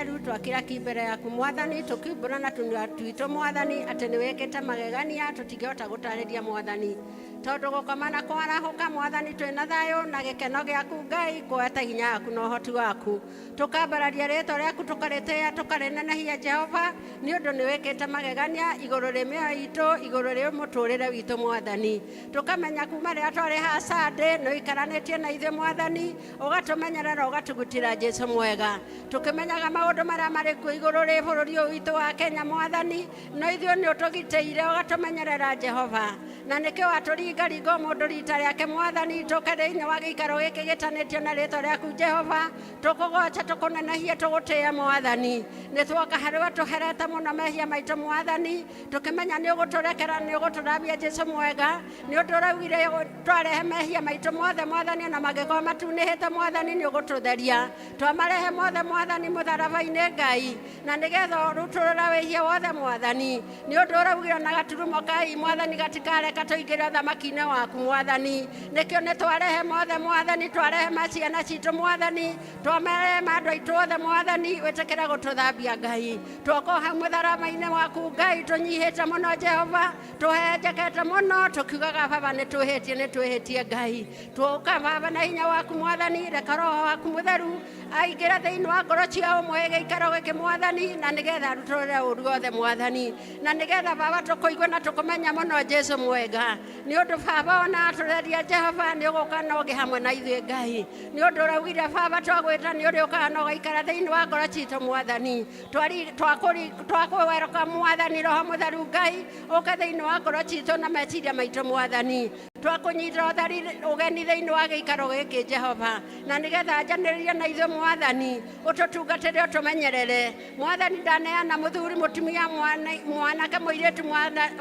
Itheru, twakira ki mbere yaku Mwathani, tũkiumbũra na tũnua twitũ Mwathani atĩ nĩ wĩkĩte magegania tũtingĩhota gũtarĩria Mwathani, tondũ gũkoma na kwarahũka Mwathani twĩna thayũ na gĩkeno gĩaku Ngai, kuoete hinya waku na ũhoti waku. Tũkambararia rĩtwa rĩaku, tũkarĩtĩĩa, tũkarĩnenehia Jehova, nĩ ũndũ nĩ wĩkĩte magegania igũrũ rĩ mĩoyo itũ, igũrũ rĩ mũtũrĩre witũ Mwathani. Tũkamenya kuma rĩrĩa twarĩ haha Sunday, nĩ ũikaranĩtie na ithuĩ Mwathani, ũgatũmenyerera, ũgatũgitĩra Jesu mwega. Tũkĩmenyaga maũndũ marĩa marĩ kuo igũrũ rĩ bũrũri ũyũ witũ wa Kenya Mwathani, no ithuĩ nĩ ũtũgitĩire, ũgatũmenyerera Jehova. Na nĩkĩo watũringaringa o mũndũ rita rĩake Mwathani, tũke thĩinĩ wa gĩikaro gĩkĩ gĩtanĩtio na rĩtwa rĩaku Jehova, tũkũgoce, tũkũnenehie, tũgũtĩe Mwathani. Nĩ tuoka harĩ we tũherete mũno mehia maitũ Mwathani, tũkĩmenya nĩ ũgũtũrekera, nĩ ũgũtũthambia Jesu mwega, nĩ ũndũ ũraugire twarehe mehia maitũ mothe Mwathani, ona mangĩkorwo matunĩhĩte Mwathani, nĩ ũgũtũtheria. Twamarehe mothe Mwathani mũtharaba-inĩ Ngai, na nĩgetha ũrutũrũra wĩhia wothe Mwathani, nĩ ũndũ ũraugire ona gaturumo kai Mwathani gatikareka tũingĩre ũthamaki-inĩ waku Mwathani. Nĩkĩo nĩ twarehe mothe Mwathani, twarehe ma ciana citũ Mwathani, twamerehe ma andũ aitũ othe Mwathani, wĩtĩkĩre gũtũthambia Ngai. Twoka o hau mũtharaba-inĩ waku Ngai, tũnyihĩte mũno Jehova, tũhenjekete mũno, tũkiugaga Baba nĩ twĩhĩtie, nĩ twĩhĩtie Ngai. Twoka Baba na hinya waku Mwathani, reka Roho waku Mũtheru aingĩre thĩinĩ wa ngoro cia ũmwe gĩikaro gĩkĩ Mwathani, na nĩgetha arutũrũre ũru wothe Mwathani, na nĩgetha Baba tũkũigue na tũkũmenya mũno Jesu mwega. Nĩ ũndũ Baba ona atũreria Jehova, nĩ ũgũka na ũgĩ hamwe na ithuĩ Ngai. Nĩ ũndũ ũraugire Baba twagwĩta nĩ ũrĩũkaga na ũgaikara thĩinĩ wa ngoro citũ Mwathani. Twakũwerũka Mwathani, Roho Mũtheru Ngai ũke thĩinĩ wa ngoro citũ na meciria maitũ Mwathani. Twakũnyita ũtheri ũgeni thĩinĩ wa gĩikaro gĩkĩ Jehova, na nĩgetha njanĩrĩrie na ithuĩ Mwathani, ũtũtungatĩre, ũtũmenyerere Mwathani. Ndaneana mũthuri, mũtumia, mwanake, mũirĩtu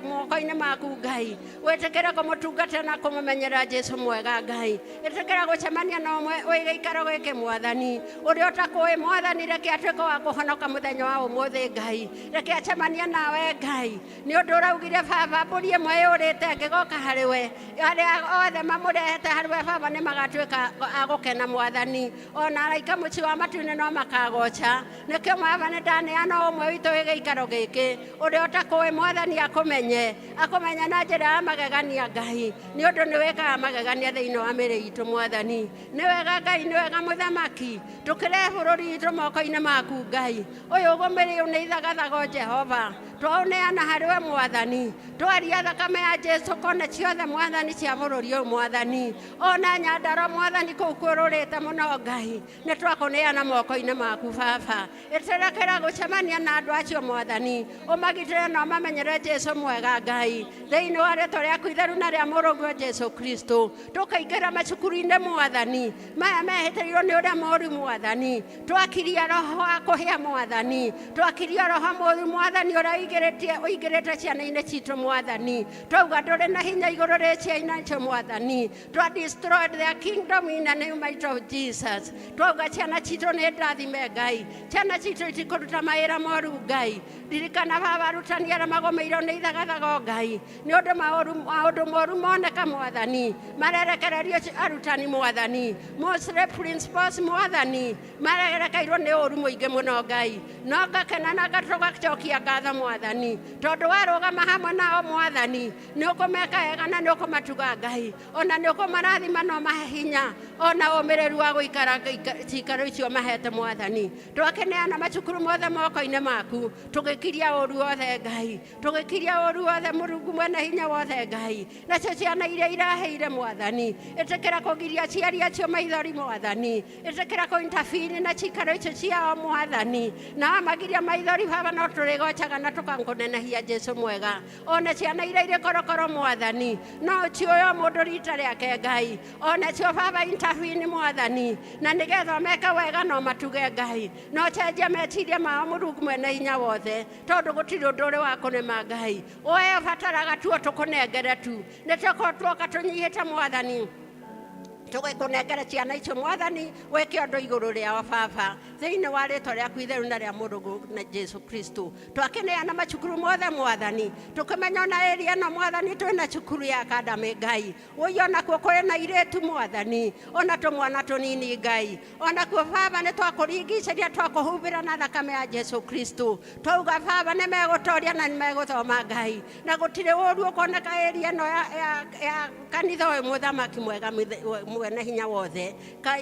moko-inĩ maku Ngai, wĩtĩkĩre kũmũtungatĩra na kũmũmenyerera Jesu mwega Ngai. Ĩtĩkĩra gũcemania na ũmwe wĩ gĩikaro gĩkĩ Mwathani, ũrĩa ũtakũĩ Mwathani, reke atuĩke wa kũhonoka mũthenya wa ũmũthĩ Ngai, reke acemanie nawe Ngai, nĩ ũndũ ũraugire Baba mbũri ĩmwe yũrĩte ĩngĩgoka harĩ we, arĩa othe mamũrehete harĩ we Baba nĩ magatuĩka a gũkena Mwathani, ona araika mũciĩ wa matu-inĩ no makagoca. Nĩkĩo Baba nĩ ndaneana ũmwe witũ wĩ gĩikaro gĩkĩ, ũrĩa ũtakũĩ Mwathani akũmenye, akũmenye na njĩra ya magegania Ngai, nĩ ũndũ nĩ wĩkaga magegania thĩinĩ wa mĩĩrĩ itũ Mwathani. Nĩ wega Ngai, nĩ wega Mũthamaki, tũkĩrehe bũrũri witũ moko-inĩ maku Ngai, ũyũ ũgũmĩrĩirwo nĩ ithagathago Jehova, twaũneana harĩ we Mwathani, twaria thakame ya Jesu kona ciothe Mwathani cia bũrũri ũyũ Mwathani, ona Nyandarua Mwathani kũu kũrũrĩte mũno Ngai, nĩ twakũneana moko-inĩ maku Baba. Ĩtĩkĩra gũcemania na andũ acio Mwathani, ũmagitĩre na ũmamenyere Jesu mwega Ngai, thĩinĩ wa rĩtwa rĩaku itheru na rĩa mũrũguo Jesu Kristo. Tũkaingĩra macukuru-inĩ Mwathani, maya mehĩtĩirwo nĩ ũrĩa mũru Mwathani, twakiria roho wa kũhĩa Mwathani, twakiria roho mũru Mwathani ũrĩa ũingĩrĩte ciana-inĩ citũ Mwathani, twauga ndũrĩ na hinya igũrũ rĩ ciana icio Mwathani, twa destroy their kingdom in the name might of Jesus. Twauga ciana citũ nĩ ndathime Ngai, ciana citũ itikũruta mawĩra moru Ngai, ririkana Baba arutani arĩa magomeirwo nĩ ithagathago Ngai, nĩ ũndũ maũndũ moru moneka Mwathani, marerekererio arutani Mwathani, mostly principals Mwathani, marerekeirwo nĩ ũru mũingĩ mũno Ngai, no ngakena na tũgacokia ngatho Mwathani, tondũ warũgama hamwe nao Mwathani, nĩ ũkũmeka wega na nĩ ũkũmatuga Ngai, ona nĩ ũkũmarathima na ũmahe hinya ona ũmĩrĩru wa gũikara cikaro icio mahete Mwathani. Twakĩneana macukuru mothe moko-inĩ maku, tũgĩkiria ũru wothe Ngai, tũgĩkiria ũru wothe Mũrungu mwene hinya wothe Ngai, nacio ciana iria iraheire Mwathani, ĩtĩkĩra kũgiria aciari acio maithori Mwathani, ĩtĩkĩra kũ intervene na cikaro icio ciao Mwathani, na wamagiria maithori Baba, no tũrĩgocaga na tũkakũnenehia Jesu mwega. Ona ciana iria irĩ korokoro Mwathani, no ũciũe o mũndũ rita rĩake Ngai, ona cio Baba intervene Mwathani, na nĩgetha ũmeke wega na ũmatuge Ngai, na ũcenjie meciria mao Mũrungu mwene hinya wothe, tondũ gũtirĩ ũndũ ũrĩ wa kũrema Ngai, we ũbataraga tu o tũkũnengere tu, nĩ tũkorwo tuoka tũnyihĩte Mwathani, Tũgĩkũnengere ciana icio, Mwathani, wĩke ũndũ igũrũ rĩao, Baba, thĩinĩ wa rĩtwa rĩaku itheru na rĩa Mũrũguo na Jesu Kristo. Twakĩneana macukuru mothe, Mwathani, tũkĩmenya ona ĩria ĩno, Mwathani, twĩna cukuru ya academy, Ngai ũi, onakuo kũrĩ na irĩtu, Mwathani, ona tũmwana tũnini, Ngai, onakuo, Baba, nĩ twakũringicĩria, twakũhumbĩra na thakame ya Jesu Kristo. Twauga, Baba, nĩ megũtoria na nĩ megũthoma, Ngai, na gũtirĩ ũru ũkoneka ĩria ĩno ya kanitha ũyũ. Mũthamaki mwega, mwene hinya wothe,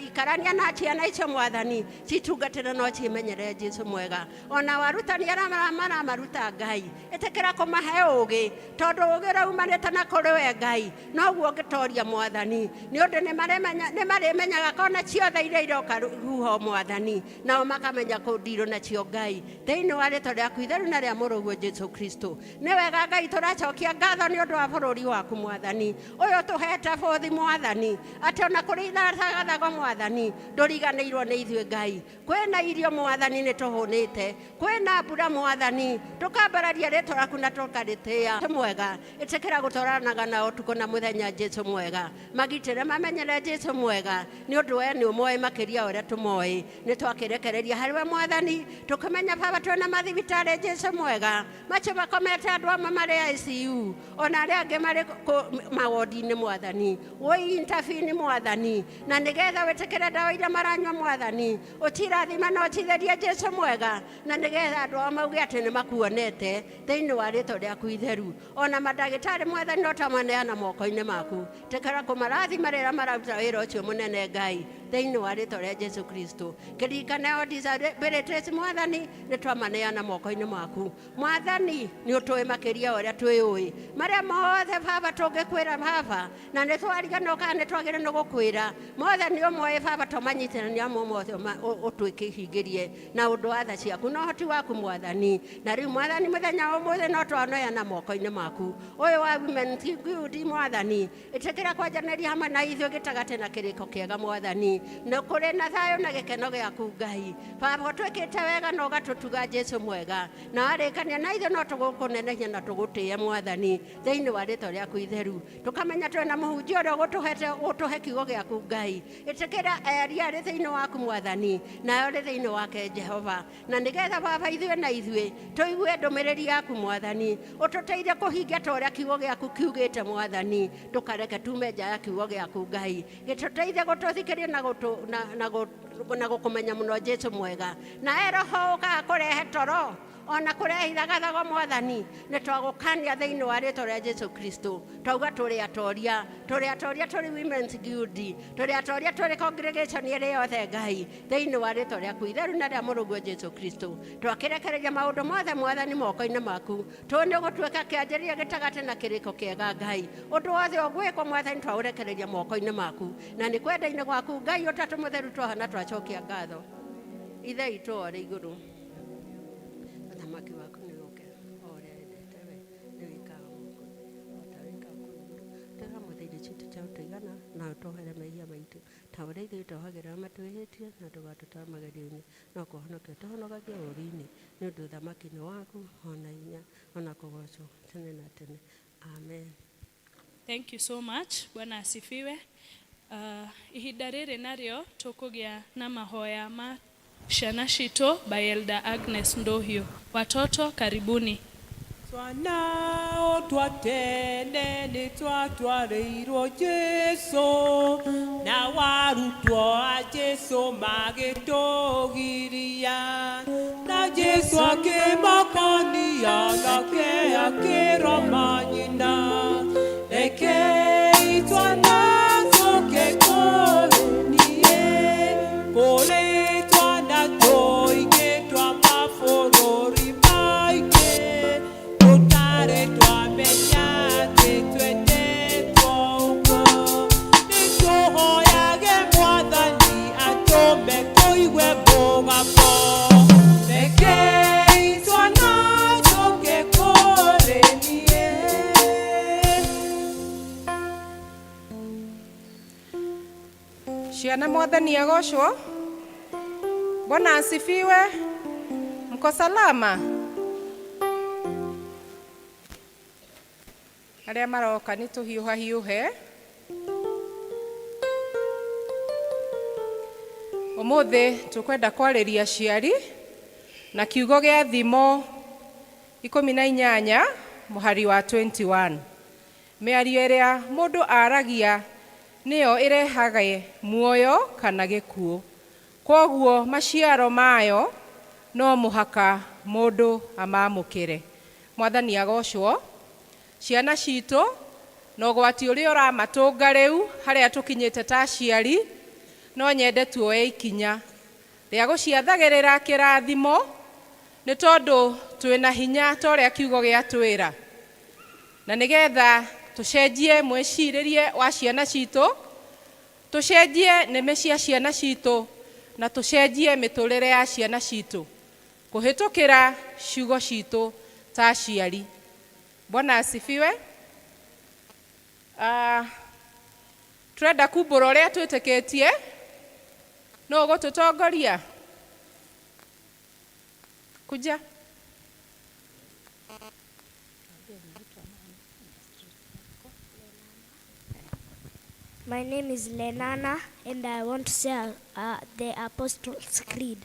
ikarania na ciana icio, Mwathani, citungatĩre no cimenyere Jesu mwega. Ona warutani arĩa maramaruta, Ngai, ĩtĩkĩra kũmahe ũgĩ, tondũ ũgĩ ũrĩa umanĩte na kũrĩ we, Ngai, noguo ũngĩtoria, Mwathani, nĩ ũndũ nĩ marĩmenyaga kona ciothe iria iroka huho, Mwathani, nao makamenya kũndirwo nacio, Ngai, thĩinĩ wa rĩtwa rĩaku itheru na rĩa Mũrũguo Jesu Kristo. Nĩ wega, Ngai, tũracokia ngatho nĩ ũndũ wa bũrũri waku, Mwathani, ũyũ tũhete bũthi, Mwathani, atĩ ona kũrĩ ithathagathago, Mwathani, ndũriganĩirwo nĩ ithuĩ, Ngai. Kwĩna irio, Mwathani, nĩ tũhũnĩte, kwĩna mbura, Mwathani, tũkambararia rĩtwa rĩaku na tũkarĩtĩĩa. Mwega, ĩtĩkĩra gũtwaranaga nao ũtukũ na mũthenya, Jesu mwega. Magitĩre, mamenyere, Jesu mwega, nĩ ũndũ we nĩ ũmoĩ makĩria ũrĩa tũmoĩ. Nĩ twakĩrekereria harĩ we, Mwathani, tũkĩmenya, Baba, twĩna mathibitarĩ, Jesu mwega, macio makomete andũ amwe marĩ ICU, ona arĩa angĩ marĩ mawondi-inĩ, Mwathani. Woi intervene, Mwathani, na nĩgetha wĩtĩkĩre ndawa iria maranyua, Mwathani, ũcirathime na ũcitherie, Jesu mwega, na nĩgetha andũ ao mauge atĩ nĩ makuonete thĩinĩ wa rĩtwa rĩaku itheru. Ona mandagĩtarĩ, Mwathani, no twamaneana moko-inĩ maku. Tĩkĩra kũmarathima rĩrĩa mararuta wĩra ũcio mũnene, Ngai, thĩinĩ wa rĩtwa rĩa Jesu Kristo. Kĩririkane o disabilities, Mwathani, nĩ twamaneana moko-inĩ maku. Mwathani, nĩ ũtũĩ makĩria ũrĩa twĩũĩ. Marĩa mothe, Baba, tũngĩkwĩra, Baba, na nĩ twariganĩrwo kana nĩ twagĩrĩirwo nĩ gũkwĩra mothe, nĩ ũmoĩ, Baba. Tũmanyitĩrania mo mothe, ũtwĩkĩhingĩrie na ũndũ wa tha ciaku na ũhoti waku, Mwathani. Na rĩu, Mwathani, mũthenya wa ũmũthĩ no twaneana moko-inĩ maku ũyũ wa Women Guild. Mwathani, ĩtĩkĩra kwanjanĩria hamwe na ithuĩ gĩtagatĩ na kĩrĩko kĩega, Mwathani, na kũrĩ na thayũ na gĩkeno gĩaku, Ngai. Baba, ũtwĩkĩte wega na ũgatũtuga, Jesu mwega, na warĩkania na ithuĩ no tũgũkũnenehia na tũgũtĩe, Mwathani, thĩinĩ wa rĩtwa rĩaku itheru. Tũkamenya twĩna mũhunjia ũrĩa ũgũtũhete ũtũhe kiugo gĩaku. Ngai, ĩtĩkĩra eria arĩ thĩinĩ waku, Mwathani, nayo rĩ thĩinĩ wake, Jehova, na nĩgetha, Baba, ithuĩ na ithuĩ tũigue ndũmĩrĩri yaku, Mwathani, ũtũteithie kũhingia ta ũrĩa kiugo gĩaku kiugĩte. Mwathani, ndũkareke tume nja ya kiugo gĩaku. Ngai, gĩtũteithie gũtũthikĩria na gũkũmenya mũno, Jesu mwega. Na roho ũkaga kũrehe toro ona kũrehe ithagathago, Mwathani, nĩ twagũkania thĩinĩ wa rĩtwa rĩa Jesu Kristo. Twauga tũrĩ atoria, tũrĩ atoria, tũrĩ Women's Guild, tũrĩ atoria, tũrĩ congregation ĩrĩ yothe, Ngai, thĩinĩ wa rĩtwa rĩaku itheru na rĩa Mũrũguo Jesu Kristo. Twakĩrekereria maũndũ mothe, Mwathani, moko-inĩ maku. Tũĩ nĩ ũgũtuĩka kĩanjĩrĩria, gĩtagatĩ na kĩrĩko kĩega, Ngai. Ũndũ wothe ũgwĩkwo, Mwathani, twaũrekereria moko-inĩ maku na nĩ kwenda-inĩ gwaku, Ngai Ũtatũ Mũtheru, twaha na twacokia ngatho. Ithe witũ ũrĩ igũrũ, ũthamaki waku nĩ ũke, o ũrĩa wendete we nĩ wĩkaga gũkũ thĩ o ta wĩkaga kũu igũrũ. Tũhe ũmũthĩ irio citũ cia gũtũigana, na ũtuohere mehia maitũ ta ũrĩa ithuĩ tuohagĩra arĩa matwĩhĩtie, na ndũgatũtware magerio-inĩ, no kũhonokia tũhonokagie ũũru-inĩ, nĩ ũndũ ũthamaki nĩ waku, ona hinya, ona kũgocwo tene na tene. Amen. Thank you so much. Bwana asifiwe. Ihinda rĩrĩ narĩo tũkũgĩa na mahoya ma ciana citũ by Elder Agnes Nduhiu. Watoto, karibuni. Twana twa tene nĩ twatwarĩirwo Jesu, na warutwo a Jesu magĩtũgiria, na Jesu akĩmakania, nake akĩroma nyina, rekei twana tũke kũrĩ niĩ, kũrĩ twana tũingĩ twa mabũrũri maingĩ tũtarĩ twamenya atĩ twendetwo ũguo. Nĩtũhoyage Mwathani atũme tũigue mũgambo, rekei twana tũke kũrĩ niĩ. Ciana, Mwathani agocwo. Bwana asifiwe. Mko salama? Arĩa maroka nĩ tũhiũha hiũhe. Ũmũthĩ tũkwenda kwarĩria aciari na kiugo gĩa Thimo 18 mũhari wa 21. Mĩario ĩrĩa mũndũ aragia nĩyo ĩrehaga muoyo kana gĩkuũ. Kwoguo maciaro mayo no mũhaka mũndũ amamũkĩre. Mwathani agocwo. Ciana citũ na ũgwati ũrĩa ũramatũnga rĩu harĩa tũkinyĩte ta aciari, no nyende tuoe ikinya rĩa gũciathagĩrĩra kĩrathimo nĩ tondũ twĩna hinya ta ũrĩa kiugo gĩatwĩra. Na nĩgetha tũcenjie mwĩcirĩrie wa ciana citũ, tũcenjie nĩmĩ cia ciana citũ, na tũcenjie mĩtũrĩre ya ciana citũ kũhĩtũkĩra ciugo citũ ta aciari. Bwana asifiwe. Turenda kumbũra ũrĩa twĩtĩkĩtie. Nũ ũgũtũtongoria? Kuja. My name is Lenana, and I want to say the Apostles' Creed.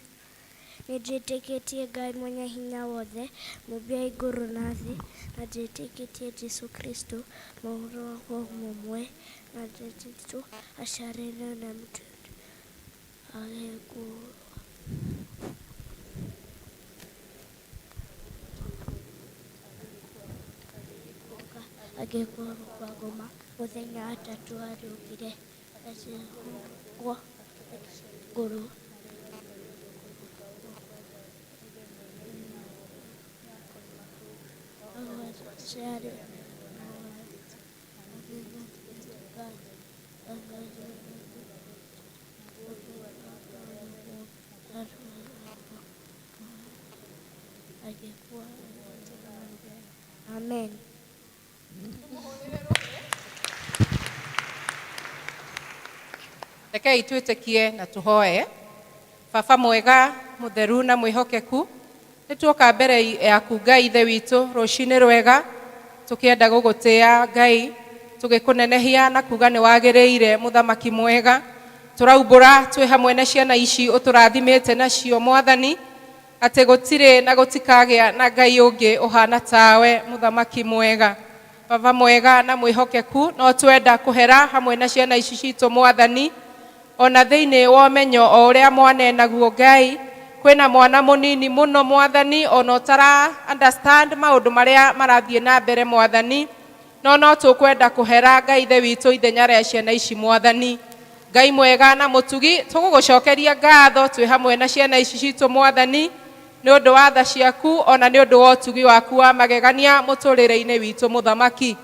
Nĩnjĩtĩkĩtie Ngai mwene hinya wothe, mũmbi wa igũrũ na thĩ, na njĩtĩkĩtie Jesũ Kristo, mũrũ wa mũmwe, na Jesũ aciarĩirwo na mũtumia agĩkua. Agĩkua kwa ngoma, mũthenya wa gatatũ ariũkire, akĩhũngwo igũrũ. Amen. Rekei twĩtĩkie na tũhoe. Baba mwega, mũtheru na mwĩhokeku, nĩ tuoka mbere yaku Ngai Ithe witũ rũcinĩ rwega, tũkĩenda gũgũtĩa Ngai, tũgĩkũnenehia na kuga nĩ wagĩrĩire mũthamaki mwega. Tũraumbũra twĩ hamwe na ciana ici ũtũrathimĩte nacio Mwathani, atĩ gũtirĩ na gũtikagĩa na Ngai ũngĩ ũhana tawe mũthamaki mwega. Baba mwega na mwĩhokeku, no twenda kũhera hamwe na ciana ici citũ Mwathani, ona thĩinĩ wa ũmenyo o ũrĩa mwanenaguo Ngai, kwĩna mwana mũnini mũno Mwathani, ona ũtara understand maũndũ marĩa marathiĩ na mbere Mwathani, no no tũkwenda kũhera Ngai Ithe witũ ithenya rĩa ciana ici Mwathani. Ngai mwega na mũtugi, tũgũgũcokeria ngatho twĩ hamwe na ciana ici citũ Mwathani, nĩ ũndũ wa tha ciaku ona nĩ ũndũ wa ũtugi waku wa magegania mũtũrĩre-inĩ witũ mũthamaki.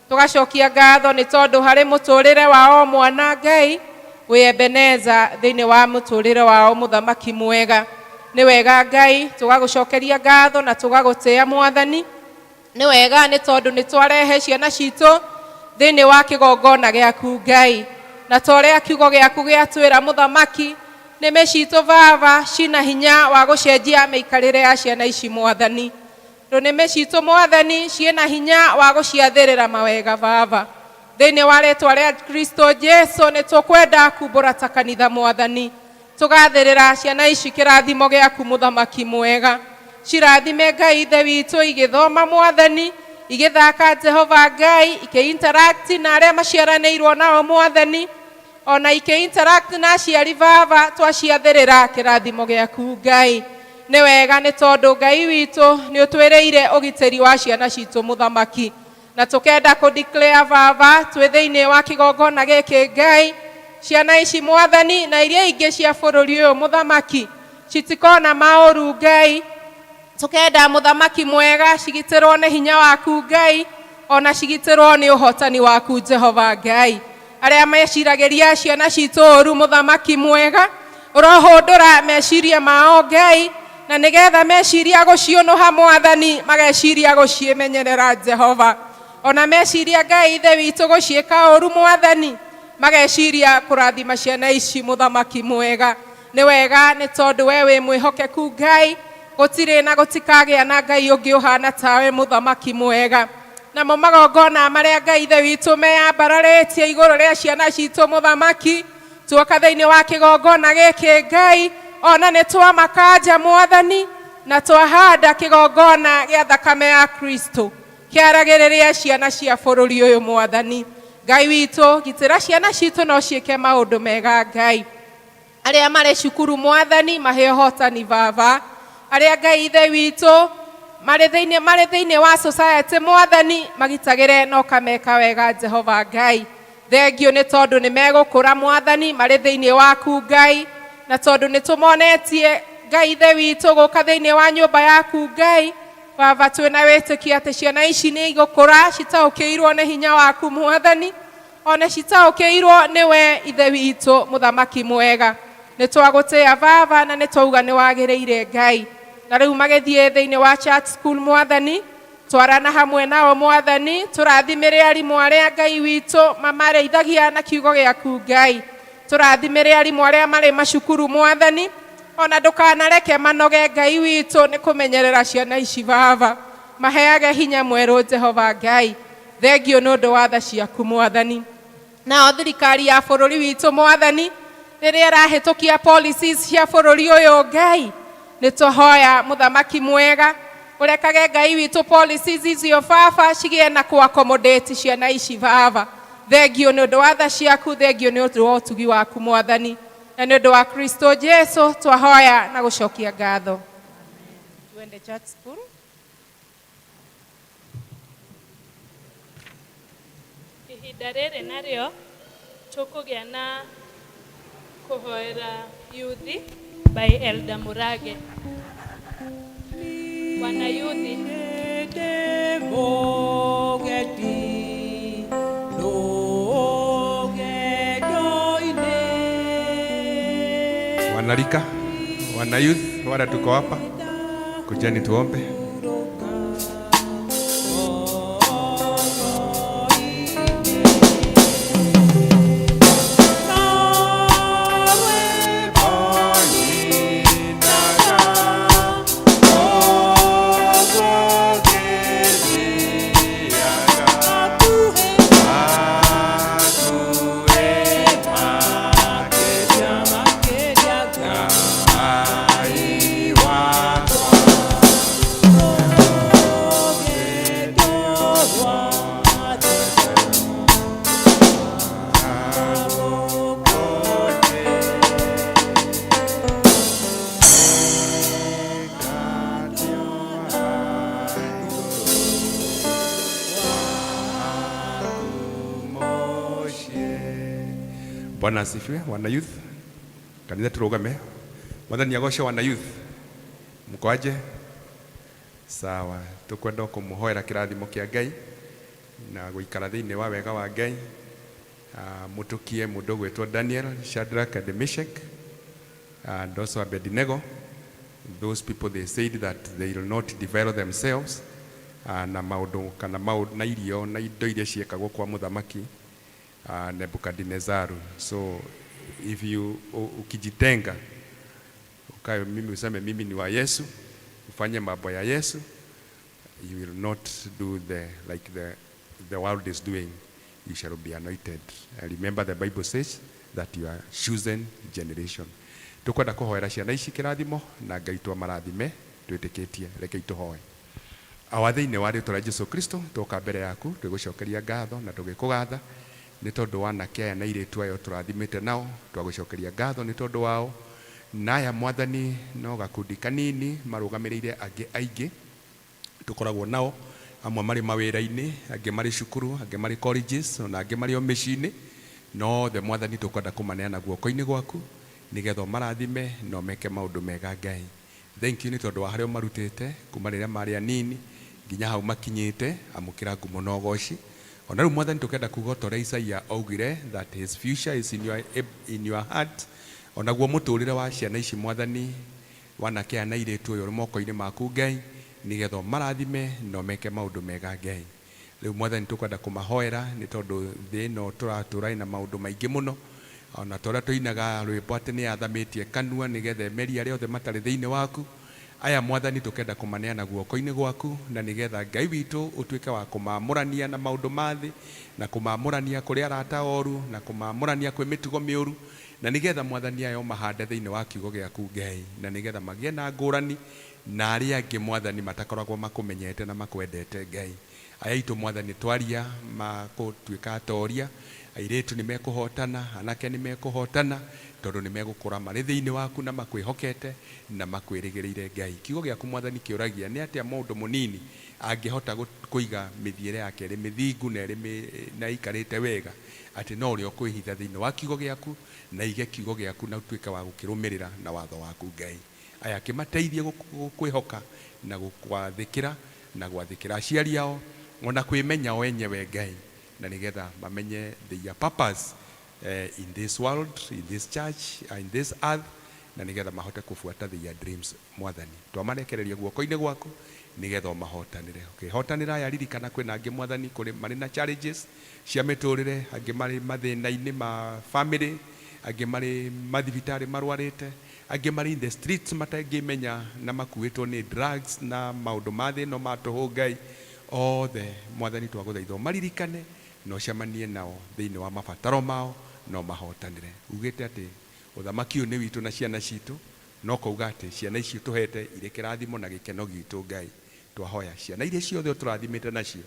Tũgacokia ngatho nĩ tondũ harĩ mũtũrĩre wa o mwana Ngai wĩ Ebeneza thĩinĩ wa mũtũrĩre wao mũthamaki mwega. Nĩ wega Ngai, tũgagũcokeria ngatho na tũgagũtĩa Mwathani. Nĩ wega nĩ tondũ nĩ twarehe ciana citũ thĩinĩ wa kĩgongona gĩaku Ngai, na ta ũrĩa kiugo gĩaku gĩatwĩra mũthamaki, nĩmĩ citũ baba cina hinya wa gũcenjia mĩikarĩre ya ciana ici Mwathani. Rũnĩmĩ citũ Mwathani ciĩna hinya wa gũciathĩrĩra mawega baba. Thĩinĩ wa rĩtwa rĩa Kristo Jesu nĩ tũkwenda kumbũra ta kanitha Mwathani, tũgathĩrĩra ciana ici kĩrathimo gĩaku mũthamaki mwega. Cirathime Ngai Ithe witũ igĩthoma Mwathani, igĩthaka Jehova Ngai, ikĩ-interact na arĩa maciaranĩirwo nao Mwathani, ona ikĩ-interact na aciari baba, twaciathĩrĩra kĩrathimo gĩaku Ngai. Nĩ wega nĩ tondũ Ngai witũ nĩ ũtwĩrĩire ũgitĩri wa ciana citũ mũthamaki, na tũkenda kũ declare baba twĩ thĩinĩ wa kĩgongona gĩkĩ Ngai, ciana ici Mwathani na iria ingĩ cia bũrũri ũyũ mũthamaki citikona maũru Ngai. Tũkenda mũthamaki mwega cigitĩrwo nĩ hinya waku Ngai, ona cigitĩrwo nĩ ũhotani waku Jehova Ngai. Arĩa meciragĩria ciana citũ ũru mũthamaki mwega, ũrohũndũra meciria mao Ngai, na nĩgetha meciria gũciũnũha Mwathani, mageciria gũciĩmenyerera Jehova. Ona meciria Ngai Ithe witũ gũciĩka ũru Mwathani, mageciria kũrathima ciana ici mũthamaki mwega. Nĩ wega nĩ tondũ we wĩ mwĩhokeku Ngai, gũtirĩ na gũtikagĩa na Ngai ũngĩ ũhana tawe mũthamaki mwega. Namo magongona marĩa Ngai Ithe witũ meyambararĩtie igũrũ rĩa ciana citũ mũthamaki, Tuoka thĩinĩ wa kĩgongona gĩkĩ Ngai, ona nĩ twamakanja Mwathani, na twahanda kĩgongona gĩa thakame ya Kristo kĩaragĩrĩria ciana cia bũrũri ũyũ Mwathani. Ngai witũ, gitĩra ciana citũ no ciĩke maũndũ mega Ngai. Arĩa marĩ cukuru Mwathani, mahe ũhotani Baba. Arĩa Ngai Ithe witũ marĩ thĩinĩ wa society Mwathani, magitagĩre na ũkameka wega Jehova Ngai. Thengio nĩ tondũ nĩ megũkũra Mwathani marĩ thĩinĩ waku Ngai, na tondũ nĩ tũmonetie Ngai Ithe witũ gũka thĩinĩ wa nyũmba yaku Ngai. Baba, twĩna wĩtĩkio atĩ ciana ici nĩ igũkũra citaũkĩirwo nĩ hinya waku Mwathani, ona citaũkĩirwo nĩwe Ithe witũ mũthamaki mwega. Nĩ twagũtĩĩa Baba, na nĩ twauga nĩ wagĩrĩire Ngai. Na rĩu magĩthiĩ thĩinĩ wa church school Mwathani, twarana hamwe nao Mwathani, tũrathimĩre arimũ arĩa Ngai witũ mamarĩithagia na kiugo gĩaku Ngai. Tũrathimĩre arimũ arĩa marĩ macukuru Mwathani, ona ndũkanareke manoge Ngai witũ nĩ kũmenyerera ciana ici Baba. Maheage hinya mwerũ Jehova Ngai. Thengio nĩ ũndũ wa tha ciaku Mwathani. Nao thirikari ya bũrũri witũ Mwathani, rĩrĩa ĩrahĩtũkia policies cia bũrũri ũyũ Ngai, nĩ tũhoya mũthamaki mwega ũrekage Ngai witũ policies icio Baba cigĩe na kũ accommodate ciana ici Baba. Thengio nĩ ũndũ wa tha ciaku, thengio nĩ ũndũ wa ũtugi waku Mwathani, na nĩ ũndũ wa Kristo Jesu twahoya na gũcokia ngatho. Tuende church school. Ihinda rĩrĩ narĩo tũkũgĩa na kũhoera yuthi by Elder Murage. Wana yuthi. Wanarika, wana youth, wala tuko hapa, kujeni tuombe. Bwana asifiwe, wana youth. Kanitha turugame. Mwathani agocwo wana youth. Mkoaje? Sawa, tukwenda kumuhoera kirathimo kia Ngai na guikara thiini wa wega wa Ngai. Mutukie mundu gwitwo Daniel, Shadrach and Meshach and also Abednego. Those people, they said that they will not develop themselves na maundu kana maundu na irio na indo iria ciekagwo kwa muthamaki Nebukadnezaru. So if you ukijitenga ukae mimi useme mimi ni wa Yesu, ufanye mambo ya Yesu, you will not do the like the world is doing. You shall be anointed. And remember, the Bible says that you are chosen generation. Tukwenda kuhoera ciana ici kirathimo na Ngai twamarathime twitikitie. Reke tuhoe. Awa thĩinĩ wa rĩtwa rĩa Jesu Kristo, twoka mbere yaku twĩgũcokeria ngatho na tũgĩkũgatha nĩ tondũ wa anake aya na airĩtu aya tũrathimĩte nao, twagũcokeria ngatho nĩ tondũ wao. Na aya Mwathani no gakundi kanini marũgamĩrĩire angĩ aingĩ tũkoragwo nao, amwe marĩ mawĩra-inĩ, angĩ marĩ cukuru, angĩ marĩ colleges, ona angĩ marĩ o mĩciĩ-inĩ. No othe Mwathani tũkwenda kũmaneana guoko-inĩ gwaku nĩgetha ũmarathime na ũmeke maũndũ mega Ngai. Thank you nĩ tondũ wa harĩa ũmarutĩte kuma rĩrĩa marĩ anini nginya hau makinyĩte, amũkĩra ngumo na ũgoci. Ona rĩu Mwathani tũkenda kuga ta ũrĩa Isaia augire that his future is in your heart. Onaguo mũtũrĩre wa ciana ici Mwathani, wanake aya na airĩtu ũyũ ũrĩ moko-inĩ maku Ngai, nĩgetha ũmarathime na ũmeke maũndũ mega Ngai. Rĩu Mwathani tũkwenda kũmahoera nĩ tondũ thĩ ĩno tũratũra ĩna maũndũ maingĩ mũno, ona ta ũrĩa tũinaga rwĩmbo atĩ nĩ athamĩtie kanua nĩgetha emerie arĩa othe matarĩ thĩinĩ waku. Aya Mwathani tũkenda kũmaneana guoko-inĩ gwaku, na nĩgetha Ngai witũ ũtuĩke wa kũmamũrania na maũndũ ma thĩ, na kũmamũrania kũrĩ arata oru, na kũmamũrania kwĩ mĩtugo mĩũru, Na nĩgetha Mwathani ayo mahande thĩinĩ wa kiugo gĩaku Ngai, na nĩgetha magĩe na ngũrani na arĩa angĩ Mwathani matakoragwo makũmenyete na makwendete Ngai. Aya aitũ Mwathani twaria makũtuĩka atoria, airĩtu nĩ mekũhotana, anake nĩ mekũhotana, tondũ nĩ megũkũra marĩ thĩinĩ waku na makwĩhokete na makwĩrĩgĩrĩire Ngai. Kiugo gĩaku Mwathani kĩũragia nĩ atĩa mũndũ mũnini angĩhota kũiga mĩthiĩre yake ĩrĩ mĩthingu na ĩrĩ na ĩikarĩte wega, atĩ no ũrĩa ũkwĩhitha thĩinĩ wa kiugo gĩaku na aige kiugo gĩaku na ũtuĩke wa gũkĩrũmĩrĩra na watho waku Ngai. Aya kĩmateithie gũkwĩhoka na gũkwathĩkĩra na gwathĩkĩra aciari ao ona kwĩmenya o enyewe Ngai, na nĩgetha mamenye their purpose in this world, in this church, in this earth, na nĩgetha mahote kũbuata their dreams Mwathani. Twamarekereria guoko-inĩ gwaku nĩgetha ũmahotanĩre. Ũkĩhotanĩra aya, ririkana kwĩna angĩ Mwathani kũrĩ marĩ na challenges cia mĩtũrĩre, angĩ marĩ mathĩna-inĩ ma family, angĩ marĩ mathibitarĩ marwarĩte, angĩ marĩ in the streets matangĩmenya na makuĩtwo nĩ drugs na maũndũ ma thĩ ĩno ma tũhũ Ngai. Othe Mwathani twagũthaitha ũmaririkane na ũcemanie nao thĩinĩ wa mabataro mao na ũmahotanĩre. Ugĩte atĩ ũthamaki ũyũ nĩ witũ na ciana citũ, no kauga atĩ ciana icio tũhete irĩ kĩrathimo na gĩkeno gitũ Ngai. Twahoya ciana iria ciothe ũtũrathimĩte nacio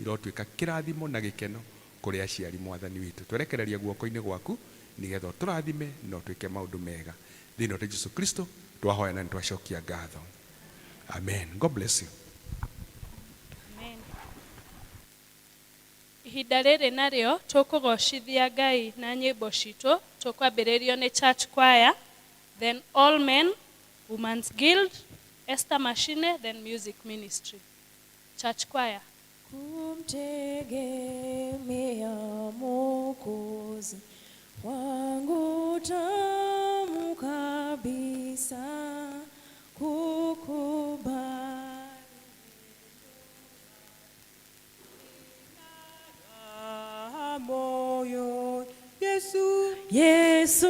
irotuĩka kĩrathimo na gĩkeno kũrĩ aciari Mwathani witũ. Twerekereria guoko-inĩ gwaku nĩgetha ũtũrathime na ũtwĩke maũndũ mega. Thĩinĩ wa Jesu Kristo twahoya na nĩtwacokia ngatho. Amen. God bless you. Amen. Ihinda rĩrĩ narĩo tũkũgocithia Ngai na nyĩmbo citũ. Tũkwambĩrĩrio nĩ church choir, then all men, women's guild, Esther Machine, then music ministry. Church choir. Kumtegemea Mwokozi wangu tamu kabisa, kukubali moyo Yesu, Yesu,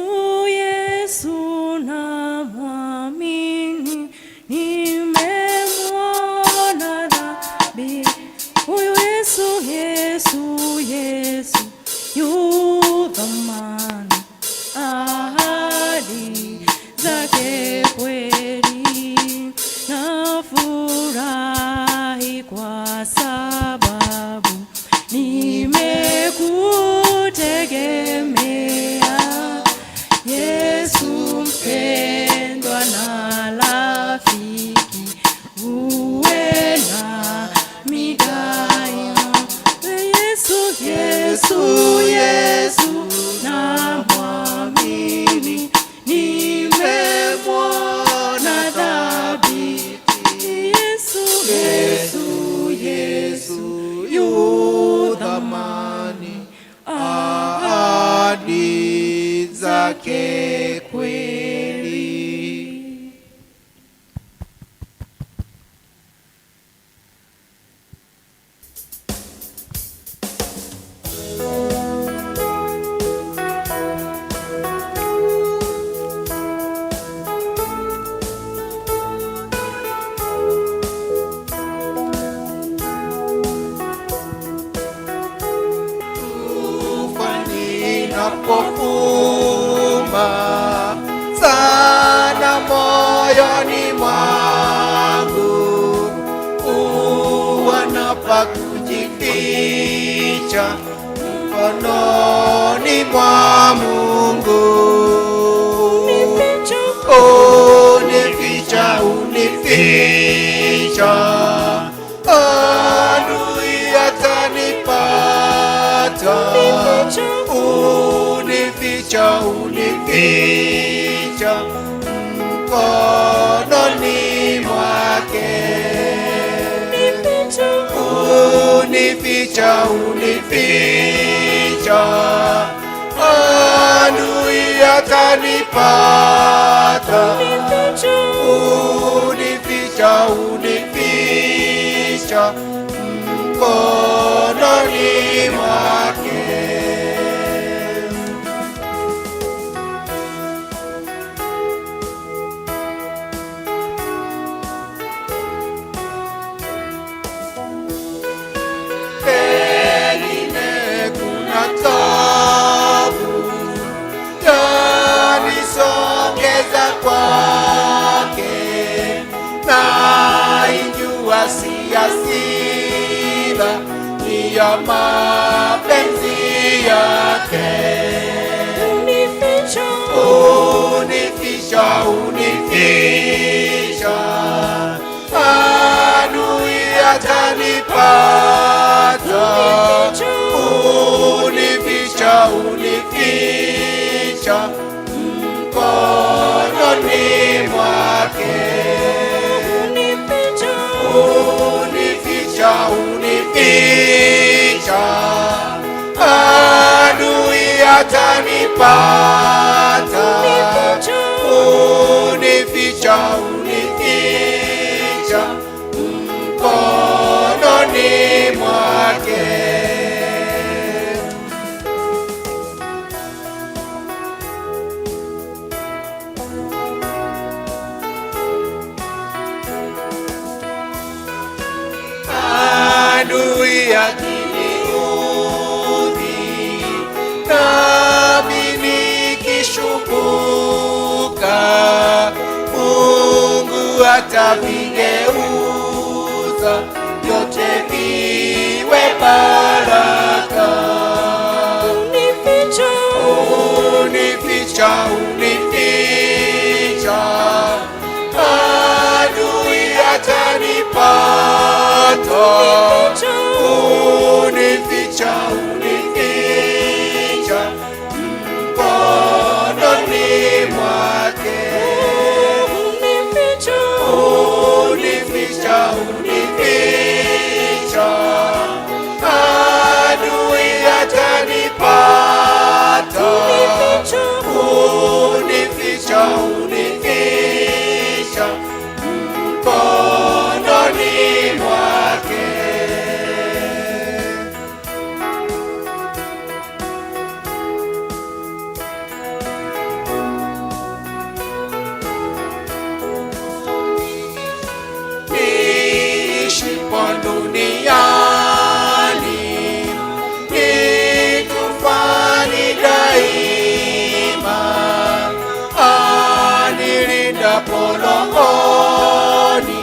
Yesu namwamini, nimemwona dhambi. Huyu Yesu, Yesu, Yesu yu thamani, ahadi zake kweli, nafurahi kwa sababu nimekutegemea. Yesu mpendwa na rafiki, uwe nami daima. Yesu, Yesu, Yesu namwamini, nimemwona thabiti. Yesu, Yesu, Yesu yu thamani, ahadi zake kweli. Tufani inapovuma sana moyoni mwangu, huwa na pa kujificha mkononi mwa Mungu. Unificha, unificha, adui atanipata. Unificha, unificha mkononi mwake. Unificha, unificha, adui atanipata. Unificha, unificha mkononi mwake. Pengine kuna tabu ya Najielekeza kwake, naijua si hasira, ni ya mapenzi yake. Unificha, Unificha, unificha, adui atanipata. Unificha, unificha, mkononi mwake. Unificha, Unificha, unificha, adui atanipata. Unificha, unificha, mkononi mwake. Adui akiniudhi, nami nikishukuka, Mungu atavigeuza vyote viwe baraka. Unificha, Unificha, unificha, adui atanipata. Unificha, unificha, mkononi mwake. Unificha, Unificha, unificha, adui atanipata. Unificha, unificha, mkononi mwake. Niishipo duniani, nikufani daima, anilindapo rohoni,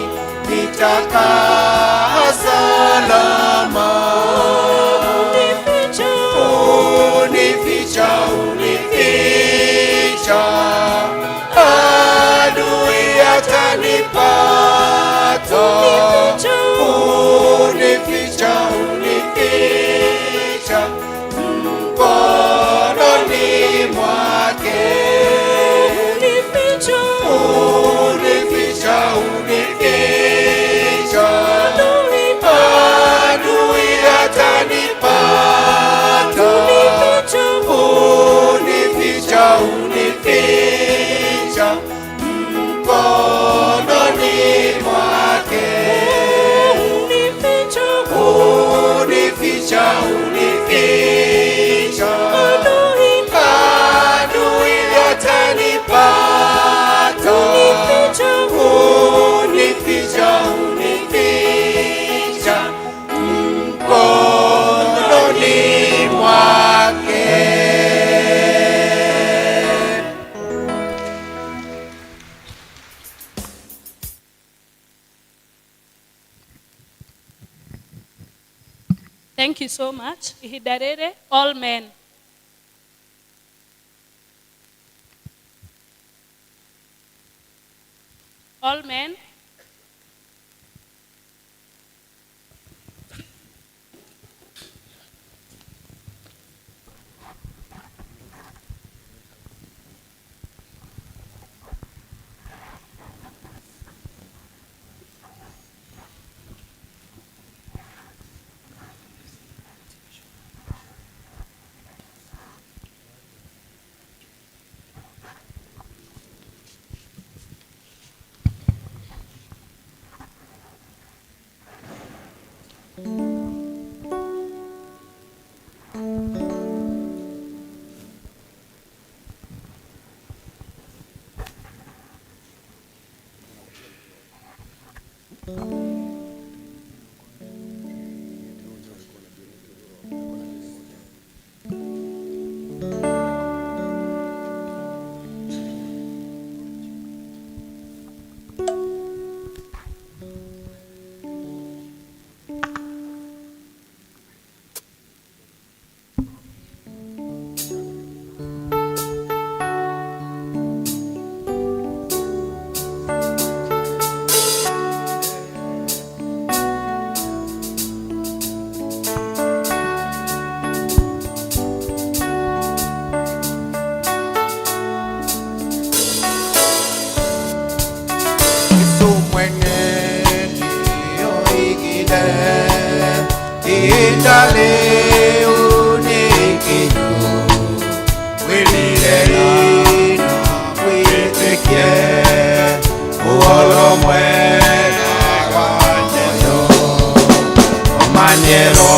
nitakaa salama. Unificha, Unificha, unificha, adui atanipata. Unificha, unificha, mkononi mwake. Unificha, Unificha, unificha, adui atanipata. Unificha, unificha, mkononi mwake. Unificha, Unificha, unificha, adui atanipata. Unificha, unificha, mkononi mwake. Thank you so much. Ihinda rĩrĩ, all men. All men. Mwene nĩoigire ihinda rĩu nĩ ikinyu wĩrirei na mwĩtĩkie ũhoro mwega wa Jesũ. Ũmanyĩrwo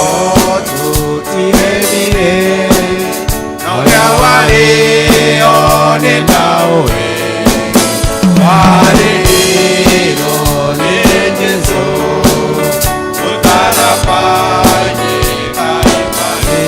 tũtirĩthire na ũrĩa warĩ ho nĩ taũĩ warĩirwo nĩ Jesũ mũtharaba-inĩ Kalivarĩ.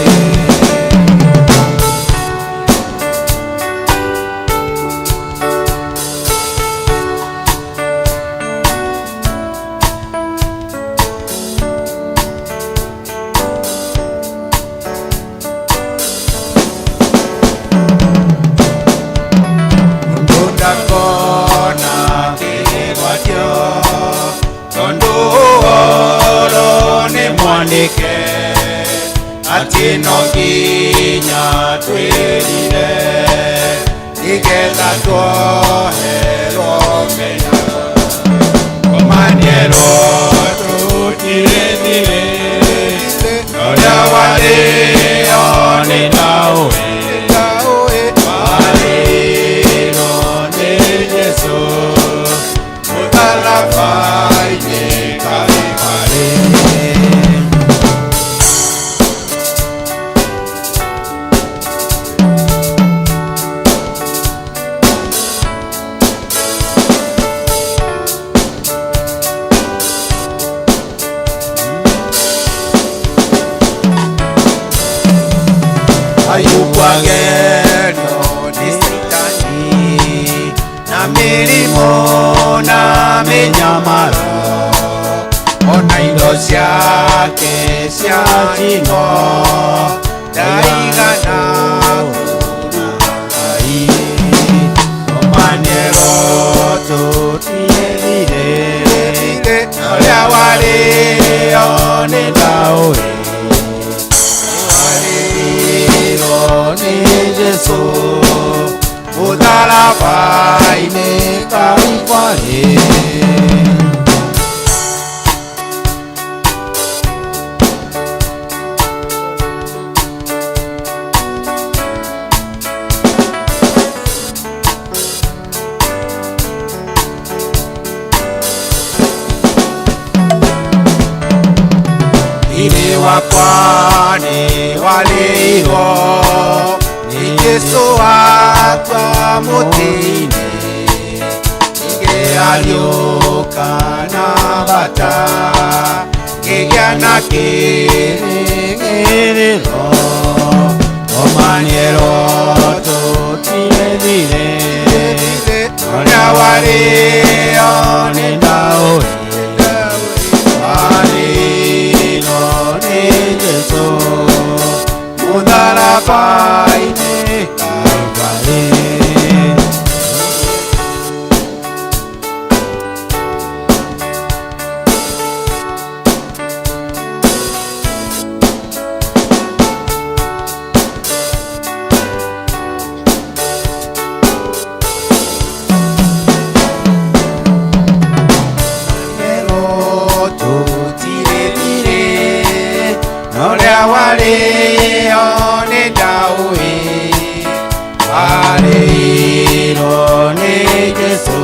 Mũndũ ndakona kĩgwatio tondũ ũhoro nĩ mwandĩke atĩ no nginya twĩrire nĩgetha tuoherwo mehia. Kũmanyĩrwo tũtirĩthire na ũrĩa warĩ ho nĩ taũĩ warĩirwo nĩ Jesũ mũtharaba-inĩ Kalivarĩ. Ayubu agerio nĩ Caitani na mĩrimũ na mĩnyamaro ona indo ciake cia njino ndaigana kũruta Ngai. Ũmanyĩrwo tũtirĩthire na ũrĩa warĩ ho nĩ taũĩ warĩirwo nĩ Jesũ mũtharaba-inĩ Kalivarĩ. Irĩ wakwa nĩ warĩirwo nĩ Jesũ akua mũtĩ-inĩ ningĩ ariũka na bata ngĩgĩa na kĩĩrĩgĩrĩro ũmanyĩrwo tũtirĩthire ũrĩa warĩ ho nĩ taũĩ warĩirwo nĩ Jesũ mũtharaba-inĩ Kalivarĩ. Tũtirĩthire na ũrĩa warĩ ho nĩ ndaũĩ warĩirwo nĩ Jesũ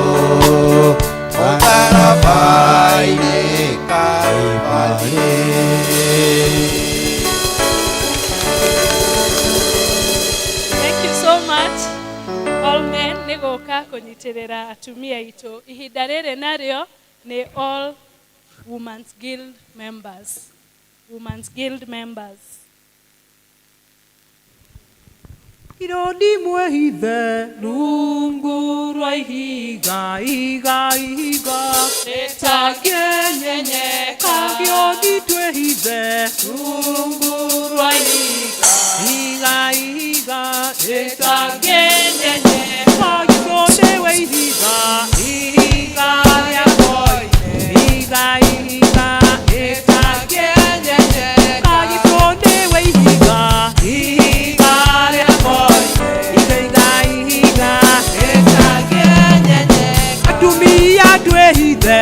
mũtharaba-inĩ Kalivarĩ. Thank you so much all men nĩ gũka kũnyitĩrĩra atumia aitũ. Ihinda rĩrĩ narĩo nĩ all Women's Guild members. Women's Guild members. Irodi mwehithe rungu rwa ihiga iga ihiga rĩtangĩenyenyeka gĩothi twĩhithe rungu rwa ihiga iga ihiga rĩtangĩenyenyeka gĩthondĩwe ihiga ihiga rĩa koine ihiga ihiga rĩtangĩenyenyeka gĩthondĩwe ihiga ihiga rĩa koine ihiga ihiga rĩtangĩenyenyeka atumia twĩhithe.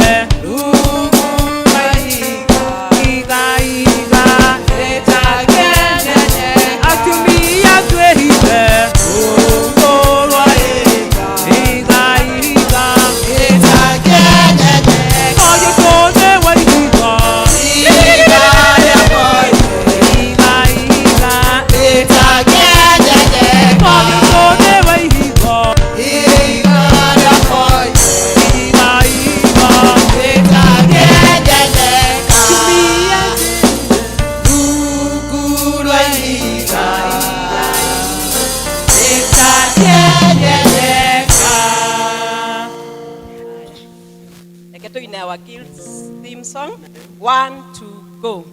Our guild's theme song. One, two, go.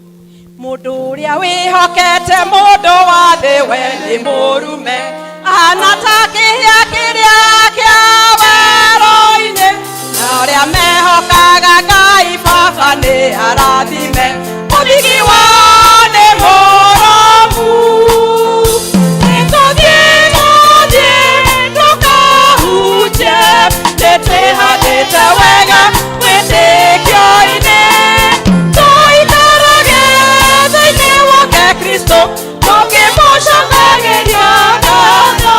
Mũndũ ũrĩa wĩhokete mũndũ wa thĩ we nĩ mũrume ahana ta kĩhĩa kĩrĩa kĩa werũ-inĩ na ũrĩa mehokaga Ngai baba nĩ arathime mũthigi wao nĩ mũrũmu. Nĩtũthiĩ tũthiĩ tũkahunjie nĩtwĩhandĩte wega wĩtĩkio-inĩ tũikarage thĩinĩ wake Kristo tũkĩmũcokagĩria ngatho.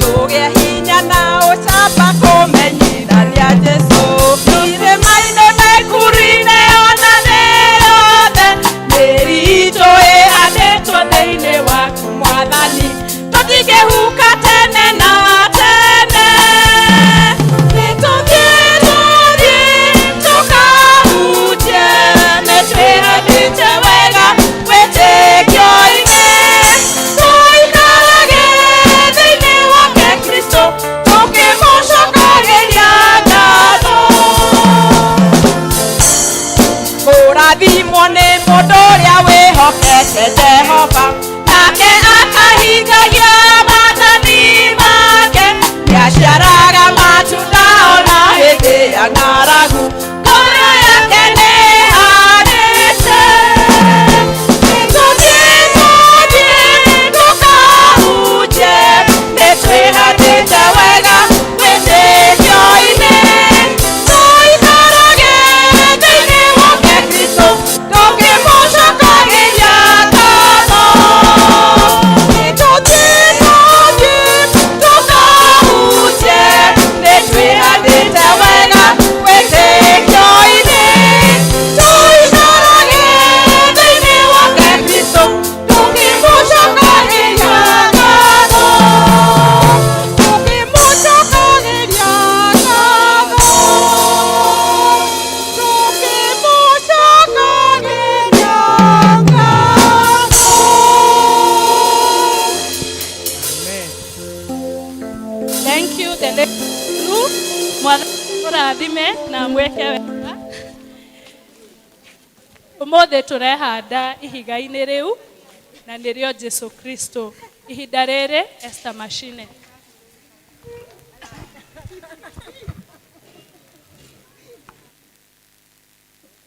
Tũgĩe hinya na ũcamba kũmenyithania Jesũ irĩma-inĩ mĩkuru-inĩ ona thĩ yothe mĩri itũ ĩhandĩtwo thĩinĩ waku Mwathani tũtingĩhuka tene na tene. Nĩtũthiĩ tũthiĩ tũkahunjie nĩtwĩhandĩte wega wĩtĩkio-inĩ tũikarage thĩinĩ wake Kristo tũkĩmũcokagĩria ngatho. Kũrathimwo nĩ mũndũ ũrĩa wĩhokete Jehova nake akahingagia maathani make nĩaciaraga matunda ona hĩndĩ ya ng'aragu ngoro yake nĩĩhandĩte. Nĩtũthiĩ tũthiĩ tũkahunjie nĩtwĩhandĩte wega wĩtĩkio-inĩ tũikarage thĩinĩ wake Kristo tũkĩmũcokagĩria ngatho. Nĩtũthiĩ tũthiĩ tũkahunjie nĩtwĩhandĩte wega wĩtĩkio-inĩ tũikarage thĩinĩ wake Kristo tũkĩmũcokagĩria ngatho. Tũkĩmũcokagĩria ngatho. Tũkĩmũcokagĩria ngatho. Thank you, the next crew. Mwathani ũrathime na mwĩke wega. Ũmũthĩ tũrehanda ihiga-inĩ rĩu na nĩrĩo Jesu Kristo. Ihinda rĩrĩ Esther Machine.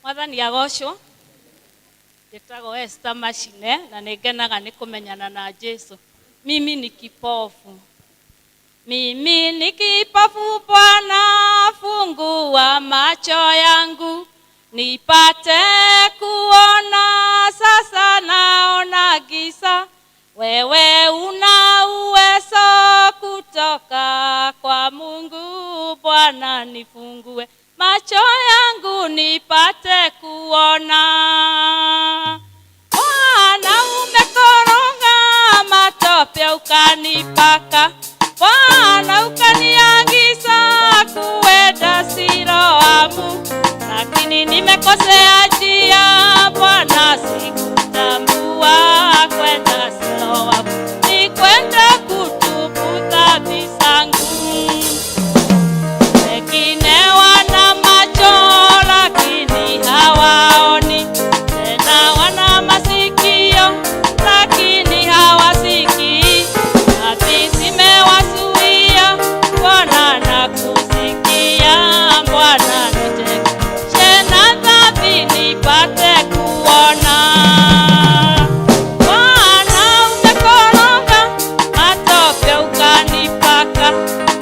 Mwathani agocwo. Njĩtagwo Esther Machine na nĩ ngenaga nĩ kũmenyana na Jesu. Mimi ni kipofu. Mimi ni kipofu, Bwana fungua macho yangu nipate kuona, sasa naona giza. Wewe una uwezo kutoka kwa Mungu, Bwana nifungue macho yangu nipate kuona. Bwana umekoroga matope ukanipaka, Bwana ukaniagiza kuenda Siloamu, lakini nimekosea njia, Bwana sikutambua kwenda Siloamu, ni kwenda kutubu dhambi zangu. Wengine wana macho lakini hawaoni, tena wana masikio lakini hawasikii. Dhambi zimewazuia kuona na kusikia. Bwana nichekeshe na dhambi nipate kuona. Bwana umekoroga matope ukanipaka,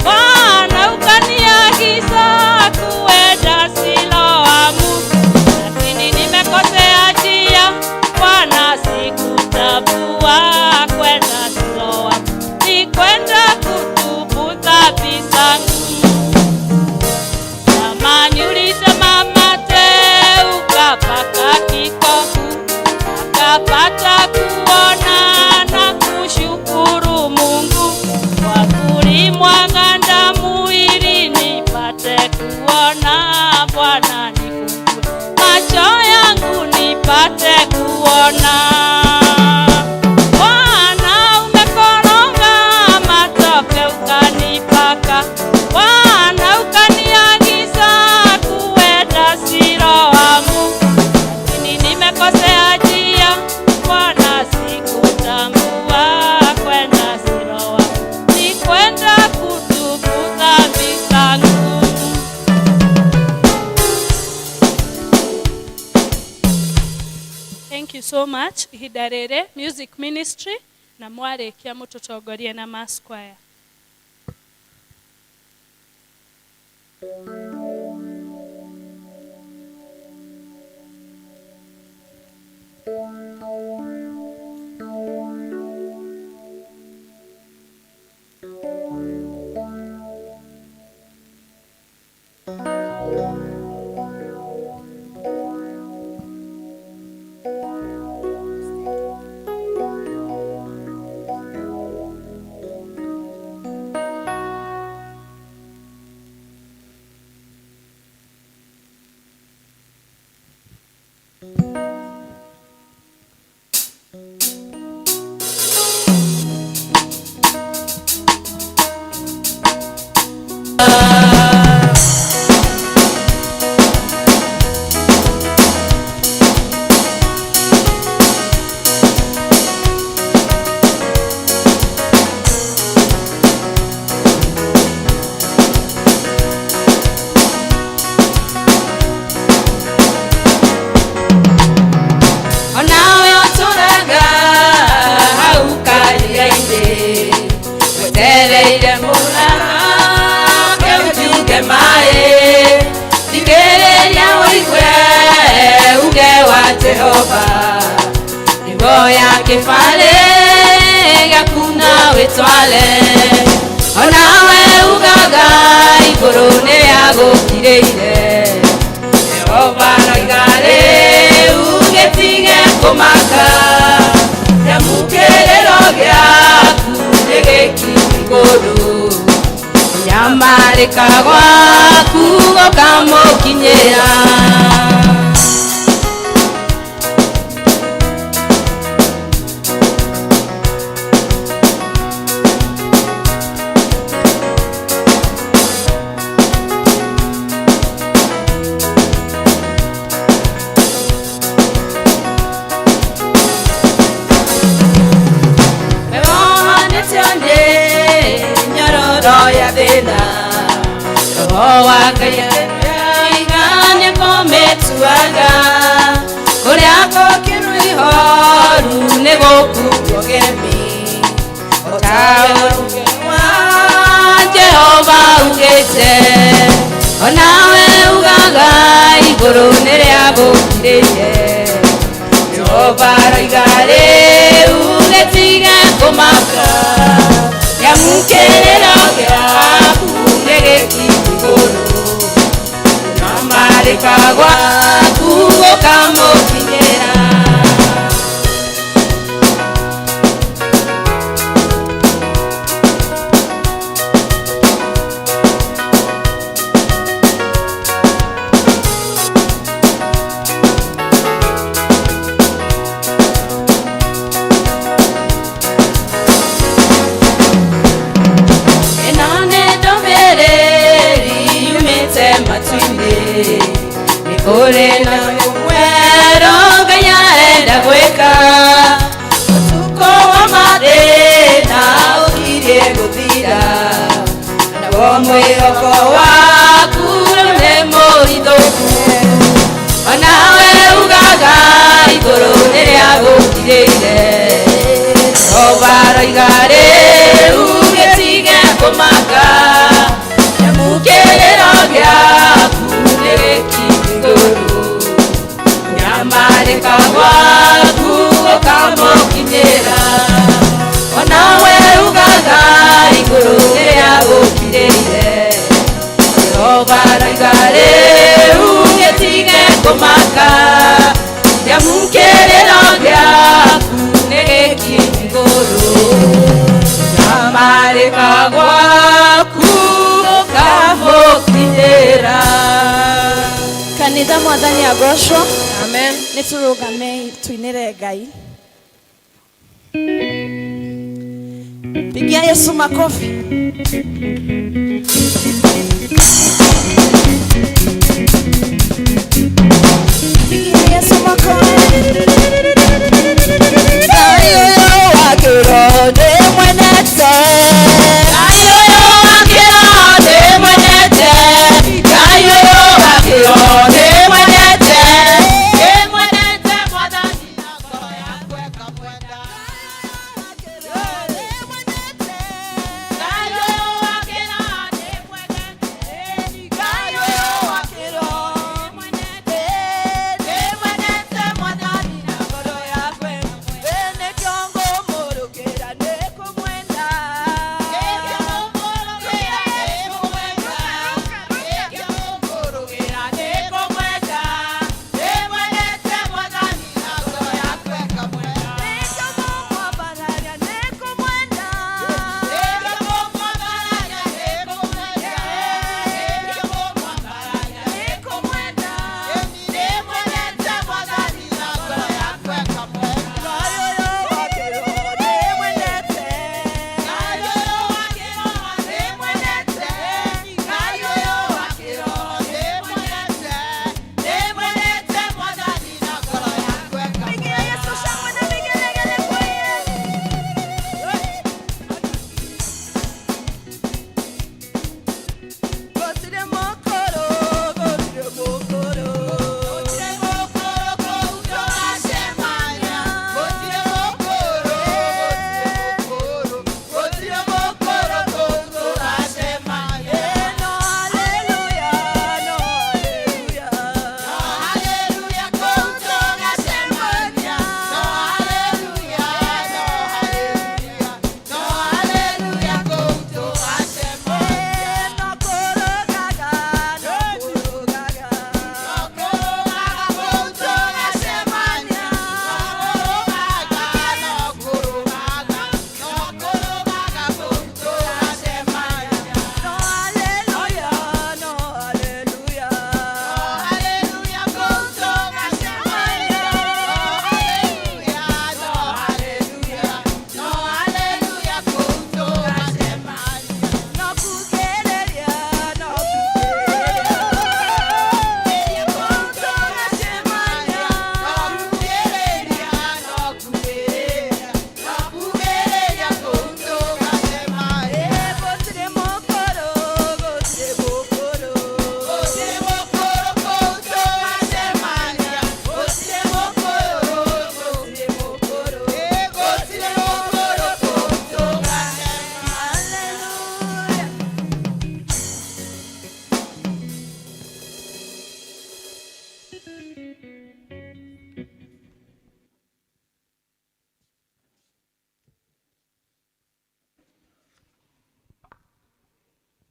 Bwana ukaniagiza kuenda Siloamu, lakini nimekosea njia, Bwana sikutambua kwenda Siloamu, ni kwenda kutubu dhambi zangu. Zamani ulisema mate ukapaka kikofu, akapata kuona na kushukuru Mungu kwa kulimwaga damu ili nipate kuona. Bwana nifungue macho yangu nipate kuona. Bwana umekoroga matope ukanipaka, Bwana so much. Ihinda rĩrĩ music ministry na mwarĩkia mũtũtongorie na mass choir. Onawe ũtũraga hau karia-inĩ, wetereire mũrake ũtunge maĩ, thikĩrĩria ũigue uge wa Jehova, nyĩmbo ya kĩbarĩ gĩaku na wĩtware. Onawe ugaga igũrũ nĩrĩagũkirĩire, Jehova aroiga rĩu gĩtige kũmaka, nyamũkĩrĩro gĩaku nĩ gĩkinyu igũrũ, kũnyamarĩka gwaku gũkamũkinyĩra. Wewohanĩtio nĩ nyororo ya thĩna, Roho wa Ngai aiga nĩkũmĩtuaga, kũrĩa gũkiru ihoru nĩgũkuo gemi, o ta ũrĩa wa Jehova ugĩte. Onawe ugaga igũrũ nĩrĩagũkirĩire, Jehova aroiga rĩu gĩtige kũmaka, nyamũkĩrĩro gĩaku nĩ gĩkinyu igũrũ, kũnyamarĩka gwaku gũkamũkinyĩra. Ĩno nĩ ndũmĩrĩri yumĩte matu-inĩ, nĩ kũrĩ na mwerũ Ngai arenda gwĩka, ũtukũ wa mathĩna ũkirie gũthira, naguo mwĩhoko waku rĩu nĩ mũhithũku. Onawe ugaga igũrũ nĩrĩagũkirĩire, Jehova aroiga rĩu gĩtige kũmaka, nyamũkĩrĩro gĩaku nĩ gĩkinyu igũrũ, kũnyamarĩka gwaku gũkamũkinyĩra. Onawe ugaga igũrũ nĩrĩagũkirĩire, Jehova aroiga rĩu gĩtige kũmaka, nyamũkĩrĩro gĩaku nĩ gĩkinyu igũrũ, kũnyamarĩka gwaku gũkamũkinyĩra. Kanitha mwathani agocwo. Amen. Nĩ tũrũgame tuinĩre Ngai. Pigia Yesu makofi. Pigia Yesu makofi. Ngai ũyũ wa kĩroho ndĩmwendete. Ngai ũyũ wa kĩroho ndĩmwendete. Ngai ũyũ wa kĩroho ndĩmwendete. Ndĩmwendete Mwathani na ngoro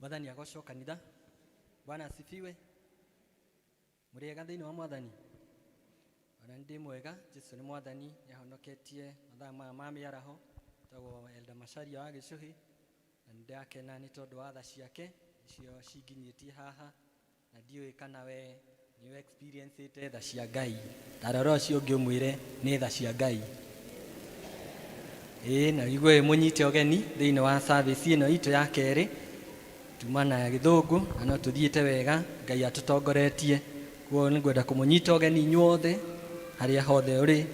Mwathani agocwo kanitha. Bwana asifiwe. Mũrĩega thĩinĩ wa Mwathani? Ona nĩ ndĩ mwega. Jesu nĩ Mwathani, nĩahonoketie mathaa maya ma mĩaraho. Tagwo Elder Macharia wa Gĩcũhĩ, na nĩ ndakena nĩ tondũ wa tha ciake icio cinginyĩtie haha, na ndiũĩ kana we nĩ experience tha cia Ngai. Ta rora ũcio ũngĩ ũmwĩre nĩ tha cia Ngai. Ĩĩ, na igue mũnyite ũgeni thĩinĩ wa service ĩno itũ ya kerĩ tuma na Gĩthũngũ, na no tũthiĩte wega, Ngai atũtongoretie. Koguo nĩ ngwenda kũmũnyita ũgeni inyuothe harĩa hothe ũrĩ,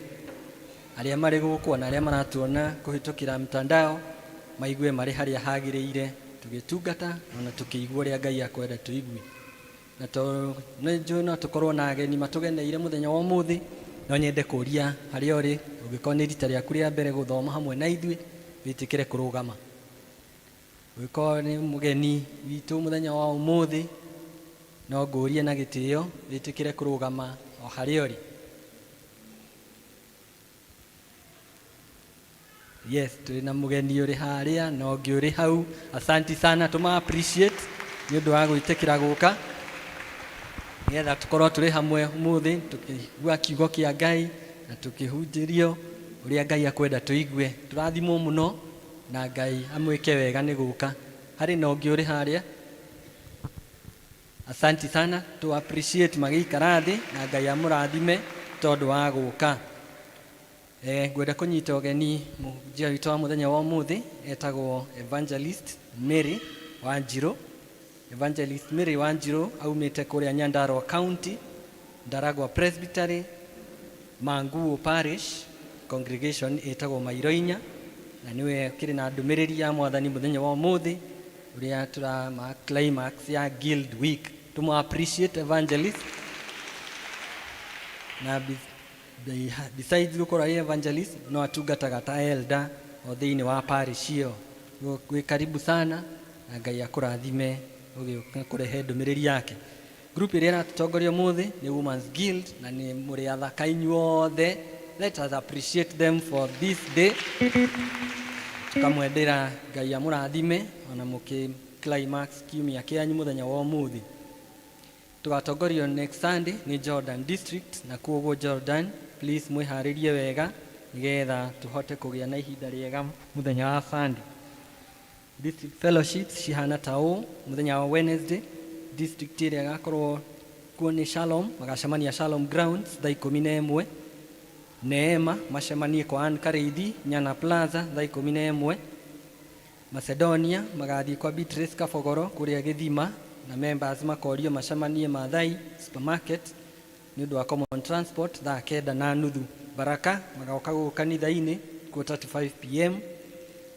arĩa marĩ gũkũ na arĩa maratuona kũhĩtũkĩra mtandao, maigue marĩ harĩa hagĩrĩire tũgĩtungata ona tũkĩigua ũrĩa Ngai akwenda tũigue. Na to nĩ njũĩ no tũkorwo na ageni matũgeneire mũthenya wa ũmũthĩ, no nyende kũria harĩa ũrĩ, ũngĩkorwo nĩ rita rĩaku rĩa mbere gũthoma hamwe na ithuĩ, wĩtĩkĩre kũrũgama. Ũngĩkorwo nĩ mũgeni witũ mũthenya wa ũmũthĩ, no ngũrie na gĩtĩo wĩtĩkĩre kũrũgama o harĩa ũrĩ. Yes, tũrĩ na mũgeni ũrĩ harĩa na ũngĩ ũrĩ hau. Asanti sana, tũma appreciate nĩ ũndũ wa gwĩtĩkĩra gũka nĩgetha tũkorwo tũrĩ hamwe ũmũthĩ tũkĩigua kiugo kĩa Ngai na tũkĩhunjĩrio ũrĩa Ngai akwenda tũigue. Tũrathimwo mũno na Ngai amwĩke wega nĩ gũka. Harĩ na ũngĩ ũrĩ harĩa. Asanti sana, tu appreciate magĩikara thĩ na Ngai amũrathime tondũ wa gũka. Ngwenda kũnyita ũgeni mũhunjia witũ wa mũthenya wa ũmũthĩ, etagwo Evangelist Mary Wanjirũ. Evangelist Mary Wanjirũ aumĩte kũrĩa Nyandarua County, Ndaragwa Presbytery, Manguo Parish, congregation ĩtagwo Mairoinya, na nĩwe ũkĩrĩ na ndũmĩrĩri ya Mwathani mũthenya wa ũmũthĩ ũrĩa tũrama climax ya Guild Week. Tũmũ appreciate evangelist, na besides gũkorwo arĩ evangelist, no atungataga ta elder o thĩinĩ wa parish ĩyo. Wĩ karibu sana na Ngai akũrathime ũgĩũka kũrehe ndũmĩrĩri yake. Group ĩrĩa ĩratũtongoria ũmũthĩ nĩ Women's Guild, na nĩ mũrĩ athaka inyuothe. Let us appreciate them for this day. Tũkamwendera Ngai amũrathime ona mũkĩ climax kiumia kĩanyu mũthenya wa ũmũthĩ. Tũgatongorio next Sunday nĩ Jordan District, na koguo Jordan, please mwĩharĩrie wega nĩgetha tũhote kũgĩa na ihinda rĩega mũthenya wa Sunday. District fellowships cihana ta ũũ: mũthenya wa Wednesday, district ĩrĩa ĩgakorwo kuo nĩ Shalom, magacemania Shalom Grounds thaa 11. Neema macemanie kwa Ann Karĩithi, Nyana Plaza, thaa 11. Macedonia magathiĩ kwa Beatrice Kabogoro kũrĩa Gĩthima, na members makorio macemanie Maathai Supermarket nĩ ũndũ wa common transport thaa 9:30. Baraka magoka gũkũ kanitha-inĩ 4:45 p.m.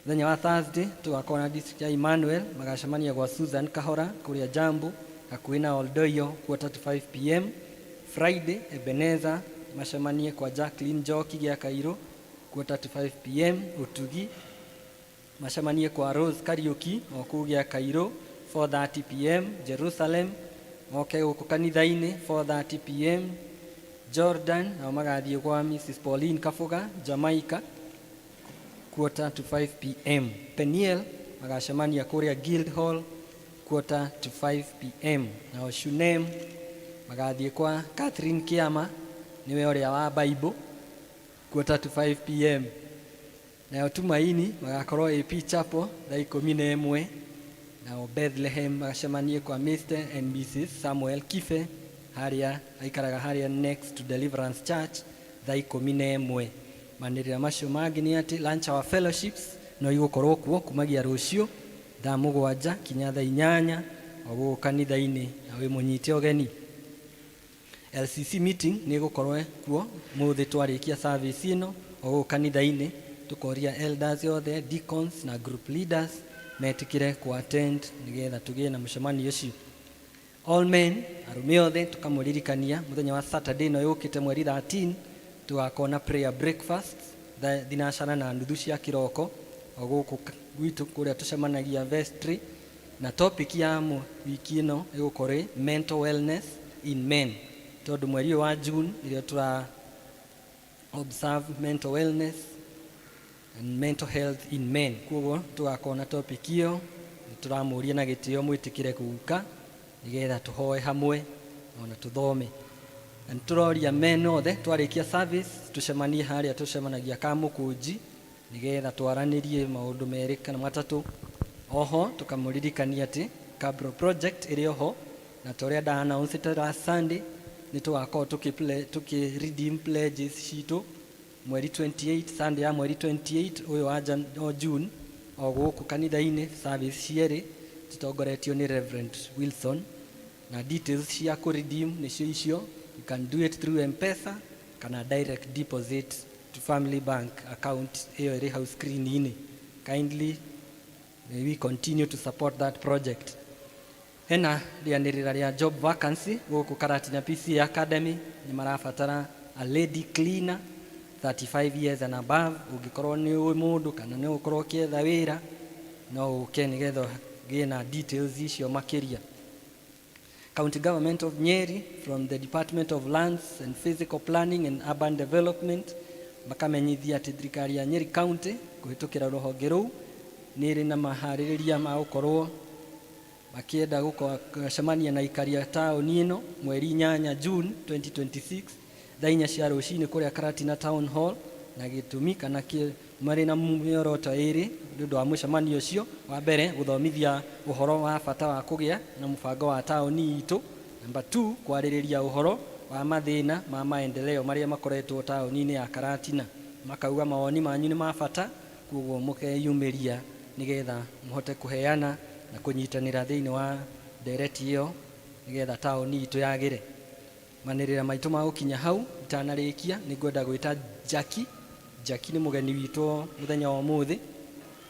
Mũthenya wa Thursday tũgakorwo na district ya Emmanuel, magacemania gwa Susan Kahora kũrĩa Jambo hakuhĩ na Oldoiyo 4:45 p.m. Friday, Ebenezer macemanie kwa Jacqueline Njoki gĩa Kairũ 4:45 p.m. Ũtugi macemanie kwa Rose Kariuki o kũu gĩa Kairũ 4:30 p.m. Jerusalem moke gũkũ kanitha-inĩ 4:30 p.m. Jordan nao magathiĩ kwa Mrs Pauline Kabuga, Jamaica, 4:45 p.m. Peniel magacemania kũrĩa Guild Hall 4:45 p.m. Nao Shunem magathiĩ kwa Catherine Kiama, nĩwe ũrĩa wa Bible, 4:45 p.m. Nayo Tumaini magakorwo AP Chapel thaa 11. Nao Bethlehem magacemanie kwa Mr and Mrs Samuel Kibe harĩa aikaraga, harĩa next to Deliverance Church, thaa 11. Manĩrĩra macio mangĩ nĩ atĩ lunch hour fellowships no igũkorwo kuo kumagia rũciũ thaa 7 kinya thaa 8 o gũkũ kanitha-inĩ, na wĩ mũnyite ũgeni. LCC meeting nĩ ĩgũkorwo kuo mũthĩ twarĩkia service ĩno o gũkũ kanitha-inĩ. Tũkoria elders othe, deacons na group leaders metĩkĩre ku attend nĩgetha tũgĩe na mũcemanio ũcio. All men, arũme othe, tũkamũririkania mũthenya wa Saturday ĩno yũkĩte mweri 13 tũgakorwo na prayer breakfast thaa 6:30 cia kĩroko o gũkũ gwitũ kũrĩa tũcemanagia vestry, na topic ya wiki ĩno ĩgũkorwo ĩ mental wellness in men, tondũ mweri ũyũ wa June nĩrĩo tũra observe mental wellness and mental health in men. Koguo tũgakorwo na topic ĩyo. Nĩtũramũria na gĩtĩo mwĩtĩkĩre gũka nĩgetha tũhoe hamwe ona tũthome. Na nĩtũroria men othe twarĩkia service tũcemanie harĩa tũcemanagia Kamũkũnji nĩgetha twaranĩrie maũndũ merĩ kana matatũ. Oho tũkamũririkania atĩ Cabro project ĩrĩ oho, na ta ũrĩa nda announce last Sunday nĩ tũgakorwo tũkĩ redeem pledges citũ mweri 28, Sunday ya mweri 28 ũyũ wa o June, o gũkũ kanitha-inĩ, service cierĩ citongoretio nĩ Reverend Wilson. Na details cia kũ redeem nĩcio icio. You can do it through M-Pesa kana direct deposit to Family Bank account ĩyo ĩrĩ hau screen-inĩ. Kindly may we continue to support that project. Hena rĩanĩrĩra rĩa job vacancy gũkũ Karatina PCA Academy. Nĩ marabatara a lady cleaner 35 years and above. Ũngĩkorwo nĩ ũĩ mũndũ kana nĩ ũkorwo ũkĩetha wĩra, no ũke nĩgetha ũgĩe na details icio makĩria. County Government of Nyeri, from the Department of Lands and Physical Planning and Urban Development, makamenyithia atĩ thirikari ya Nyeri County kũhĩtũkĩra rũhonge rũu nĩ ĩrĩ na maharĩrĩria ma gũkorwo makĩenda gũcemania na aikari a taũni ĩno mweri 8 June 2026 thaa 4 cia rũcinĩ kũrĩa Karatina Town Hall. Na gĩtũmi kana marĩ na mĩoroto ĩrĩ nĩ ũndũ wa mũcemanio ũcio. Wa mbere, gũthomithia ũhoro wa bata wa kũgĩa na mũbango wa taũni itũ. Number 2, kwarĩrĩria ũhoro wa mathĩna ma maendeleo marĩa makoretwo taũni-inĩ ya Karatina. Makauga mawoni manyu nĩ ma bata, koguo mũkeyumĩria nĩgetha mũhote kũheana na kũnyitanĩra thĩinĩ wa ndereti ĩyo nĩgetha taũni itũ yagĩre. Manĩrĩra maitũ ma gũkinya hau. Itanarĩkia, nĩ ngwenda gwĩta Jackie. Jackie nĩ mũgeni witũ mũthenya wa ũmũthĩ.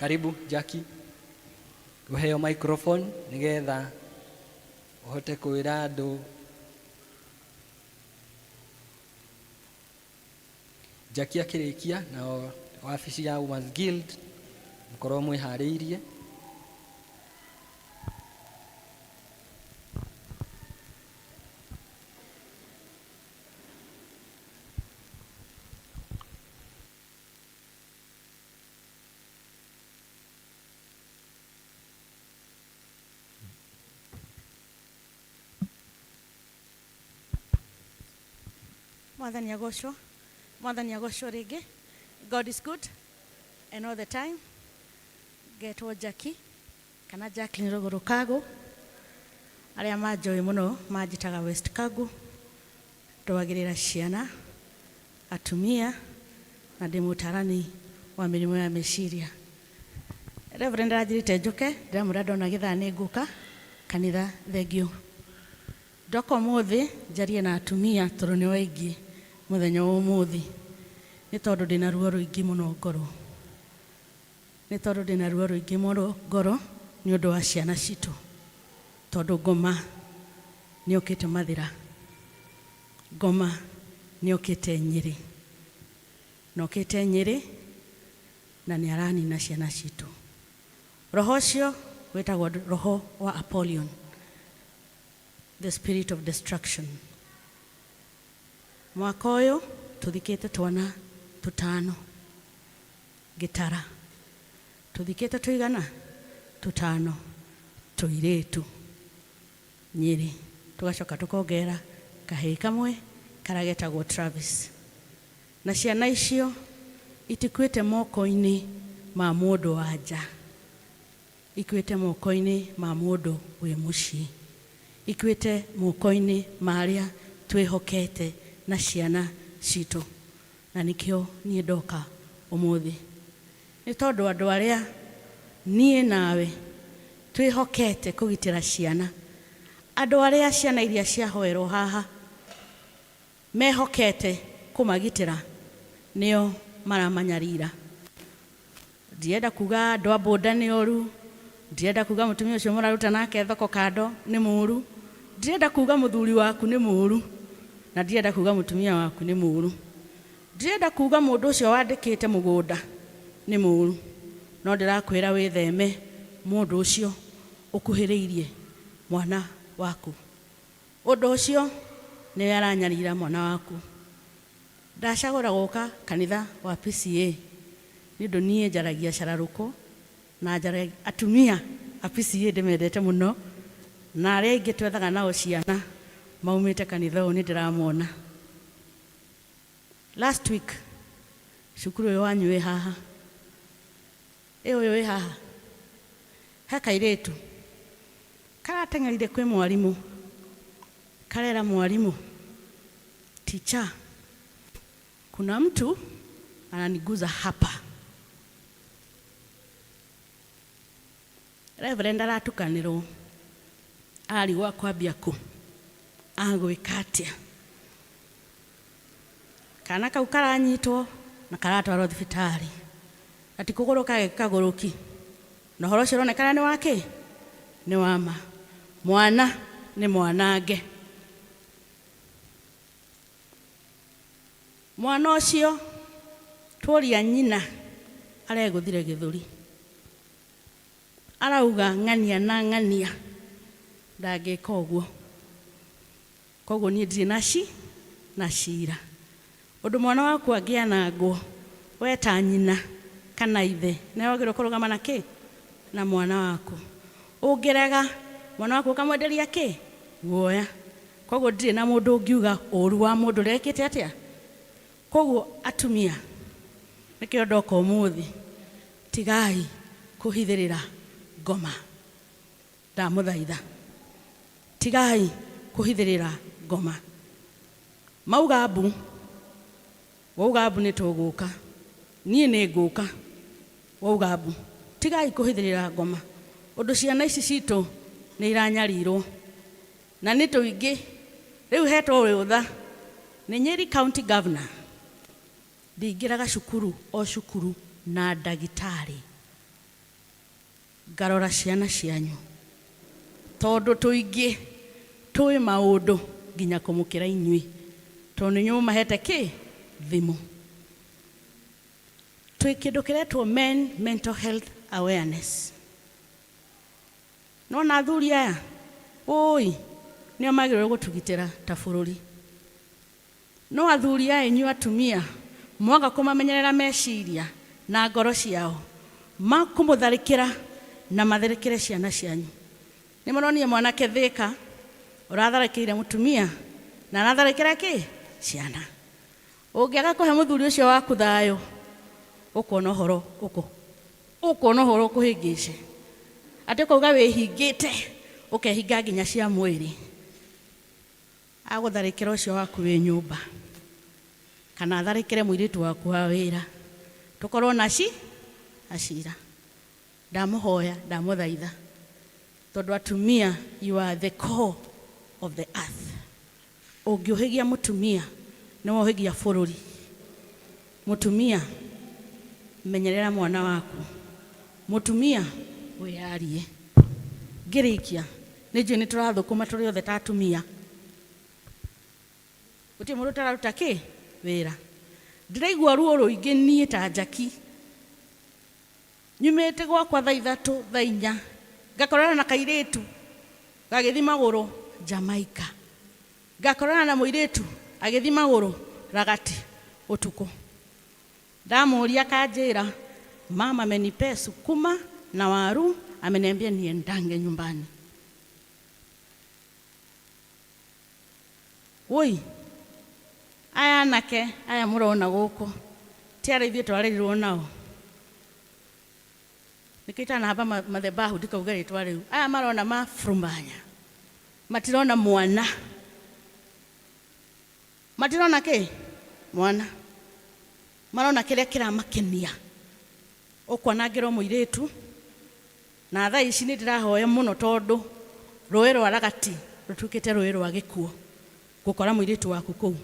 Karibu Jackie, ũheo microphone nĩgetha ũhote kwĩra andũ. Jackie akĩrĩkia, na wabici ya Women's Guild mũkorwo mwĩharĩirie. Mwathani agocwo. Mwathani agocwo rĩngĩ. God is good and all the time. Ngetwo Jackie kana Jacqueline Rũgũrũ Kago. Arĩa manjũĩ mũno manjĩtaga West Kago. Ndwagĩrĩra ciana, atumia, na ndĩ mũtarani wa mĩrimũ ya meciria. Reverend aranjĩrĩte njũke, ndĩramwĩra ndona gĩthaa nĩ ngũka kanitha. Thengiũ. Ndoka ũmũthĩ njarie na atumia tondũ nĩo aingĩ mũthenya wa ũmũthĩ, nĩ tondũ ndĩna ruo rũingĩ mũno ngoro, nĩ tondũ ndĩna ruo rũingĩ mũno ngoro nĩ ũndũ wa ciana citũ, tondũ ngoma nĩ yũkĩte Mathĩra, ngoma nĩ yũkĩte Nyĩrĩ, na ũkĩte Nyĩrĩ na nĩ aranina ciana citũ. Roho ũcio wĩtagwo roho wa Apollyon, the spirit of destruction. Mwaka ũyũ tũthikĩte twana tũtano gĩtara, tũthikĩte tũigana tũtano tũirĩtu Nyĩrĩ, tũgacoka tũkongerera kahĩĩ kamwe karĩa getagwo Travis. Na ciana icio itikuĩte moko-inĩ ma mũndũ wa nja, ikuĩte moko-inĩ ma mũndũ wĩ mũciĩ, ikuĩte moko-inĩ ma arĩa twĩhokete na ciana citũ. Na nĩkĩo niĩ ndoka ũmũthĩ, nĩ tondũ andũ arĩa niĩ nawe twĩhokete kũgitĩra ciana, andũ arĩa ciana iria ciahoerwo haha mehokete kũmagitĩra, nĩo maramanyarira. Ndirenda kuga andũ a boda nĩ oru, ndirenda kuga mũtumia ũcio mũraruta nake thoko kando nĩ mũru, ndirenda kuga mũthuri waku nĩ mũru, na ndirenda kuga mũtumia waku nĩ mũru, ndirenda kuga mũndũ ũcio wandĩkĩte mũgũnda nĩ mũru, no ndĩrakwĩra wĩtheme mũndũ ũcio ũkuhĩrĩirie mwana waku. Ũndũ ũcio nĩwe aranyarira mwana waku. Ndacagũra gũka kanitha wa PCA nĩ ũndũ niĩ njaragia cararũkũ na njaragia atumia. A PCEA ndĩmendete mũno, na arĩa aingĩ twethaga nao ciana maumĩte kanitha ũyũ nĩ ndĩramona. Last week cukuru ũyũ wanyu wĩ haha, ĩ ũyũ wĩ haha, he kairĩtu karateng'erire kwĩ mwarimũ, karera mwarimũ, "Teacher, kuna mtu ananiguza hapa." Reverend aratukanĩrwo, ararigwo akwambia kũ, agwĩka atĩa. Kana kau karanyitwo na karatwarwo thibitarĩ, na ti kũgũrũ kage kagũrũki, na ũhoro ũcio ũronekana nĩ wa kĩ, nĩ wa ma. Mwana nĩ mwanange. Mwana ũcio tworia nyina aregũthire gĩthũri, arauga ng'ania na ng'ania ndangĩka ũguo. Koguo niĩ ndirĩ na ci na cira ũndũ mwana waku angĩanangwo, we ta nyina kana ithe nĩ wagĩrĩirwo kũrũgama na kĩ na mwana waku. Ũngĩrega mwana waku ũkamwenderia kĩ guoya. Koguo ndirĩ na mũndũ ũngiuga ũru wa mũndũ ũrĩa ekĩte atĩa. Koguo atumia, nĩkĩo ndoka ũmũthĩ, tigai kũhithĩrĩra ngoma, ndamũthaitha, tigai kũhithĩrĩra ngoma. Mauga mbu, wauga mbu nĩ tũgũka, niĩ nĩ ngũka. Wauga mbu, tigai kũhithĩrĩra ngoma. Ũndũ ciana ici citũ nĩ iranyarirwo na nĩ tũingĩ. Rĩu hetwo rũtha nĩ Nyeri County Governor, ndingĩraga cukuru o cukuru na ndagĩtarĩ ngarora ciana cianyu, tondũ tũingĩ tũĩ maũndũ nginya kũmũkĩra inyuĩ, tondũ nĩ inyuĩ mũmahete kĩ thimũ. Twĩ kĩndũ kĩretwo men mental health awareness. Nona athuri aya ũi nĩo magĩrĩirwo gũtũgitĩra ta bũrũri, no athuri aya inyuĩ atumia mwaga kũmamenyerera meciria na ngoro ciao, makũmũtharĩkĩra na matharĩkĩre ciana cianyu. Nĩ mũronire mwanake Thĩka ũratharĩkĩire mũtumia na aratharĩkĩra kĩ ciana. Ũngĩaga kũhe mũthuri ũcio waku thayũ, ũkuona ũhoro ũkũ ũkuona ũhoro ũkũhĩngĩce, atĩ ũkauga wĩhingĩte, ũkehinga nginya cia mwĩrĩ. Agũtharĩkĩra ũcio waku wĩ nyũmba, kana atharĩkĩre mũirĩtu waku wa wĩra, tũkorwo na ci acira. Ndamũhoya, ndamũthaitha, tondũ atumia, you are the core of the earth. Ũngĩũhĩgia mũtumia nĩ wohĩgia bũrũri. Mũtumia, menyerera mwana waku. Mũtumia, wĩyarie. Ngĩrĩkia, nĩ njũĩ nĩ tũrathũkũma tũrĩ othe ta atumia, gũtirĩ mũndũ ũtararuta kĩ wĩra. Ndĩraigua ruo rũingĩ niĩ ta Njaki, nyumĩte gwakwa thaa 3, thaa 4, ngakorana na kairĩtu gagĩthi magũrũ Jamaica, ngakorana na mũirĩtu agĩthi magũrũ Ragati ũtukũ. Ndamũria akanjĩra, "Mama amenipea sukuma na waru, ameniambia niendange nyumbani." Woi, aya anake aya mũrona gũkũ ti arĩa ithuĩ twarerirwo nao, nĩkĩo itanahamba madhabahu ndikauge rĩtwa rĩu. Aya marona mafurumanya, matirona mwana, matirona kĩ mwana, marona kĩrĩa kĩramakenia, ũkwanangĩrwo mũirĩtu. Na thaa ici nĩ ndĩrahoya mũno, tondũ rũĩ rwa Ragati rũtuĩkĩte rũĩ rwa gĩkuũ, gũkora mũirĩtu waku kũu.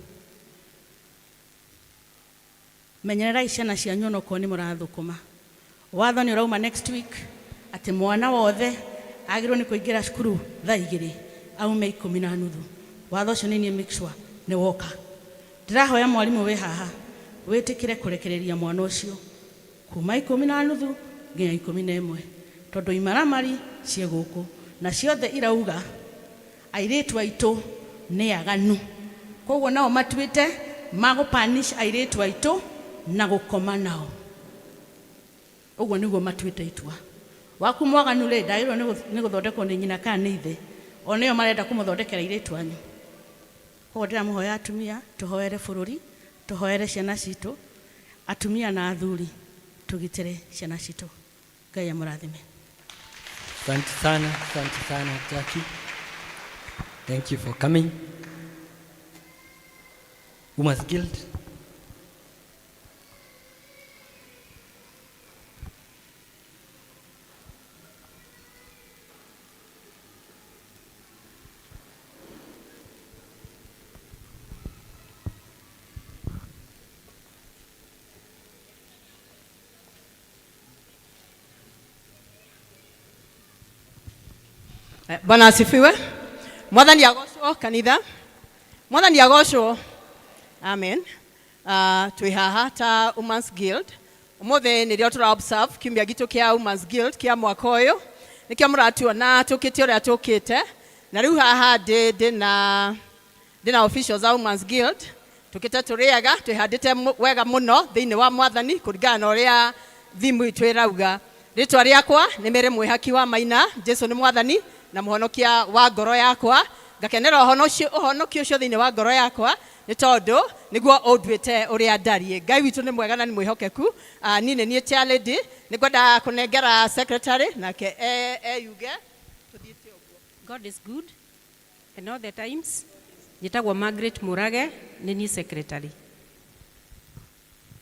Menyererai ciana cianyu onokorwo nĩ mũrathũkũma. Watho nĩ ũrauma next week atĩ mwana wothe agĩrĩirwo nĩ kũingĩra cukuru thaa 2, aume 10:30. Watho ũcio nĩ niĩ make sure nĩ woka. Ndĩrahoya mwarimũ wĩ haha wĩtĩkĩre kũrekereria mwana ũcio kuma 10:30 nginya 11, tondũ imaramari ciĩ gũkũ na ciothe irauga airĩtu aitũ nĩ aganu. Koguo nao matuĩte magũpanish airĩtu aitũ na gũkoma nao. Ũguo nĩguo matuĩte itua. Waku mwaganu rĩ, ndagĩrĩirwo nĩ gũthondekwo nĩ nyina kana nĩ ithe. O nĩo marenda kũmũthondekera airĩtu anyu. Koguo ndĩramũhoya atumia, tũhoere bũrũri, tũhoere ciana citũ, atumia na athuri, tũgitĩre ciana citũ. Ngai amũrathime. Asante sana, asante sana Jackie. Thank you for coming. Women's Guild. Bwana asifiwe. Mwathani agocwo kanitha. Mwathani agocwo. Amen. Twĩ haha ta Women's Guild. Ũmũthĩ nĩrĩo tũra observe kiumia gitũ kĩa Women's Guild kĩa mwaka ũyũ. Nĩkĩo mũratuona tũkĩte ũrĩa tũkĩte. Na rĩu haha ndĩ ndĩna ndĩna officials a Women's Guild. Tũkĩte tũrĩaga twĩhandĩte wega mũno thĩinĩ wa Mwathani kũringana na ũrĩa thimu itũ ĩrauga. Rĩtwa rĩakwa nĩ Mary Mwĩhaki wa Maina. Jesu nĩ Mwathani na mũhonokia wa ngoro yakwa. Ngakenera ũhonokio ũcio thĩinĩ wa ngoro yakwa nĩ tondũ nĩguo ũnduĩte ũrĩa ndariĩ. Ngai witũ nĩ mwega na nĩ mwĩhokeku. Niĩ nĩ niĩ chair lady. Nĩ ngwenda kũnengera secretary nake eyuge. Tũthiĩte ũguo. God is good and all the times. Njĩtagwo Margaret Murage, nĩ niĩ secretary.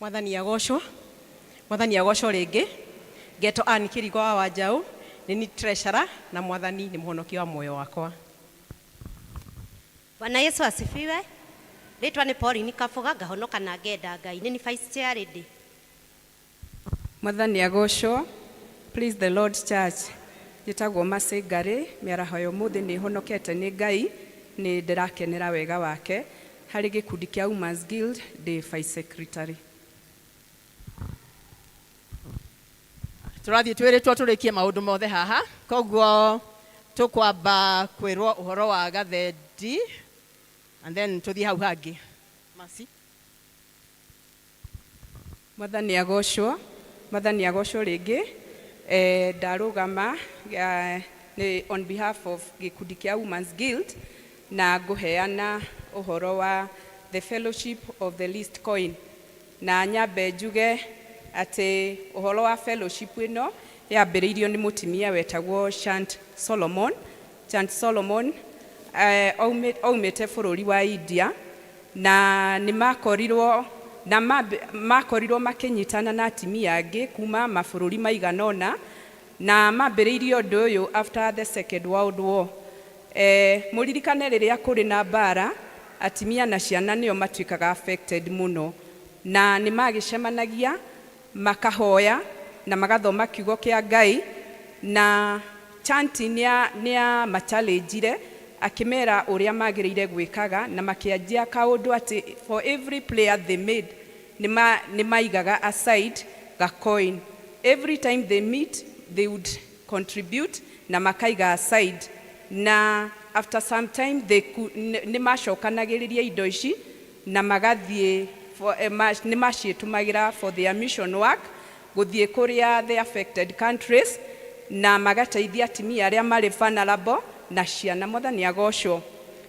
Mwathani agocwo. Mwathani agocwo rĩngĩ. Ngetwo Ann Kĩrigo wa Wanjaũ, nĩ niĩ treasurer na Mwathani nĩ mũhonokia wa muoyo wakwa. Bwana Yesu asifiwe. Rĩtwa nĩ Pauline Kabuga, ngahonoka na ngenda Ngai. Nĩ niĩ vice chair lady. Mwathani agocwo. Praise the Lord Church. Njĩtagwo Mercy Ngari, mĩaraho ya ũmũthĩ nĩ honokete nĩ Ngai, nĩ ndĩrakenera wega wake. Harĩ gĩkundi kĩa Women's Guild, ndĩ vice secretary. Tũrathiĩ twĩrĩtwo tũrĩkie maũndũ mothe haha, koguo tũkwamba kwĩrwo ũhoro wa gathendi and then tũthiĩ hau hangĩ. Mercy. Mwathani agocwo. Mwathani agocwo rĩngĩ. Ndarũgama nĩ on behalf of gĩkundi kĩa Women's Guild na ngũheana ũhoro wa the Fellowship of the Least Coin. Na nyambe njuge atĩ ũhoro wa fellowship ĩno yambĩrĩirio nĩ mũtumia wetagwo Shant Solomon. Shant Solomon aumĩte bũrũri wa India na nĩ makorirwo na makorirwo makĩnyitana na atumia angĩ kuma mabũrũri maigana ũna na mambĩrĩirie ũndũ ũyũ after the Second World War. Mũririkane rĩrĩa kũrĩ na mbara atumia na ciana nĩo matuĩkaga affected mũno na nĩ magĩcemanagia makahoya na magathoma kiugo kĩa Ngai na Chanti nĩa machallengire akĩmera ũrĩa magĩrĩire gwĩkaga na makĩanjia kaũndũ atĩ for every prayer they made nĩ maigaga aside ga coin. Every time they meet they would contribute na makaiga aside na after some time they nĩ macokanagĩrĩria indo ici na magathiĩ nĩ maciĩtũmagĩra for their mission work gũthiĩ kũrĩa the affected countries na magateithia atumia arĩa marĩ vulnerable na ciana. Mwathani agocwo.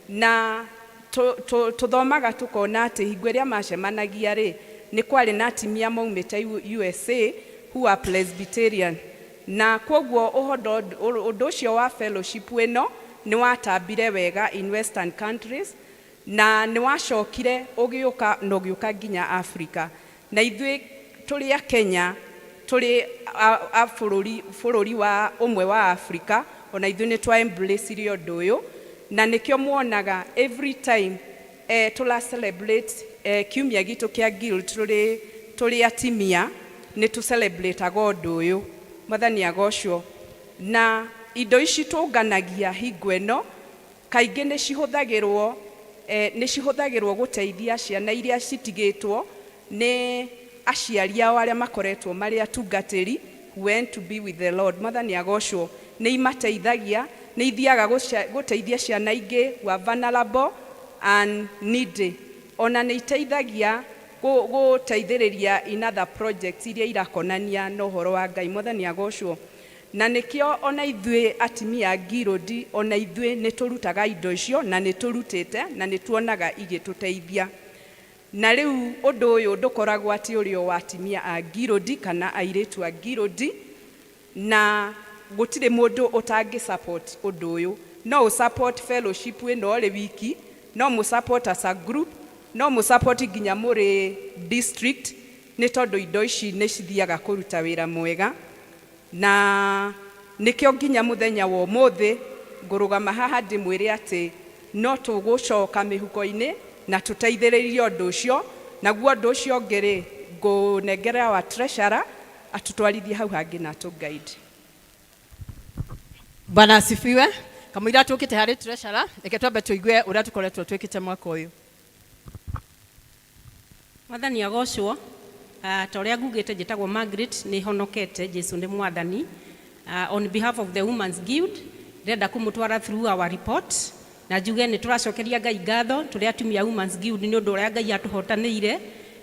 Na tũthomaga tũkona atĩ hingo ĩrĩa macemanagia rĩ nĩ kwarĩ na atumia maumĩte USA who are Presbyterian na kwoguo ũndũ ũcio wa fellowship ĩno nĩ watambire wega in western countries na nĩ wacokire ũgĩũka na ũgĩũka nginya Africa. Na ithuĩ tũrĩ a Kenya tũrĩ a bũrũri wa ũmwe wa Africa ona ithuĩ nĩ twa embrace ũndũ ũyũ na nĩkĩo muonaga every time tũra celebrate kiumia gitũ kĩa guild tũrĩ atimia nĩ tũ celebrate-aga ũndũ ũyũ. Mwathani agocwo. Na indo ici tũnganagia hingo ĩno kaingĩ nĩ cihũthagĩrwo gũteithia ciana iria citigĩtwo nĩ aciari ao arĩa makoretwo marĩ atungatĩri who went to be with the Lord. Mwathani agocwo. Nĩ imateithagia, nĩ ithiaga gũteithia ciana ingĩ who are vulnerable and needy. Ona nĩ iteithagia gũteithĩrĩria in other projects iria irakonania na ũhoro wa Ngai. Mwathani agocwo. Na nĩkĩo ona ithuĩ atimia a Ngirũndi, ona ithuĩ nĩ tũrutaga indo icio na nĩ tũrutĩte na nĩ tuonaga igĩtũteithia. Na rĩu ũndũ ũyũ ndũkoragwo atĩ ũrĩ o wa atimia a Ngirũndi kana airĩtu a Ngirũndi, na gũtirĩ mũndũ ũtangĩ support ũndũ ũyũ. No ũ support fellowship ĩno ũrĩ wiki, no mũ support as a group, no mũ support nginya mũrĩ district, nĩ tondũ indo ici nĩ cithiaga kũruta wĩra mwega. Na nĩkĩo nginya mũthenya wa ũmũthĩ ngũrũgama haha ndĩmwĩre atĩ no tũgũcoka mĩhuko-inĩ na tũteithĩrĩrie ũndũ ũcio. Naguo ũndũ ũcio ũngĩ rĩ, ngũnengera wa treasurer atũtwarithie hau hangĩ na atũ guide. Bwana asifiwe. Kamũira tũkĩte harĩ treasurer, reke twambe tũigue ũrĩa tũkoretwo twĩkĩte mwaka ũyũ. Mwathani agocwo. Ta ũrĩa ngugĩte, njĩtagwo Margaret, nĩ honokete, Jesu nĩ Mwathani. On behalf of the Women's Guild, ndĩrenda kũmũtwara through our report na njuge nĩ tũracokeria Ngai ngatho tũrĩ atumia a Women's Guild nĩ ũndũ ũrĩa Ngai atũhotanĩire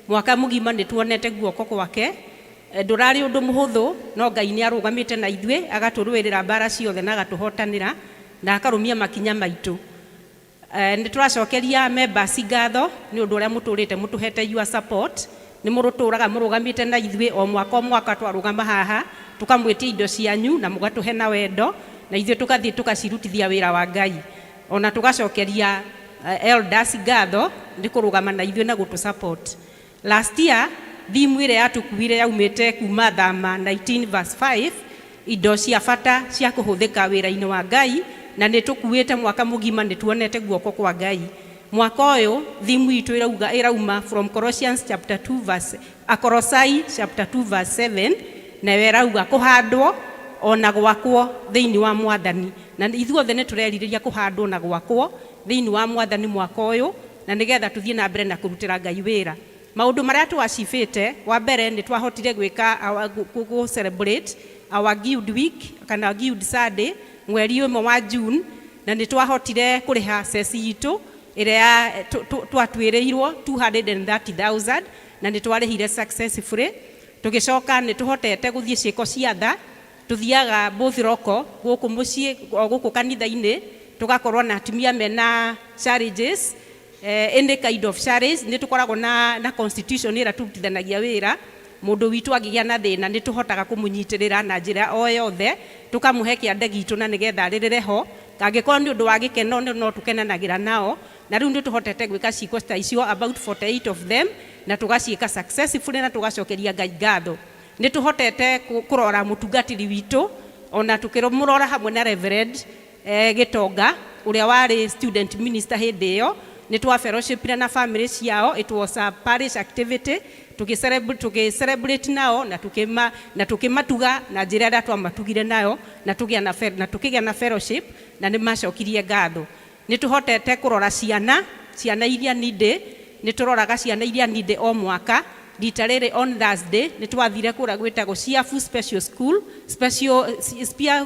mwaka mũgima. Nĩ tuonete guoko gwake. Ndũrarĩ ũndũ mũhũthũ, no Ngai nĩ arũgamĩte na ithuĩ, agatũrũĩrĩra mbara ciothe na agatũhotanĩra na akarũmia makinya maitũ. Nĩ tũracokeria members ngatho nĩ ũndũ ũrĩa mũtũrĩte mũtũhete your support. Nĩ mũrũtũraga mũrũgamĩte na ithuĩ o mwaka o mwaka. Twarũgama haha tũkamwĩtia indo cianyu na mũgatũhe na wendo, na ithuĩ tũgathiĩ tũgacirutithia wĩra wa Ngai. Ona tũgacokeria elders ngatho nĩ kũrũgama na ithuĩ na gũtũ support. Last year theme ĩrĩa yatũkuire yaumĩte kuma Thama 19 verse 5, indo cia bata cia kũhũthĩka wĩra-inĩ wa Ngai, na nĩ tũkuĩte mwaka mũgima, nĩ tuonete guoko kwa Ngai. Mwaka ũyũ theme itũ ĩrauga ĩrauma from Colossians chapter 2 verse Akolosai chapter 2 verse 7, nayo ĩrauga kũhandwo ona gwakwo thĩinĩ wa Mwathani. Na ithuothe nĩ tũrerirĩria kũhandwo na gwakwo thĩinĩ wa Mwathani mwaka ũyũ, na nĩgetha tũthiĩ na mbere na kũrutĩra Ngai wĩra. Maũndũ marĩa twacibĩte, wa mbere nĩ twahotire gwĩka gũ celebrate our guild week kana Guild Sunday mweri ũmwe wa June, na nĩ twahotire kũrĩha ceci itũ ĩrĩa twatuĩrĩirwo 230,000, na nĩ twarĩhire successfully. Tũgĩcoka nĩ tũhotete gũthiĩ ciĩko cia tha. Tũthiaga both local gũkũ mũciĩ o gũkũ kanitha-inĩ, tũgakorwo na atumia mena challenges, any kind of challenge. Nĩ tũkoragwo na constitution ĩrĩa tũrutithanagia wĩra. Mũndũ witũ angĩgĩa na thĩna, nĩ tũhotaga kũmũnyitĩrĩra na njĩra o yothe, tũkamũhe kĩande gitũ na nĩgetha arĩrĩre ho. Angĩkorwo nĩ ũndũ wa gĩkeno, no tũkenanagĩra nao. Na rĩu nĩ tũhotete gwĩka ciĩko ta icio about 48 of them, na tũgaciĩka successfully, na tũgacokeria Ngai ngatho. Nĩ tũhotete kũrora mũtungatĩri witũ, ona tũkĩmũrora hamwe na Reverend Gĩtonga ũrĩa warĩ student minister hĩndĩ ĩyo. Nĩ twa fellowshipire na family ciao. It was a parish activity. Tũgĩ celebrate nao na tũkĩmatuga na njĩra ĩrĩa twamatugire nayo, na tũkĩgĩa na fellowship, na nĩ macokirie ngatho. Nĩ tũhotete kũrora ciana iria needy. Nĩ tũroraga ciana iria needy o mwaka. Rita rĩrĩ on Thursday nĩ twathire kũrĩa gwĩtagwo Ciabu Special School, Special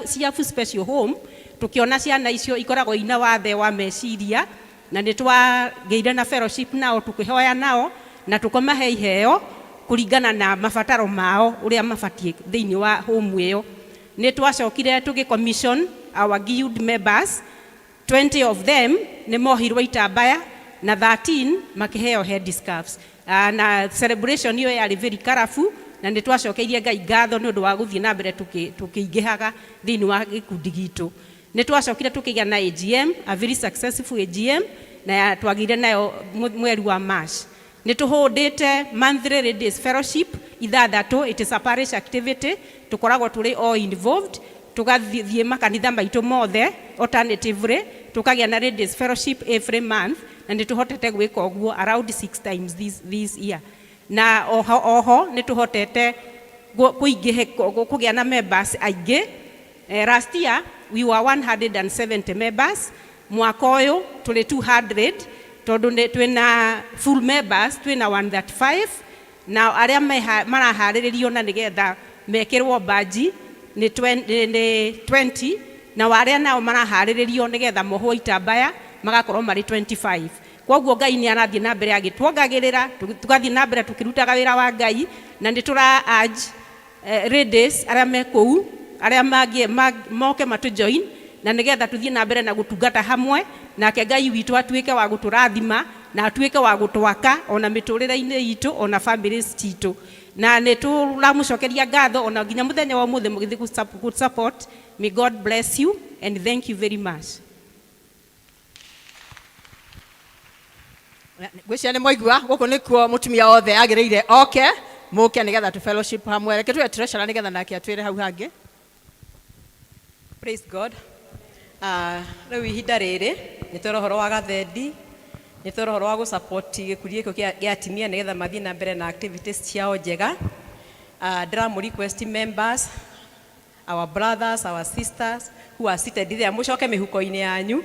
Ciabu Special Home, tũkĩona ciana icio ikoragwo ina wathe wa meciria, na nĩ twagĩire na fellowship nao, tũkĩhoya nao na tũkamahe iheo kũringana na mabataro mao ũrĩa mabatiĩ thĩinĩ wa home ĩyo. Nĩ twacokire tũgĩ commission our guild members. 20 of them nĩ mohirwo itambaya na 13 makĩheo head scarves. Na celebration ĩyo yarĩ very colourful, na nĩ twacokeirie Ngai ngatho nĩ ũndũ wa gũthiĩ na mbere tũkĩingĩhaga thĩinĩ wa gĩkundi gitũ. Nĩ twacokire tũkĩgĩa na AGM, a very successful AGM, na twagĩire nayo mweri wa March. Nĩ tũhũndĩte monthly ladies fellowship ithathatũ. It is a parish activity. Tũkoragwo tũrĩ all involved, tũgathiĩ makanitha maitũ mothe alternatively, tũkagĩa na ladies fellowship every month, na nĩ tũhotete gwĩka ũguo around six times this year. Na oho nĩ tũhotete kũgĩa na members aingĩ. Last year we were 170 members. Mwaka ũyũ tũrĩ 200, tondũ nĩ twĩna full members, twĩna 135, na arĩa maraharĩrĩrio na nĩgetha mekĩrwo baji nĩ 20, na arĩa nao maraharĩrĩrio nĩgetha mohwo itambaya magakorwo marĩ 25. Koguo Ngai nĩ arathiĩ na mbere agĩtuongagĩrĩra, tũgathiĩ na mbere tũkĩrutaga wĩra wa Ngai, na nĩ tũra urge ladies arĩa me kũu. Arĩa mangĩ moke matũ join na nĩgetha tũthiĩ na mbere na gũtungata hamwe nake. Ngai witũ atuĩke wa gũtũrathima na atuĩke wa gũtwaka ona mĩtũrĩre-inĩ itũ, ona families citũ. Na nĩ tũramũcokeria ngatho ona nginya mũthenya wa ũmũthĩ mũgĩthiĩ gũ support. May God bless you and thank you very much. Ngwĩciria nĩ mwaigua gũkũ nĩkuo mũtumia wothe agĩrĩire oke, mũke nĩgetha tu fellowship hamwe. Reke tuwe treasurer nĩgetha nake atwĩre hau hangĩ. Praise God. Rĩu ihinda rĩrĩ nĩ twera ũhoro wa gathendi, nĩ twera ũhoro wa gũsupport gĩkundi gĩkĩ gĩa atimia nĩgetha mathiĩ na mbere na activities ciao njega. Ndĩramũ request members, our brothers, our sisters who are seated there, mũcoke mĩhuko-inĩ yanyu,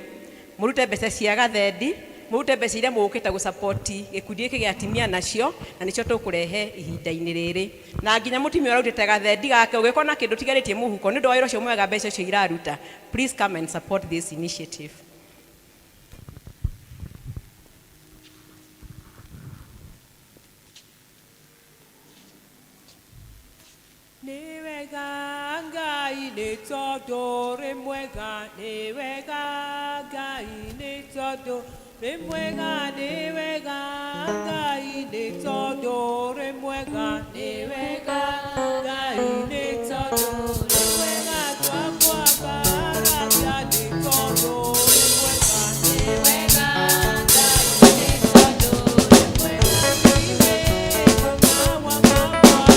mũrute mbeca cia gathendi, mũrute mbeca iria mũgũkĩte gũsupport gĩkundi gĩkĩ gĩa atimia nacio, na nĩcio tũkũrehe ihinda-inĩ rĩrĩ. Na nginya mũtumia ũrarutĩte gathendi gake, ũgĩkorwo na kĩndũ ũtigarĩtie mũhuko nĩ ũndũ wa wĩra ũcio mwega mbeca icio iraruta, please come and support this initiative. Nĩ wega Ngai nĩ tondũ rĩ mwega, nĩ wega Ngai nĩ tondũ rĩ mwega, nĩ wega Ngai nĩ tondũ rĩ mwega, nĩ wega Ngai nĩ tondũ rĩ mwega, twakwambararia nĩ tondũ rĩ mwega, nĩ wega Ngai nĩ tondũ rĩ mwega, iwe Bwana wa mabwana,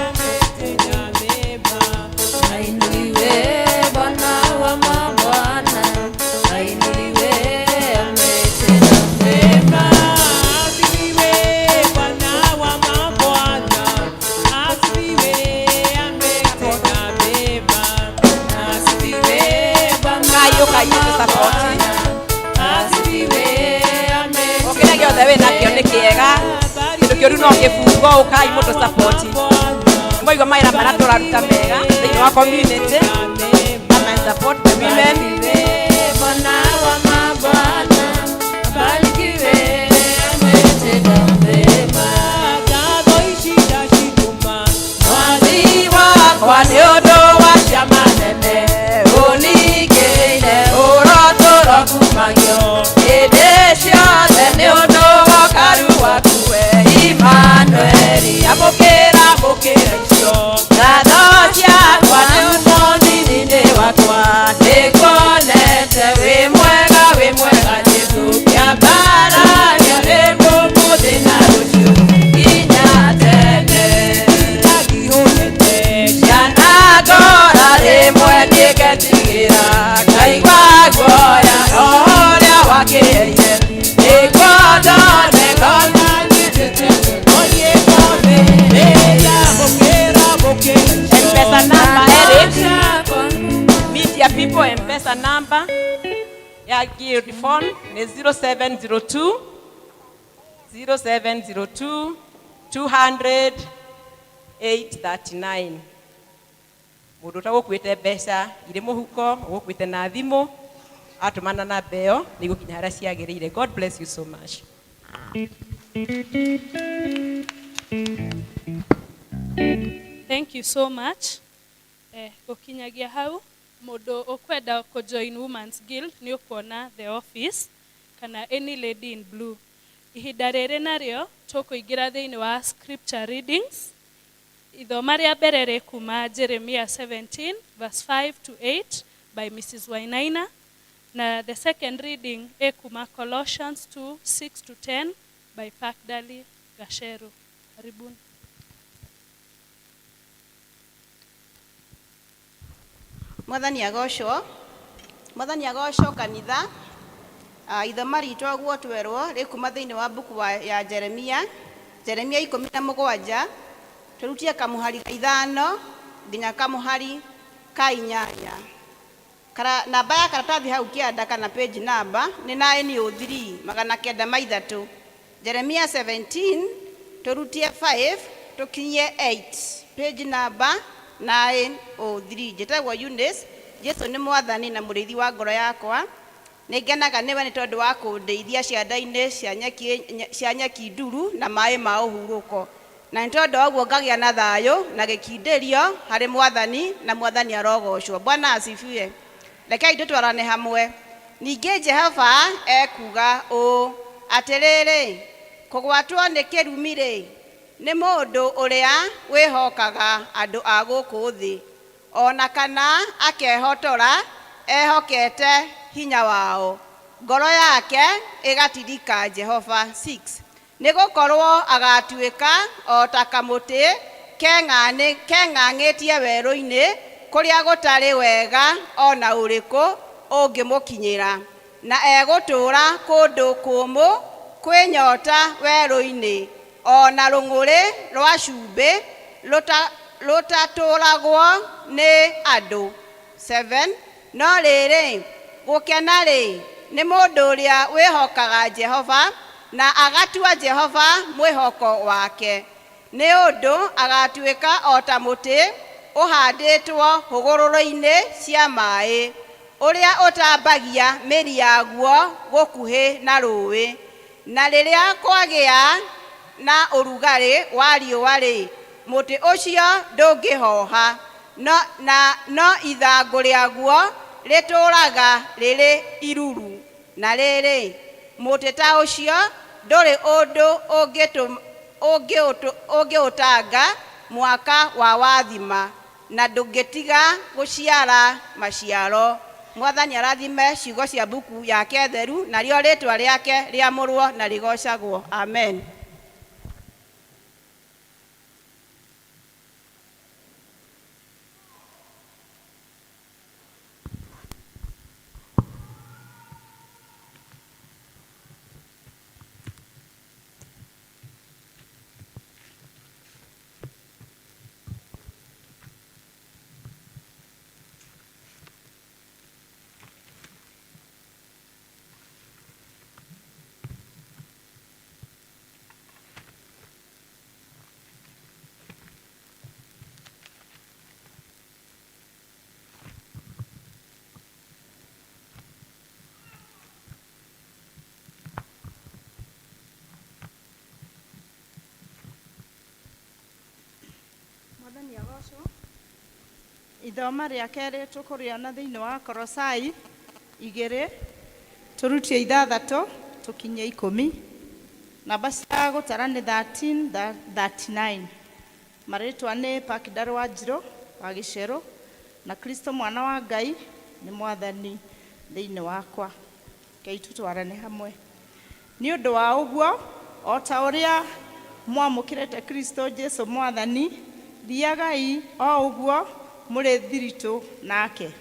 ametenda mema. Ainuliwe Bwana wa mabwana, ainuliwe ametenda mema. Asifiwe Bwana wa mabwana, asifiwe ametenda mema. Asifiwe Bwana Ngai wa ũkai mũtũsupport. mabwana, asifiwe O kĩrĩa gĩothe wĩ nakĩo nĩ kĩega, kĩndũ kĩũru no kĩbungo, ũkai mũtũsupport. Mwaigua mawĩra marĩa tũraruta mega thĩinĩ wa community, come and support the women. Bwana wa mabwana, abarikiwe ametenda mema. Ngatho ici ndacitũma Mwathi wakwa nĩ ũndũ wa ciama nene ũningĩire, ũrotũro kumagio hĩndĩ ciothe nĩ ũndũ wa ũkaru waku we Imanueli. Amũkĩra, amũkĩra icio ngatho ciakwa nĩ ũndũ nini-inĩ wakwa, nĩnguonete wĩ mwega, wĩ mwega Jesũ, kĩambararia nĩ mũmũthĩ na rũciũ nginya tene. Cianangora rĩmwe nĩngetigĩra, ngaigua guoya roho ũrĩa wakĩheire, nĩguo ndone ngona Mpesa number, Eric. Media people, Mpesa number ya Guild phone ni 0702 0702 200 839. Mũndũ ũtagũkuĩte mbeca irĩ mũhuko, ũgũkuĩte na thimũ, atũmana namba ĩyo nĩ igũkinya harĩa ciagĩrĩire. God bless you so much. Thank you so much. Gũkinyagia hau, mũndũ ũkwenda kũjoin Women's Guild nĩ ũkuona the office kana any lady in blue. Ihinda rĩrĩ narĩo tũkũingĩra thĩinĩ wa scripture readings. Ithoma rĩa mbere rĩ kuma Jeremiah 17 verse 5 to 8 by Mrs. Wainaina, na the second reading ĩ kuma Colossians 2 6 to 10 by Pakdali Gasheru. Karibuni. Mwathani agocwo, Mwathani agocwo kanitha. Ithoma ritũ ũguo twerwo rĩkuma thĩinĩ wa mbuku ya Jeremia, Jeremia 17, tũrutie kamũhari ga 5 nginya kamũhari ka 8. Namba ya karatathi hau kĩanda kana page number nĩ 903 903. Jeremia 17 tũrutie 5 tũkinyie 8, page number 903. Njĩtagwo Eunice. Jesu nĩ Mwathani na mũrĩithi wa ngoro yakwa, nĩ ngenaga nĩwe nĩ tondũ wa kũndeithia cianda-inĩ cia nyeki, cia nyeki nduru na maĩ ma ũhurũko. Na nĩ tondũ wa ũguo ngagĩa na thayũ na gĩkindĩrio harĩ Mwathani, na Mwathani arogocwo. Bwana asifiwe. Rekei tũtwarane hamwe. Ningĩ Jehova ekuuga ũũ, Atĩrĩrĩ, kũgwatwo nĩ kĩrumi-rĩ, nĩ mũndũ ũrĩa wĩhokaga andũ a gũkũ thĩ, o na kana akehotora ehokete hinya wao, ngoro yake ĩgatirika Jehova. 6 Nĩ gũkorũo agaatuĩka o ta kamũtĩ keng'ang'ĩtie werũ-inĩ, kũrĩa gũtarĩ wega o na ũrĩkũ ũngĩmũkinyĩra, na egũtũũra kũndũ kũũmũ kwĩ nyota werũ-inĩ, o na rũng'ũrĩ rwa cumbĩ rũtatũũragwo nĩ andũ. 7 No rĩrĩ, gũkena-rĩ, nĩ mũndũ ũrĩa wĩhokaga Jehova, na agatua Jehova mwĩhoko wake, nĩ ũndũ agatuĩka o ta mũtĩ ũhandĩtwo hũgũrũrũ-inĩ cia maĩ, ũrĩa ũtambagia mĩri yaguo gũkuhĩ na rũũĩ, na rĩrĩa kwagĩa na ũrugarĩ wa riũa-rĩ, mũtĩ ũcio ndũngĩhoha, no, na no ithangũ rĩaguo rĩtũũraga rĩrĩ iruru. Na rĩrĩ, mũtĩ ta ũcio ndũrĩ ũndũ ũngĩũtanga mwaka wa wathima, na ndũngĩtiga gũciara maciaro. Mwathani arathime ciugo cia mbuku yake theru, narĩo rĩĩtwa rĩake rĩamũrwo na rĩgoocagwo. Amen. Mwathani agocwo. Ithoma rĩa kerĩ tũkũrĩona thĩinĩ wa Kolosai igĩrĩ tũrutie ithathatũ tũkinye ikũmi. Namba cia gũtara nĩ 13 39. Marĩtwa nĩ Pakidar Wanjirũ wa Gĩcerũ na Kristo mwana wa Ngai nĩ Mwathani thĩinĩ wakwa. Rekei tũtwarane hamwe. Nĩ ũndũ wa ũguo, o ta ũrĩa mwamũkĩrĩte Kristo Jesu Mwathani, thiagai o ũguo mũrĩ thiritũ nake,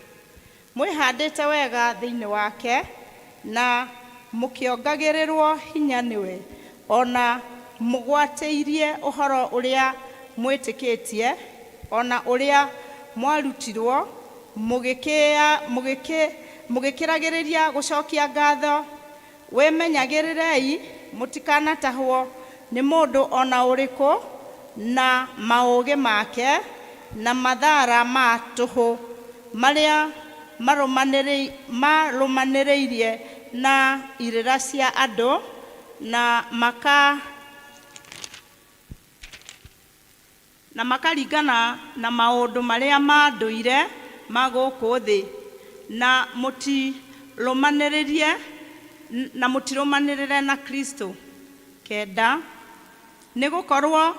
mwĩhandĩte wega thĩinĩ wake, na mũkĩongagĩrĩrũo hinya nĩwe, o na mũgwatĩirie ũhoro ũrĩa mwĩtĩkĩtie, o na ũrĩa mwarutirũo, mũgĩkĩragĩrĩria gũcokia ngatho. Wĩmenyagĩrĩrei mũtikanatahwo nĩ mũndũ o na ũrĩkũ na maũũgĩ make na mathara ma tũhũ marĩa marũmanĩrĩirie na irĩra cia andũ, na maka na makaringana na maũndũ marĩa ma ndũire ma gũkũ thĩ, na mũtirũmanĩrĩrie na mũtirũmanĩrĩre na Kristo. Kenda, nĩ gũkorwo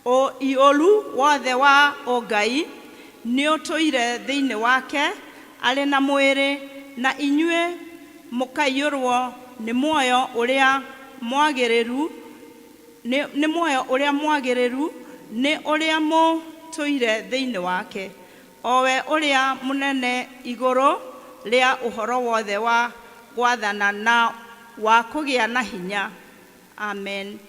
ũiyũru wothe wa ũngai nĩũtũire thĩinĩ wake arĩ na mwĩrĩ, na inyuĩ mũkaiyũrwo nĩ muoyo ũrĩa mwagĩrĩru nĩ muoyo ũrĩa mwagĩrĩru nĩ ũrĩa mũtũire thĩinĩ wake, o we ũrĩa mũnene igũrũ rĩa ũhoro wothe wa gwathana na wa kũgĩa na hinya. Amen.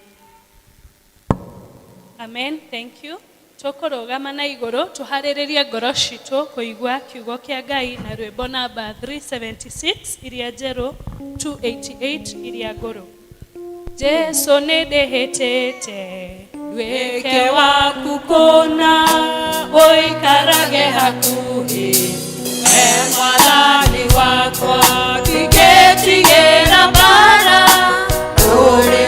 Amen. Thank you. Tũkũrũgama na igũrũ tũharĩrĩrie ngoro citũ kũigua kiugo kĩa Ngai na rwĩmbo namba 376 iria njerũ, 288 iria ngũrũ. Jesu nĩ ndĩhĩtĩte nduĩke waku kũna, ũikarage hakuhĩ we Mwathani wakwa, ndingĩtigĩra mbara. Ũrĩ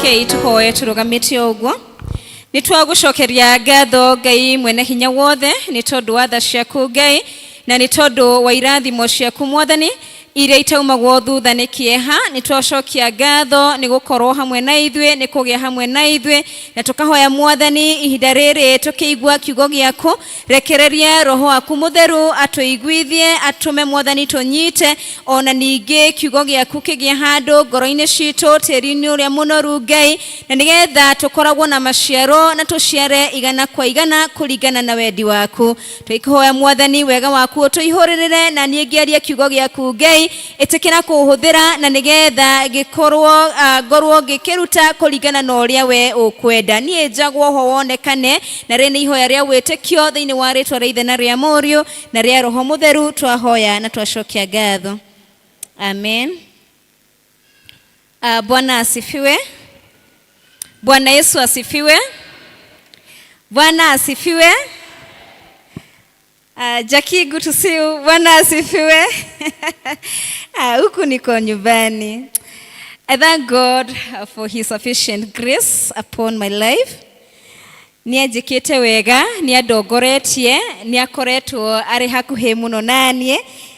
Rekei tuhoe tũrũgamĩte o ũguo. Nĩ twagũcokeria ngatho Ngai mwene hinya wothe nĩ tondũ wa tha ciaku Ngai na nĩ tondũ wa irathimo ciaku Mwathani iria itaumagwo thutha nĩ kĩeha. Nĩ twacokia ngatho nĩ gũkorwo hamwe na ithuĩ, nĩ kũgĩa hamwe na ithuĩ, na tũkahoya Mwathani ihinda rĩrĩ tũkĩigua kiugo gĩaku, rekereria roho waku mũtheru atũiguithie, atũme Mwathani tũnyite, ona ningĩ kiugo gĩaku kĩgĩe handũ ngoro-inĩ citũ, tĩri-inĩ ũrĩa mũnoru Ngai, na nĩgetha tũkoragwo na maciaro na tũciare igana kwa igana kũringana na wendi waku. Tũikũhoya Mwathani wega waku ũtũihũrĩrĩre, na niĩ ngĩaria kiugo gĩaku Ngai ĩtĩkĩra kũhũthĩra, na nĩgetha gĩkorwo ngorwo ngĩkĩruta kũringana na ũrĩa we ũkwenda. Niĩ njagwo ho wonekane, na rĩ nĩ ihoya rĩa wĩtĩkio thĩinĩ wa rĩtwa rĩa Ithe na rĩa Mũriũ na rĩa Roho Mũtheru twahoya na twacokia ngatho. Amen. Bwana asifiwe. Bwana Yesu asifiwe. Bwana asifiwe. Jackie, good to see you. Bwana asifiwe. Huku niko nyumbani. I thank God for his sufficient grace upon my life. Nĩ anjĩkĩte wega, nĩ andongoretie, nĩ akoretwo arĩ hakuhĩ mũno naniĩ,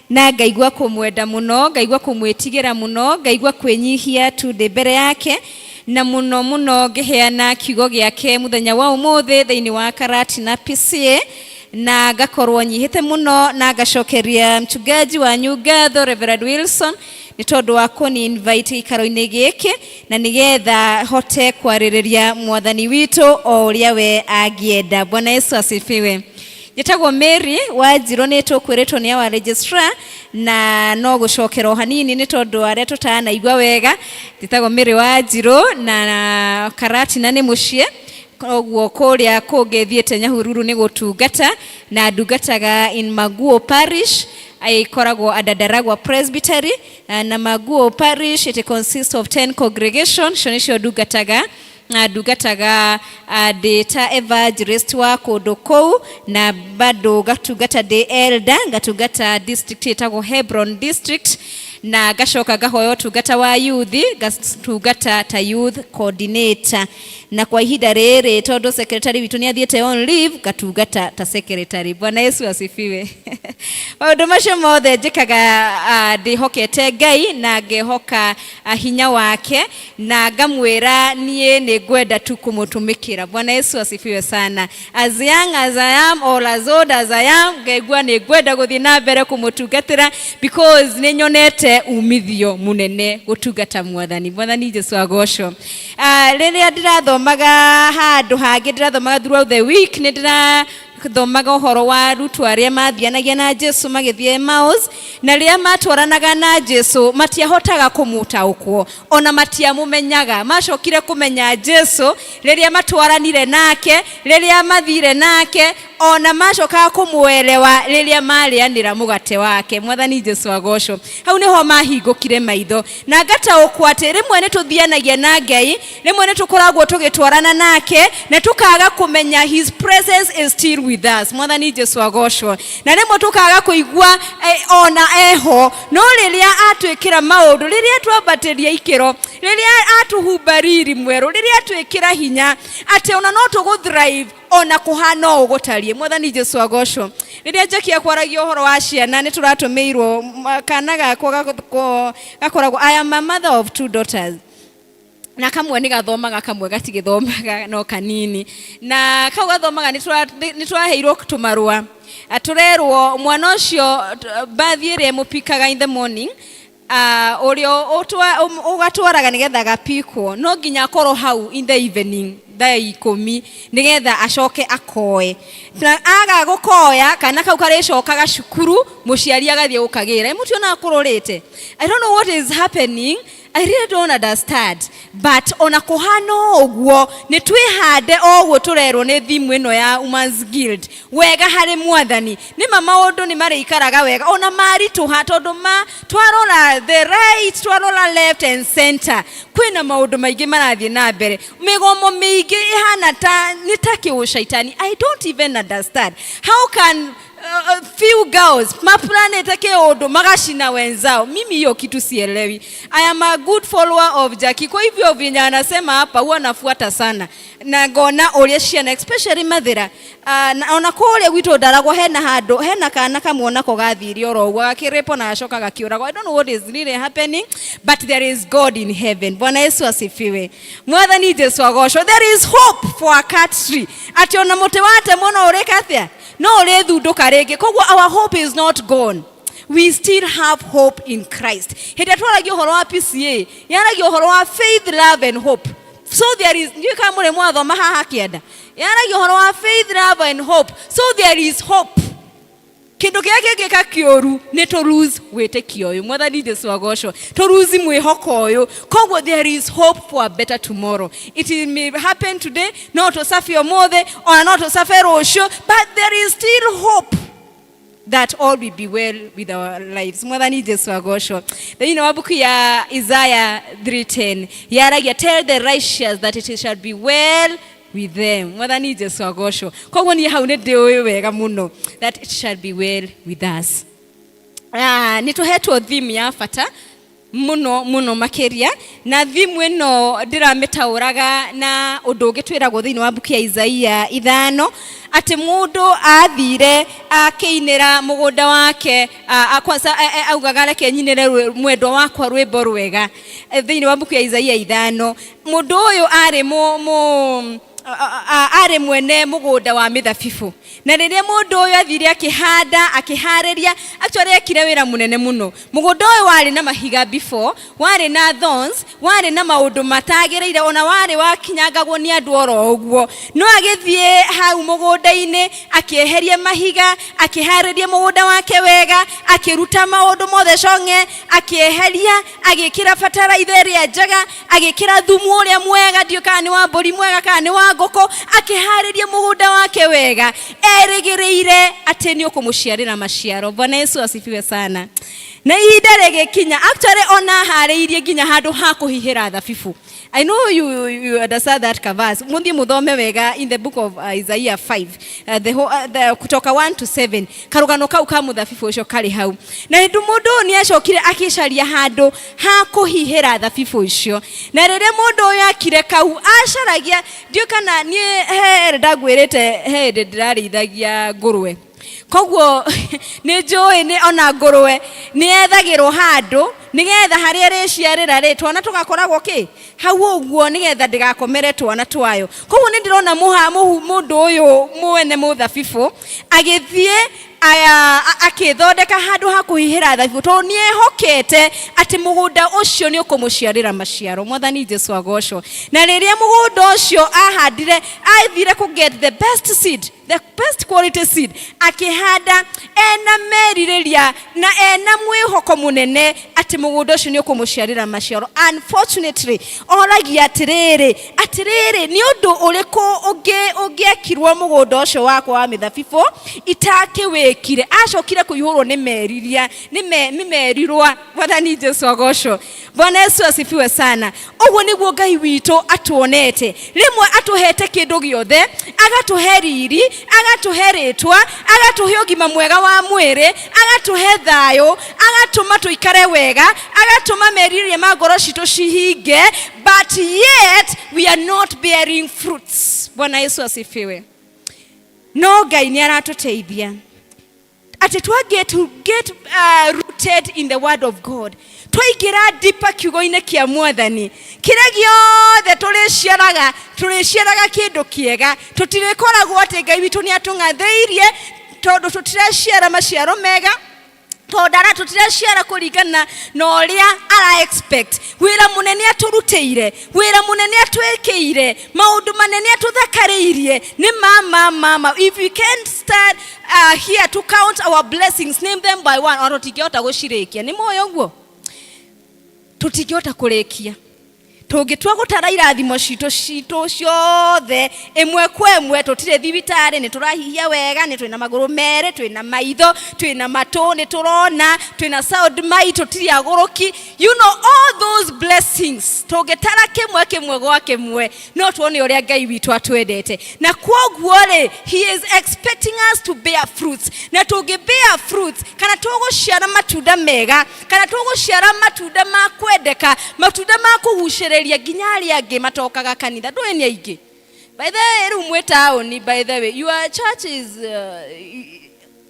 na ngaigua kũmwenda mũno, ngaigua kũmwĩtigĩra mũno, ngaigua kwĩnyihia tu ndĩ mbere yake, na mũno mũno ngĩheana kiugo gĩake mũthenya wa ũmũthĩ thĩinĩ wa Karatina PCA, na ngakorwo nyihĩte mũno na ngacokeria mchungaji wanyu ngatho Reverend Wilson nĩ tondũ wa kũni invite gĩikaro-inĩ gĩkĩ, na nĩgetha hote kwarĩrĩria Mwathani witũ o ũrĩa we angĩenda. Bwana Yesu asifiwe. Njĩtagwo Mary Wanjirũ, nĩ tũkwĩrĩtwo nĩ our registrar, na no gũcokera o hanini nĩ tondũ arĩa tũtanaigua wega. Njĩtagwo Mary Wanjirũ na Karatina nĩ mũciĩ, koguo kũrĩa kũngĩ thiĩte Nyahururu nĩ gũtungata, na ndungataga in Maguo Parish, ĩkoragwo under Ndaragwa Presbytery, na Maguo Parish it consists of 10 congregations, icio nĩcio ndungataga, na ndungataga ndĩ ta evangelist wa kũndũ kũu, na bado ngatungata ndĩ elder, ngatungata district ĩtagwo Hebron district, na ngacoka ngahoya ũtungata wa youth, ngatungata ta youth coordinator, na kwa ihinda rĩrĩ tondũ secretary witũ nĩ athiĩte on leave, ngatungata ta secretary. Bwana Yesu asifiwe. Maũndũ macio mothe njĩkaga ndĩhokete Ngai na ngehoka hinya wake, na ngamwĩra niĩ nĩ ngwenda tu kũmũtũmĩkĩra. Bwana Yesu asifiwe sana. As young as I am or as old as I am, ngaigua nĩ ngwenda gũthiĩ na mbere kũmũtungatĩra because nĩ nyonete umithio mũnene gũtungata Mwathani. Mwathani Jesu agocwo. Rĩrĩa ndĩrathomaga handũ hangĩ, ndĩrathomaga throughout the week, nĩ ndĩrathomaga ũhoro wa arutwo arĩa mathianagia na Jesu magĩthiĩ Emmaus, na rĩrĩa matwaranaga na Jesu matiahotaga kũmũtaũkwo, ona matiamũmenyaga. Macokire kũmenya Jesu rĩrĩa matwaranire nake, rĩrĩa mathire nake, ona macokaga kũmũelewa rĩrĩa marĩanĩra mũgate wake. Mwathani Jesu agocwo. Hau nĩho mahingũkire maitho na ngataũkwo atĩ rĩmwe nĩ tũthianagia na Ngai, rĩmwe nĩ tũkoragwo tũgĩtwarana nake na tũkaga kũmenya his presence is still with us. Mwathani Jesu agocwo. Na rĩmwe tũkaga kũigua ona eho, no rĩrĩa atwĩkĩra maũndũ, rĩrĩa twambatĩria ikĩro, rĩrĩa atũhumba riri mwerũ, rĩrĩa atwĩkĩra hinya atĩ ona no tũgũ thrive ona kũhana ũũ gũtariĩ. Mwathani Jesu agocwo. Rĩrĩa Jackie akwaragia ũhoro wa ciana, nĩ tũratũmĩirwo kana gakwa gakoragwo, I am a mother of 2 daughters, na kamwe nĩ gathomaga, kamwe gatigĩthomaga no kanini, na kau gathomaga nĩ tũraheirwo tũmarũa, tũrerwo mwana ũcio bathi ĩrĩa ĩmũpikaga in the morning, ũrĩa ũgatwaraga nĩgetha gapikwo no nginya akorwo hau in the evening thaa 10 nĩgetha acoke akoe, na aga gũkoya kana kau karĩcokaga cukuru mũciari agathiĩ gũkagĩra. Mũtionaga kũrorĩte? I don't know what is happening, I really don't understand, but ona kũhana ũguo nĩ twĩhande o ũguo tũrerwo nĩ thimu ĩno ya Women's Guild wega harĩ Mwathani. Nĩ ma maũndũ nĩ marĩikaraga wega ona maritũha, tondũ ma twarora the right, twarora left and center, kwĩna maũndũ maingĩ marathiĩ na mbere, mĩgomo mĩingĩ ĩhana ta nĩ ta kĩũcaitani. I don't even understand how can Few girls maplanete kiundu magashina wenzao. Mimi hiyo kitu sielewi. I am a good follower of Jackie, kwa hivyo vyenye anasema hapa huwa nafuata sana na ngona uria ciana especially Mathira, na ona kuria gwitũ Ndaragwa hena handu hena kana kamwe onako gathire oro ũguo gakĩrĩpwo na gacoka gakiũragwo. I don't know what is really happening, but there is God in heaven. Bwana Yesu asifiwe. Mwathani Jesu agocwo. There is hope for our country, atĩ ona mũtĩ watemwo no ũrĩka atĩa, no ũrĩthundũka rĩngĩ. Koguo our hope is not gone, we still have hope in Christ. Hĩndĩ ĩrĩa twaragia ũhoro wa PCA, yaragia ũhoro wa faith, love and hope. So there is, ndiũĩ kana mũrĩ mwathoma haha kĩanda, yaragia ũhoro wa faith, love and hope. So there is hope. Kĩndũ kĩrĩa kĩngĩka kĩũru nĩ tũ lose wĩtĩkio ũyũ. Mwathani Jesu agocwo. Tũ lose mwĩhoko ũyũ. Koguo there is hope for a better tomorrow. It may happen today, no tũcabe ũmũthĩ, ona no tũcabe rũciũ, but there is still hope that all will be well with our lives. Mwathani Jesu agocwo. Thĩinĩ wa mbuku ya Isaiah 3:10 yaragia, "Tell the righteous that it shall be well with them." Mwathani Jesu agocwo. Koguo niĩ hau nĩ ndĩũĩ wega mũno that it shall be well with us. Ah, nĩ tũhetwo theme ya bata mũno mũno makĩria, na theme ĩno ndĩramĩtaũraga na ũndũ ũngĩ twĩragwo thĩinĩ wa mbuku ya Isaia 5, atĩ mũndũ athire akĩinĩra mũgũnda wake, kwanza augaga, "Reke nyinĩre mwendwa wakwa rwĩmbo rwega." Thĩinĩ wa mbuku ya Isaia 5, mũndũ ũyũ arĩ mũ, mũ arĩ mwene mũgũnda wa mĩthabibũ, na rĩrĩa mũndũ ũyũ athire akĩhanda, akĩharĩria, actually ekire wĩra mũnene mũno. Mũgũnda ũyũ warĩ na mahiga before, warĩ na thorns, warĩ na maũndũ matagĩrĩire, ona warĩ wakinyangagwo nĩ andũ oro ũguo. No agĩthiĩ hau mũgũnda-inĩ, akĩeheria mahiga, akĩharĩria mũgũnda wake wega, akĩruta maũndũ mothe cong'e, akĩeheria, agĩkĩra bataraitha ĩrĩa njega, agĩkĩra thumu ũrĩa mwega, ndiũ kana nĩ wa mbũri mwega kana nĩ wa ngũkũ, akĩharĩria mũgũnda wake wega, erĩgĩrĩire atĩ nĩ ũkũmũciarĩra maciaro. Bwana Yesu asifiwe sana. Na ihinda rĩgĩkinya, actually ona harĩirie nginya handũ ha kũhihĩra thabibu. I know you understand that verse. Muthie muthome wega in the book of Isaiah 5, the whole, kutoka 1 to 7. Karugano kau ka muthabibu ucio kari hau. Na hĩndĩ mũndũ ũyũ nĩ acokire akĩcaria handũ ha kũhihĩra thabibu icio. Na rĩrĩa mũndũ ũyũ akire kau acaragia, ndiũ kana niĩ he ndagwĩrĩte, he hĩndĩ ndĩrarĩithagia ngũrwe, koguo nĩ njũĩ nĩ ona ngũrwe nĩ yethagĩrwo handũ nĩgetha harĩa ĩrĩciarĩra rĩ, twana tũgakoragwo kĩ hau ũguo, nĩgetha ndĩgakomere twana twayo. Koguo nĩ ndĩrona mũndũ ũyũ mwene mũthabibũ agĩthiĩ akĩthondeka handũ ha kũhihĩra thabibũ, tondũ nĩ ehokete atĩ mũgũnda ũcio nĩ ũkũmũciarĩra maciaro. Mwathani Jesu agocwo. Na rĩrĩa mũgũnda ũcio ahandire, athire kũ get the best seed, the best quality seed, akĩhanda ena merirĩria na ena mwĩhoko mũnene atĩ mũgũnda ũcio nĩ ũkũmũciarĩra maciaro. Unfortunately, oragia atĩrĩrĩ, atĩrĩrĩ, nĩ ũndũ ũrĩkũ ũngĩ ũngĩekirwo mũgũnda ũcio wakwa wa mĩthabibũ itakĩwĩkire? Acokire kũihũrwo nĩ meriria, nĩ merirwa. Mwathani Jesu agocwo. Bwana Yesu asifiwe sana. Ũguo nĩguo Ngai witũ atuonete. Rĩmwe atũhete kĩndũ gĩothe, agatũhe riri, agatũhe rĩtwa, agatũhe ũgima mwega wa mwĩrĩ, agatũhe thayũ, agatũma tũikare wega, agatũma merirĩria ma ngoro citũ cihinge, but yet we are not bearing fruits. Bwana Yesu asifiwe. No Ngai nĩ aratũteithia atĩ twa get rooted in the word of God, twaingĩra deeper kiugo-inĩ kĩa Mwathani, kĩrĩa gĩothe tũrĩciaraga, tũrĩciaraga kĩndũ kĩega. Tũtirĩkoragwo atĩ Ngai witũ nĩ atũng'athĩirie tondũ tũtiraciara maciaro mega, tondũ ara tũtiraciara kũringana na ũrĩa ara expect. Wĩra mũnene atũrutĩire, wĩra mũnene atwĩkĩire, maũndũ manene atũthakarĩirie nĩ mama mama. If we can't start here to count our blessings, name them by one, ona tũtingĩhota gũcirĩkia. Nĩ moĩ ũguo tũtingĩhota kũrĩkia. Tũngĩtua gũtara irathimo citũ citũ ciothe ĩmwe kwa ĩmwe, tũtirĩ thibitarĩ, nĩ tũrahihia wega, nĩ twĩna magũrũ merĩ, twĩna maitho, twĩna matũ, nĩ tũrona, twĩna sound mind, tũtirĩ agũrũki, you know all those blessings, tũngĩtara kĩmwe kĩmwe gwa kĩmwe no tuone ũrĩa Ngai witũ atwendete. Na kwoguo rĩ, he is expecting us to bear fruits, na tũngĩ bear fruits kana tũgũciara matunda mega, kana tũgũciara matunda ma kwendeka, matunda ma kũgucĩrĩria nginya arĩa angĩ matokaga kanitha. Ndũĩ nĩ aingĩ, by the way, rĩu mwĩ taũni, by the way, your church is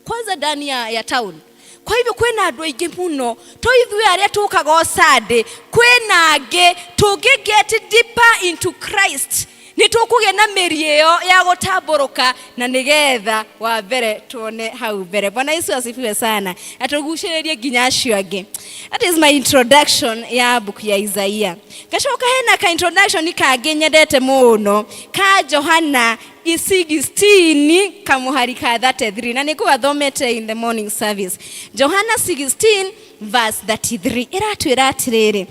kwanza ndani ya town. Kwa hivyo kwĩna andũ aingĩ mũno, to ithuĩ arĩa tũkaga o Sunday, kwĩna angĩ. Tũngĩ get deeper into Christ, nĩ tũkũgĩa na mĩri ĩyo ya gũtambũrũka, na nĩgetha wa mbere tuone hau mbere. Bwana Yesu asifiwe sana. Na tũgucĩrĩrie nginya acio angĩ. That is my introduction ya mbuku ya Isaia. Ngacoka hena ka introduction kangĩ nyendete mũno ka Johana 16 kamuhari ka 33, na nĩngũgathomete in the morning service. Johana 16 verse 33 ĩratwĩra atĩrĩrĩ,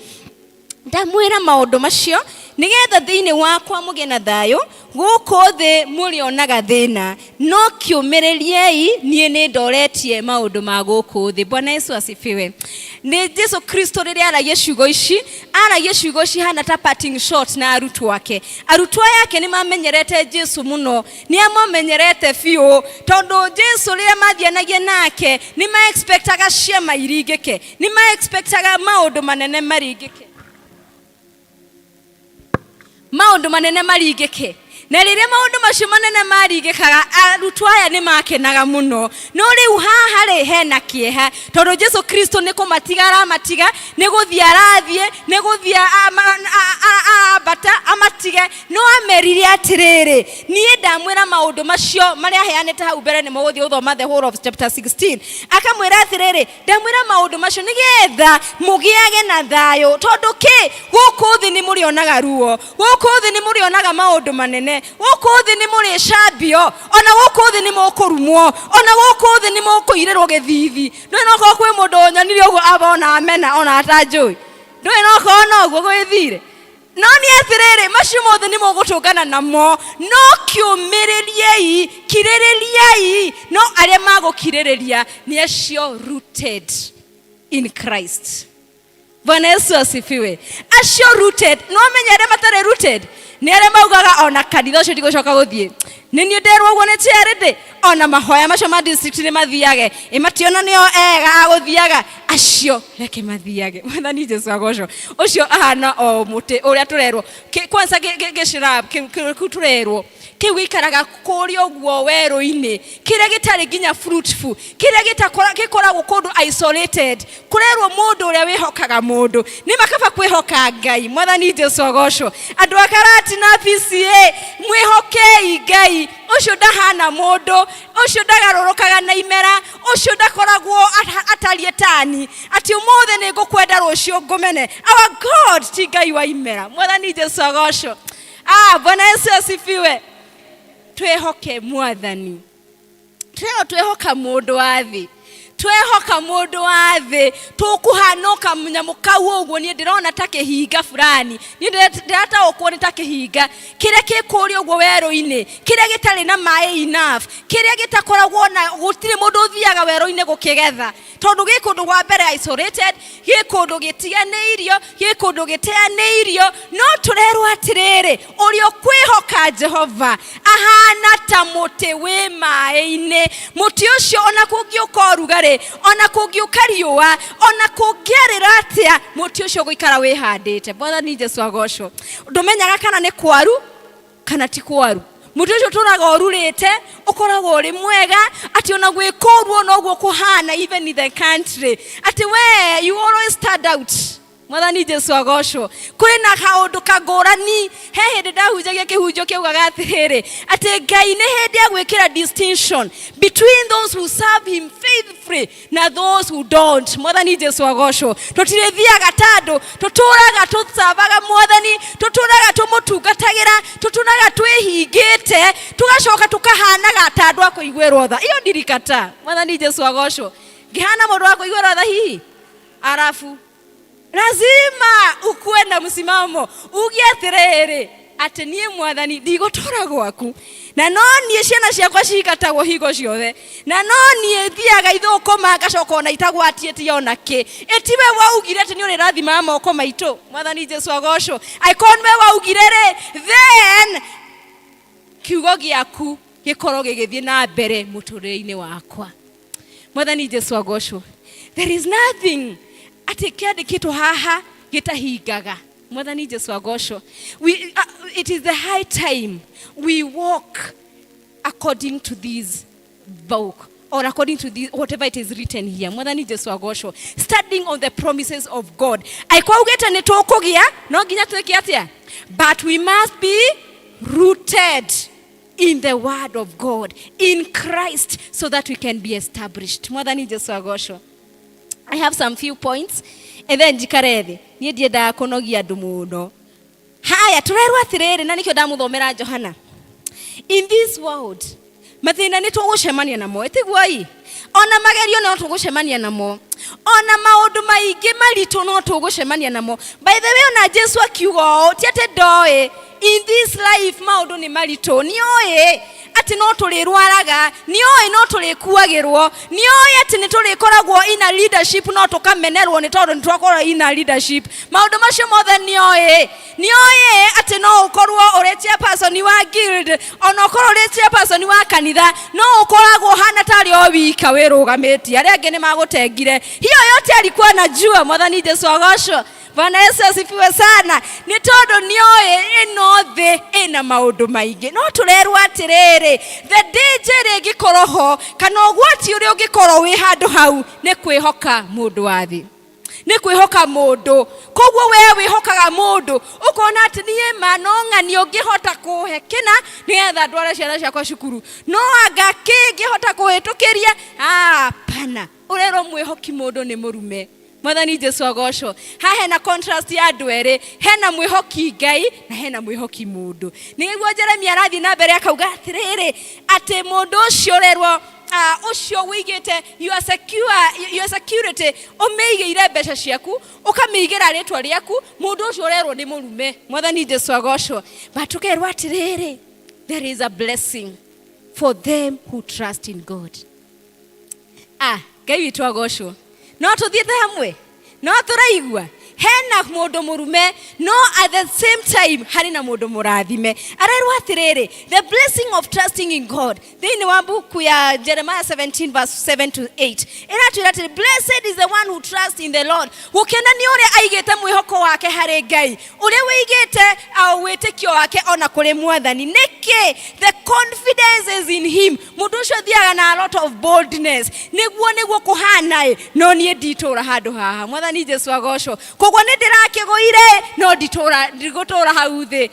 ndamwĩra maũndũ macio nĩgetha thĩinĩ wakwa mũgĩe na thayũ. Gũkũ thĩ mũrĩonaga thĩna, no kĩũmĩrĩriei, niĩ nĩ ndoretie maũndũ ma gũkũ thĩ. Bwana Yesu asifiwe. Nĩ Jesu Kristo rĩrĩa aragia ciugo ici, aragia ciugo ici hana ta parting shot na arutwo ake. Arutwo aya ake nĩ mamenyerete Jesu mũno, nĩ amamenyerete biũ, tondũ Jesu rĩrĩa mathianagia nake nĩ ma-expectaga ciama iringĩke, nĩ ma-expectaga maũndũ manene maringĩke, maũndũ manene maringĩke. Na rĩrĩa maũndũ macio manene maringĩkaga, arutwo aya nĩ makenaga mũno. No rĩu haha rĩ, hena kĩeha, tondũ Jesu Kristo nĩ kũmatiga aramatiga, nĩ gũthiĩ arathiĩ, nĩ gũthiĩ arambata amatige. No amerire atĩrĩrĩ, niĩ ndamwĩra maũndũ macio marĩa aheanĩte hau mbere, nĩ mũgũthiĩ gũthoma the whole of chapter 16. Akamwĩra atĩrĩrĩ, ndamwĩra maũndũ macio nĩgetha mũgĩage na thayũ, tondũ kĩ? Gũkũ thĩ nĩ mũrĩonaga ruo, gũkũ thĩ nĩ mũrĩonaga maũndũ manene, gũkũ thĩ nĩ mũrĩcambio, ona gũkũ thĩ nĩ mũkũrumwo, ona gũkũ thĩ nĩ mũkũirĩrwo gĩthithi. Ndũĩ nokorwo kwĩ mũndũ ũnyonire ũguo aba ona amena ona atanjũĩ, ndũĩ nokorwo noguo gwĩthire. No nĩ atĩrĩrĩ, macio mothe nĩ mũgũtũngana namo, no kĩũmĩrĩriei, kirĩrĩriai. No arĩa magũkirĩrĩria nĩ acio rooted in Christ. Bwana Yesu asifiwe. Acio rooted. No menye arĩa matarĩ rooted nĩ arĩa maugaga, ona kanitha ũcio ndigũcoka gũthiĩ, nĩ niĩ nderwo ũguo nĩ charity, ona mahoya macio ma district nĩ mathiage, ĩ mationa nĩo ega agũthiaga. Acio reke mathiage. Mwathani Jesu agocwo. Ũcio ahana o mũtĩ ũrĩa tũrerwo kwanza gĩcirab kĩu tũrerwo kĩu gĩikaraga kũrĩa ũguo werũ-inĩ, kĩrĩa gĩtarĩ nginya fruitful, kĩrĩa gĩkoragwo kũndũ isolated. Kũrerwo mũndũ ũrĩa wĩhokaga mũndũ, nĩ makaba kwĩhoka Ngai. Mwathani Jesu agocwo. Andũ a Karati na PCA, mwĩhokei Ngai ũcio ndahana mũndũ, ũcio ndagarũrũkaga na imera, ũcio ndakoragwo atariĩ tani atĩ ũmũthĩ nĩ ngũkwenda, rũciũ ngũmene. Our God ti Ngai wa imera. Mwathani Jesu agocwo. Ah, Bwana Yesu asifiwe. Twĩhoke Mwathani. Twĩho twĩhoka mũndũ wa thĩ, twehoka mũndũ wa thĩ tũkũhanũka nyamũ kau ũguo. Niĩ ndĩrona ta kĩhinga fulani, niĩ ndĩrataũkwo nĩ ta kĩhinga kĩrĩa kĩ kũrĩa ũguo werũ-inĩ, kĩrĩa gĩtarĩ na maĩ enough, kĩrĩa gĩtakoragwo na gũtirĩ mũndũ ũthiaga werũ-inĩ gũkĩgetha, tondũ gĩ kũndũ gwa mbere isolated, gĩ kũndũ gĩtiganĩirio, gĩ kũndũ gĩteanĩirio. No tũrerwo atĩrĩrĩ, ũrĩa ũkwĩhoka Jehova ahana ta mũtĩ wĩ maĩ-inĩ. Mũtĩ ũcio ona kũngĩũka ũrugarĩ, ona kũngĩũka riũa, ona kũngĩarĩra atĩa, mũtĩ ũcio ũgũikara wĩhandĩte. Mwathani Jesu agocwo. Ndũmenyaga kana nĩ kwaru kana ti kwaru, mũtĩ ũcio ũtũraga ũrurĩte, ũkoragwo ũrĩ mwega, atĩ ona gwĩkũru ona ũguo kũhana, even in the country, atĩ we you always stand out. Mwathani Jesu agocwo. Kũrĩ na kaũndũ kangũrani. He hĩndĩ ndahunjagia kĩhunjio kĩaugaga atĩrĩrĩ, atĩ Ngai nĩ hĩndĩ ya gwĩkĩra distinction between those who serve him faithfully na those who don't. Mwathani Jesu agocwo. Tũtirĩthiaga tandũ tũtũraga tũcavaga Mwathani, tũtũraga tũmũtungatagĩra, tũtũraga twĩhingĩte, tũgacoka tũkahanaga ta andũ a kũiguĩrwo tha. Iyo ndirikata. Mwathani Jesu agocwo. Ngĩhana mũndũ wa kũiguĩrwo tha hihi arabu. Lazima ukuwe na msimamo uge atiriri ati niĩ mwathani ndigũtũra gwaku na no niĩ ciana ciakwa cigatagwo hingo ciothe na no niĩ thiaga ithũkũma ngacoka ona itagwatĩtie ona kĩ. Ĩtiwe waugire atĩ nĩ ũrĩrathimaga moko maitũ. Mwathani Jesu agocwo. Angĩkorwo nĩwe waugire rĩ, then kiugo gĩaku gĩkorwo gĩgĩthiĩ na mbere mũtũrĩre-inĩ wakwa. Mwathani Jesu agocwo. There is nothing atĩ kĩandĩkĩtwo haha gĩtahingaga. Mwathani Jesu agocwo. It is the high time we walk according to this book or according to this, whatever it is written here. Mwathani Jesu agocwo. Standing on the promises of God. Angĩkorwo augĩte nĩ tũkũgĩa, no nginya twĩke atĩa? But we must be rooted in the word of God, in Christ, so that we can be established. Mwathani Jesu agocwo. I have some few points and then njikare thĩ. Niĩ ndiendaga kũnogia andũ mũno. Haya, tũrerwo atĩrĩrĩ, na nĩkĩo ndamuthomera Johana. In this world, mathĩna nĩ tũgũcemania namo, ĩtiguo ĩ? Ona magerio no tũgũcemania namo. Ona maũndũ maingĩ maritũ no tũgũcemania namo. By the way, ona Jesu akiuga ũũ, ti atĩ ndoĩ, in this life maũndũ nĩ maritũ, nĩoĩ atĩ no tũrĩrwaraga, nĩoĩ no tũrĩkuagĩrwo, nĩoĩ atĩ nĩ tũrĩkoragwo in a leadership no tũkamenerwo nĩ tondũ nĩ twakorwo in a leadership. Maũndũ macio mothe nĩoĩ. Nĩoĩ atĩ no ũkorwo ũrĩ chairperson wa guild, ona ũkorwo ũrĩ chairperson wa kanitha, no ũkoragwo ũhana tarĩ o wika wĩrũgamĩtie, arĩa angĩ nĩ magũtengire. Hiyo yote alikuwa anajua. Mwathani Jesu agocwo. Bwana Yesu asifiwe sana. Nĩ tondũ nĩoĩ ĩno thĩ ĩna maũndũ maingĩ. No tũrerwo atĩrĩrĩ, the danger ĩrĩa ĩngĩkorwo ho kana ũgwati ũrĩa ũngĩkorwo wĩ handũ hau nĩ kwĩhoka mũndũ wa thĩ, nĩ kwĩhoka mũndũ. Koguo we wĩhokaga mũndũ ũkona atĩ niĩ ma no ng'ani ũngĩhota kũhe kĩna nĩgetha ndware ciana ciakwa cukuru, no anga kĩ ngĩhota kũhĩtũkĩria? Hapana, ũrerwo mwĩhoki mũndũ nĩ mũrume. Mwathani Jesu agocwo. Haha hena contrast ya andũ erĩ, hena mwĩhoki Ngai na hena mwĩhoki mũndũ. Nĩguo Jeremia arathiĩ na mbere akauga atĩrĩrĩ, atĩ mũndũ ũcio ũrerwo ũcio wĩigĩte your secure, your security, ũmĩigĩire mbeca ciaku, ũkamĩigĩra rĩtwa rĩaku, mũndũ ũcio ũrerwo nĩ mũrume. Mwathani Jesu agocwo. But tũkerwo atĩrĩrĩ, there is a blessing for them who trust in God. Ngai witũ agocwo. No tũthiĩte hamwe, no tũraigua hena mũndũ mũrume, no at the same time harĩ na mũndũ mũrathime. Arerwo atĩrĩrĩ, the blessing of trusting in God, thĩinĩ wa mbuku ya Jeremiah 17 verse 7 to 8 ĩratwĩra atĩrĩ, blessed is the one who trusts in the Lord. Gũkena nĩ ũrĩa aigĩte mwĩhoko wake harĩ Ngai, ũrĩa wĩigĩte wĩtĩkio wake ona kũrĩ mwathani. Nĩkĩ? The confidence is in him. Mũndũ ũcio athiaga na a lot of boldness, nĩguo kũhana ĩ, no niĩ nditũra handũ haha. Mwathani Jesu agocwo. Koguo nĩ ndĩrakĩgũire, no ndigũtũra hau thĩ.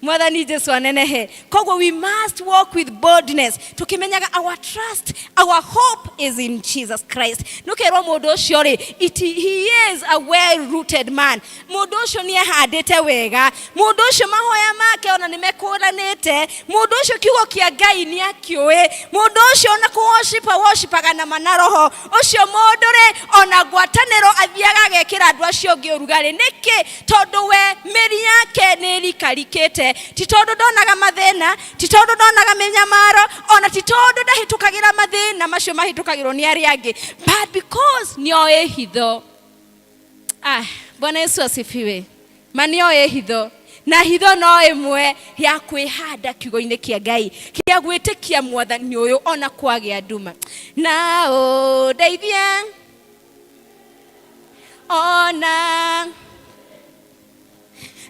Mwathani Jesu anenehe. Koguo we must walk with boldness, tukimenyaga our trust, our hope is in Jesus Christ. Nũkerwo mũndũ ũcio rĩ, he is a well rooted man. Mũndũ ũcio nĩ ehandĩte wega, mũndũ ũcio mahoya make ona nĩ mekũranĩte, mũndũ ũcio kiugo kĩa Ngai nĩ akĩũĩ, mũndũ ũcio ona kũworshipa worshipaga na mana roho ũcio. Mũndũ rĩ, ona ngwatanĩro athiaga agekĩra andũ acio angĩ ũrugarĩ. Nĩkĩ? Tondũ we mĩri yake nĩ ĩrikarikĩte. Ti tondũ ndonaga mathĩna, ti tondũ ndonaga mĩnyamaro, ona ti tondũ ndahĩtũkagĩra mathĩna macio mahĩtũkagĩrwo nĩ arĩa angĩ, but because nĩoĩ hitho. Bwana Yesu asifiwe. Ma nĩoĩ hitho, na hitho no ĩmwe ya kwĩhanda kiugo-inĩ kĩa Ngai, kĩa gwĩtĩkia mwathani ũyũ ona kwagĩa nduma. Na ũndeithie ona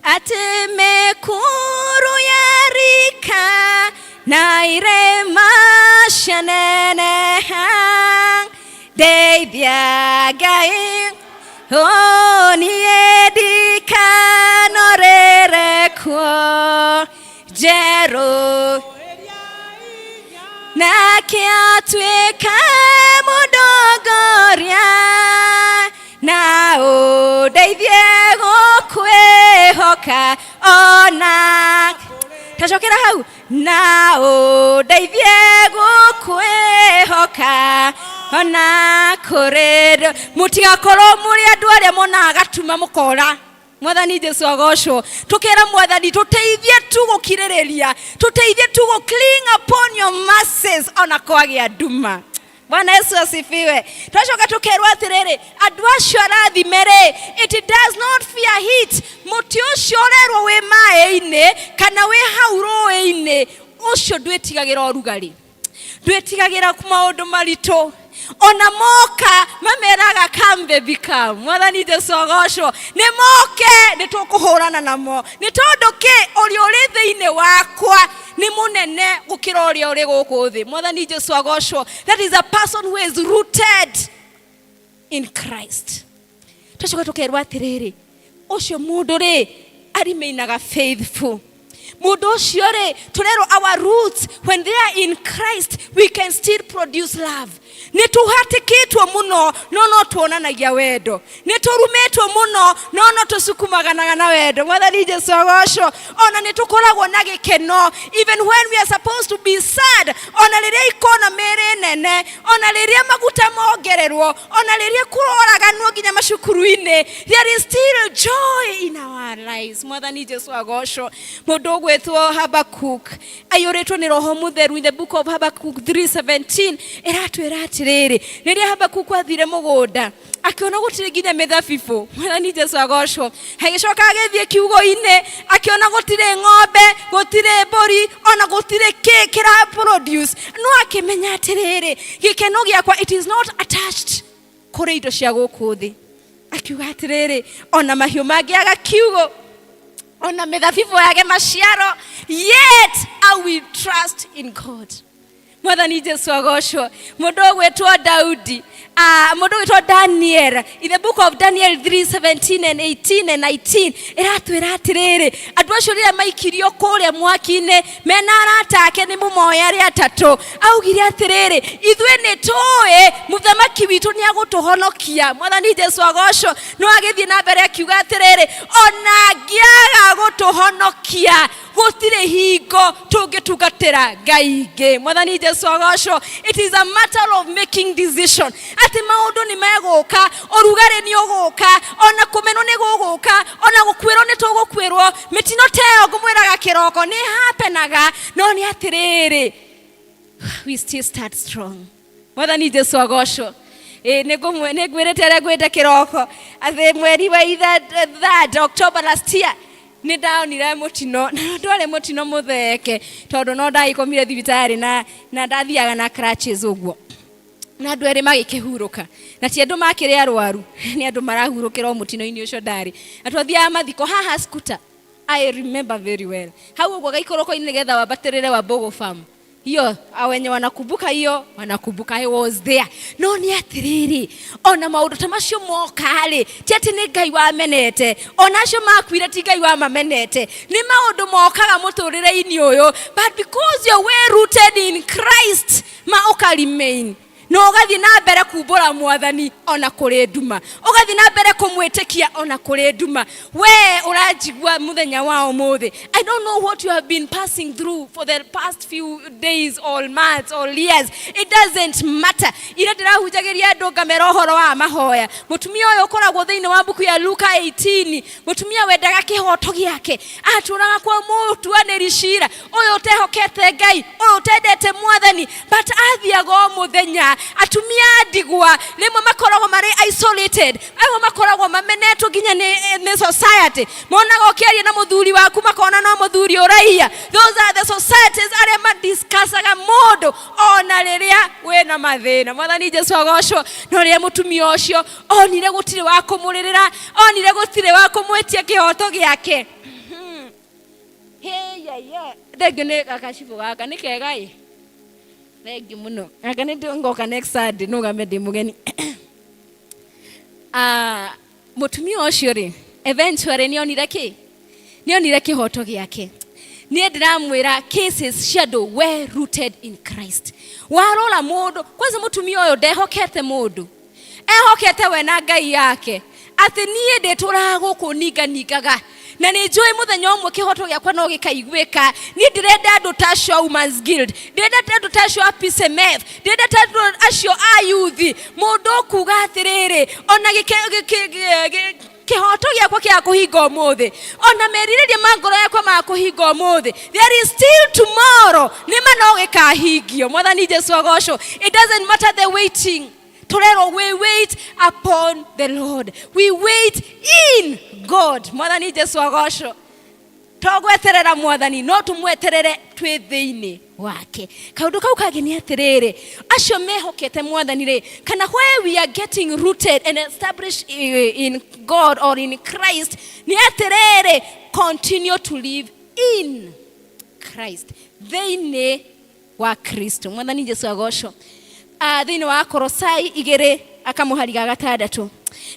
atĩ mĩkuru yarika na irĩma cianeneha, ndeithia Ngai, niĩ ndikanorĩre kuo njerũ, nake atuĩka mũndongoria, na ũndeithie gũkwĩhoka ona tacokera hau, na ũndeithie gũkwĩhoka Ona kũrĩ mũtigakorwo mũrĩ andũ arĩa monaga gatuma mũkora. Mwathani Jesu agocwo. Tukera Mwathani tuteithie tu gukirĩrĩria, tuteithie tu gũ cling upon your mercies ona kwagĩa nduma. Bwana Yesu asifiwe. Twacoka tukerwo atĩrĩrĩ, andũ acio arathime rĩ, it does not fear heat. Mũtĩ ũcio ũrerwo wĩ maĩ-inĩ kana wĩ hau rũĩ-inĩ, ũcio ndwĩtigagĩra ũrugarĩ, ndwĩtigagĩra maũndũ maritũ, ona moka mameraga come baby come. Mwathani Jesu agocwo. Nĩ moke, nĩ tũkũhũrana namo, nĩ tondũ kĩ? Ũrĩa ũrĩ thĩinĩ wakwa nĩ mũnene gũkĩra ũrĩa ũrĩ gũkũ thĩ. Mwathani Jesu agocwo. That is a person who is rooted in Christ. Twacoka tũkerwo atĩrĩrĩ, ũcio mũndũ rĩ arimainaga faithful. Mũndũ ũcio rĩ, tũrerwo our roots, when they are in Christ, we can still produce love. Nĩ tũhatĩkĩtwo mũno, no no tuonanagia wendo. Nĩ tũrumĩtwo mũno, no no tũcukumaganaga na wendo. Mwathani Jesu agocwo. Ona nĩ tũkoragwo na gĩkeno even when we are supposed to be sad. Ona rĩrĩa economy ĩrĩ nene, ona rĩrĩa maguta mongererwo, ona rĩrĩa kũroraganwo nginya macukuru-inĩ, there is still joy in our lives. Mwathani Jesu agocwo. Mũndũ ũgwĩtwo Habakuk aiyũrĩtwo nĩ Roho Mũtheru, in the book of Habakuk 3:17 ĩratwĩra atĩrĩrĩ, rĩrĩa Habakuk athire mũgũnda akĩona gũtirĩ nginya mĩthabibũ. Mwathani Jesu agocwo. Agĩcoka agĩthiĩ kiugo-inĩ akĩona gũtirĩ ng'ombe, gũtirĩ mbũri, ona gũtirĩ kĩ kĩra produce, no akĩmenya atĩrĩrĩ, gĩkeno gĩakwa, it is not attached kũrĩ indo cia gũkũ thĩ. Akiuga atĩrĩrĩ, ona mahiũ mangĩaga kiugo, ona mĩthabibũ yage maciaro, yet I will trust in God. Mwathani Jesu agocwo. Mũndũ ũgwĩtwo Daudi, mũndũ ũgwĩtwo Daniel, in the book of Daniel 3:17 and 18 and 19 ĩratwĩra atĩrĩrĩ, andũ acio rĩrĩa maikirio kũrĩa mwaki-inĩ mena arata ake nĩ mũmoya arĩa atatũ, augire atĩrĩrĩ, ithuĩ nĩ tũĩ mũthamaki witũ nĩ agũtũhonokia. Mwathani Jesu agocwo. No agĩthiĩ na mbere akiuga atĩrĩrĩ, ona angĩaga gũtũhonokia, gũtirĩ hingo tũngĩtungatĩra Ngai ingĩ. Mwathani Jesu agocwo. It is a matter of making decision atĩ maũndũ nĩ megũka, ũrugarĩ nĩ ũgũka, ona kũmenwo nĩ gũgũka, ona gũkuĩrwo nĩ tũgũkuĩrwo. Mĩtino ta ĩyo ngũmwĩraga kĩroko nĩ hapenaga, no nĩ atĩrĩrĩ, we still start strong. Mwathani Jesu agocwo. Ĩ nĩ ngwĩrĩte ũrĩa ngwĩte kĩroko atĩ mweri wa third October last year nĩ ndaonire mũtino, na ndwarĩ mũtino mũtheke, tondũ no ndagĩkomire thibitarĩ na ndathiaga na crutches ũguo, na andũ erĩ magĩkĩhurũka, na ti andũ makĩrĩ arwaru, nĩ andũ marahurũkĩra o mũtino-inĩ ũcio ndarĩ. Na twathiaga mathiko haha scooter, I remember very well, hau ũguo gaikũrũko-inĩ nĩgetha wambatĩrĩre wa Mbogo Farm hiyo, wenye wanakumbuka hiyo wanakumbuka, I was there. No nĩ atĩrĩrĩ, ona maũndũ ta macio moka-rĩ, ti atĩ nĩ Ngai wamenete, ona acio makuire ti Ngai wamamenete, nĩ maũndũ mokaga mũtũrĩre-inĩ ũyũ, but because you're well rooted in Christ, ma ũka remain na ũgathiĩ na mbere kumbũra Mwathani ona kũrĩ nduma, ũgathiĩ na mbere kũmwĩtĩkia ona kũrĩ nduma. We ũranjigua mũthenya wa ũmũthĩ, I don't know what you have been passing through for the past few days or months or years, it doesn't matter. Ira ndĩrahunjagĩria andũ ngamera ũhoro wa mahoya. Mũtumia ũyũ ũkoragwo thĩinĩ wa mbuku ya Luka 18, mũtumia wendaga kĩhoto gĩake, atũraga kwa mũtuanĩri cira ũyũ ũtehokete Ngai, ũyũ ũtendete Mwathani, but athiaga o mũthenya. Atumia a ndigwa rĩmwe makoragwo marĩ isolated, amwe makoragwo mamenetwo nginya nĩ society, monaga ũkĩaria na mũthuri waku makona no mũthuri ũraiya. Those are the societies arĩa madiscussaga mũndũ ona rĩrĩa wĩna mathĩna. Mwathani Jesu agocwo. No rĩrĩa mũtumia ũcio onire gũtirĩ wa kũmũrĩrĩra, onire gũtirĩ wa kũmwĩtia kĩhoto gĩake. Thengiũ nĩ gacibũ gaka nĩ kega ĩ, thengiũ mũno. Anga nĩ ngoka next Sunday nũgame ndĩ mũgeni. Mũtumia ũcio rĩ, eventually nĩ onire kĩ? Nĩ onire kĩhoto gĩake. Niĩ ndĩramwĩra cases cia andũ well rooted in Christ. Warora mũndũ kwanza, mũtumia ũyũ ndehokete mũndũ, ehokete we na Ngai yake. Atĩ niĩ ndĩtũraga gũkũ ninganingaga na nĩ njũĩ mũthenya ũmwe kĩhoto gĩakwa no gĩkaiguĩka. Niĩ ndĩrenda andũ ta acio a Women's Guild, ndĩrenda andũ ta acio a PCMF, ndĩrenda ta andũ acio a youth, mũndũ ũkuga atĩrĩrĩ, ona kĩhoto gĩakwa kĩa kũhinga ũmũthĩ, ona merirĩria ma ngoro yakwa ma kũhinga ũmũthĩ, there is still tomorrow, nĩma no gĩkahingio. Mwathani Jesu agocwo. It doesn't matter the waiting. Tũrerwo we wait upon the Lord, we wait in God. Mwathani Jesu agocwo. Togweterera Mwathani, no tũmweterere twĩ thĩinĩ wake. Kaũndũ kau kangĩ nĩ atĩrĩrĩ, acio mehokete Mwathani rĩ, kana where we are getting rooted and established in God or in Christ, nĩ atĩrĩrĩ, continue to live in Christ, thĩinĩ wa Kristo. Mwathani Jesu agocwo. Thĩinĩ wa Kolosai 2 akamũhari ga 6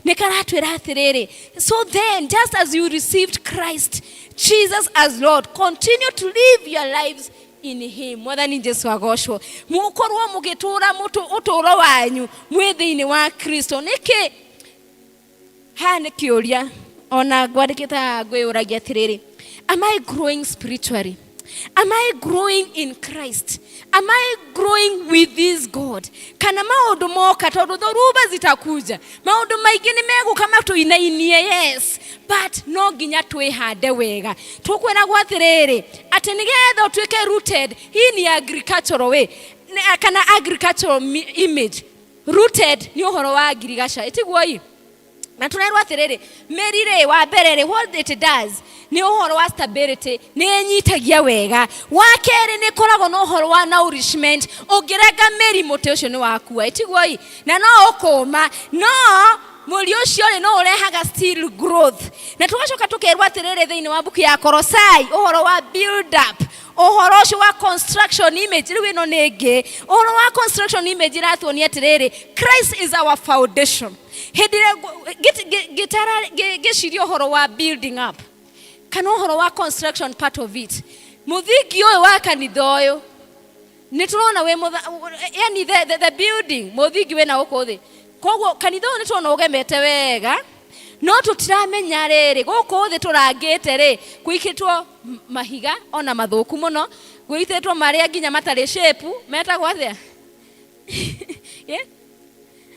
nĩ karatwĩra atĩrĩrĩ, so then just as you received Christ Jesus as Lord, continue to live your lives in him. Mwathani Jesu agocwo. Mũkorwo mũgĩtũra ũtũũro wanyu mwĩ thĩinĩ wa Kristo. Nĩkĩ haha nĩ kĩũria ona ngwandĩkĩte haha ngwĩyũragia atĩrĩrĩ, am I growing spiritually? Am I growing in Christ? Am I growing with this God? Kana maũndũ moka, tondũ dhoruba zitakuja, maũndũ maingĩ nĩ megũka matũinainie, yes, but no nginya twĩhande wega. Tũkwĩragwo atĩrĩrĩ, atĩ nĩgetha ũtuĩke rooted, hii ni agricultural way, kana agricultural image. Rooted nĩ ũhoro wa ngirigaca, ĩtiguo ii? Na tũrerwo atĩrĩrĩ, mĩri rĩ, wa mbere rĩ, what it does nĩ ũhoro wa stability, nĩ ĩnyitagia wega. Wa kerĩ nĩ ĩkoragwo na ũhoro wa nourishment, ũngĩrenga mĩri mũtĩ ũcio nĩ wakua, ĩtiguo ii? Na no ũkũma, no mũri ũcio rĩ no ũrehaga still growth. Na tũgacoka tũkerwo atĩrĩrĩ, thĩinĩ wa mbuku ya Kolosai, ũhoro wa build up, ũhoro ũcio wa construction image, rĩu ĩno nĩ ĩngĩ, ũhoro wa construction image ĩratuonia atĩrĩrĩ, Christ is our foundation. Hĩndĩ ĩrĩa ngĩciria ũhoro wa building up kana ũhoro wa construction part of it, mũthingi ũyũ wa kanitha ũyũ nĩ tũrona wĩ yani the building, mũthingi wĩna gũkũ thĩ, koguo kanitha ũyũ nĩ tũrona ũgemete wega, no tũtiramenya rĩrĩ gũkũ thĩ tũrangĩte rĩ kũikĩtwo mahiga ona mathũku mũno, gũitĩtwo marĩa nginya matarĩ shape, metagwo atĩa? Yeah?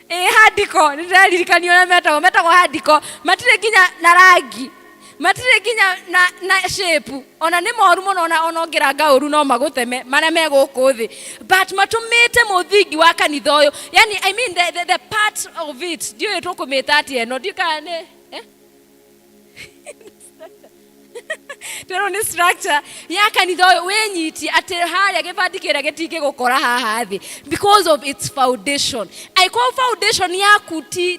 Ĩ handiko, nĩ ndĩraririkanio ũrĩa metagwo handiko, matirĩ nginya na rangi, matirĩ nginya na shape, ona nĩ moru mũno, ona ũngĩranga ũru no magũteme marĩa me gũkũ thĩ, but matũmĩte mũthingi wa kanitha ũyũ, yani I mean the part of it, ndiũĩ tũkũmĩta atĩa ĩno, ndiũĩ kana nĩ, eh? Twerwo nĩ structure ya kanitha ũyũ wĩnyitie atĩ harĩa gĩbati kĩrĩa gĩtingĩgũkora haha thĩ because of its foundation. Angĩkorwo foundation yaku ti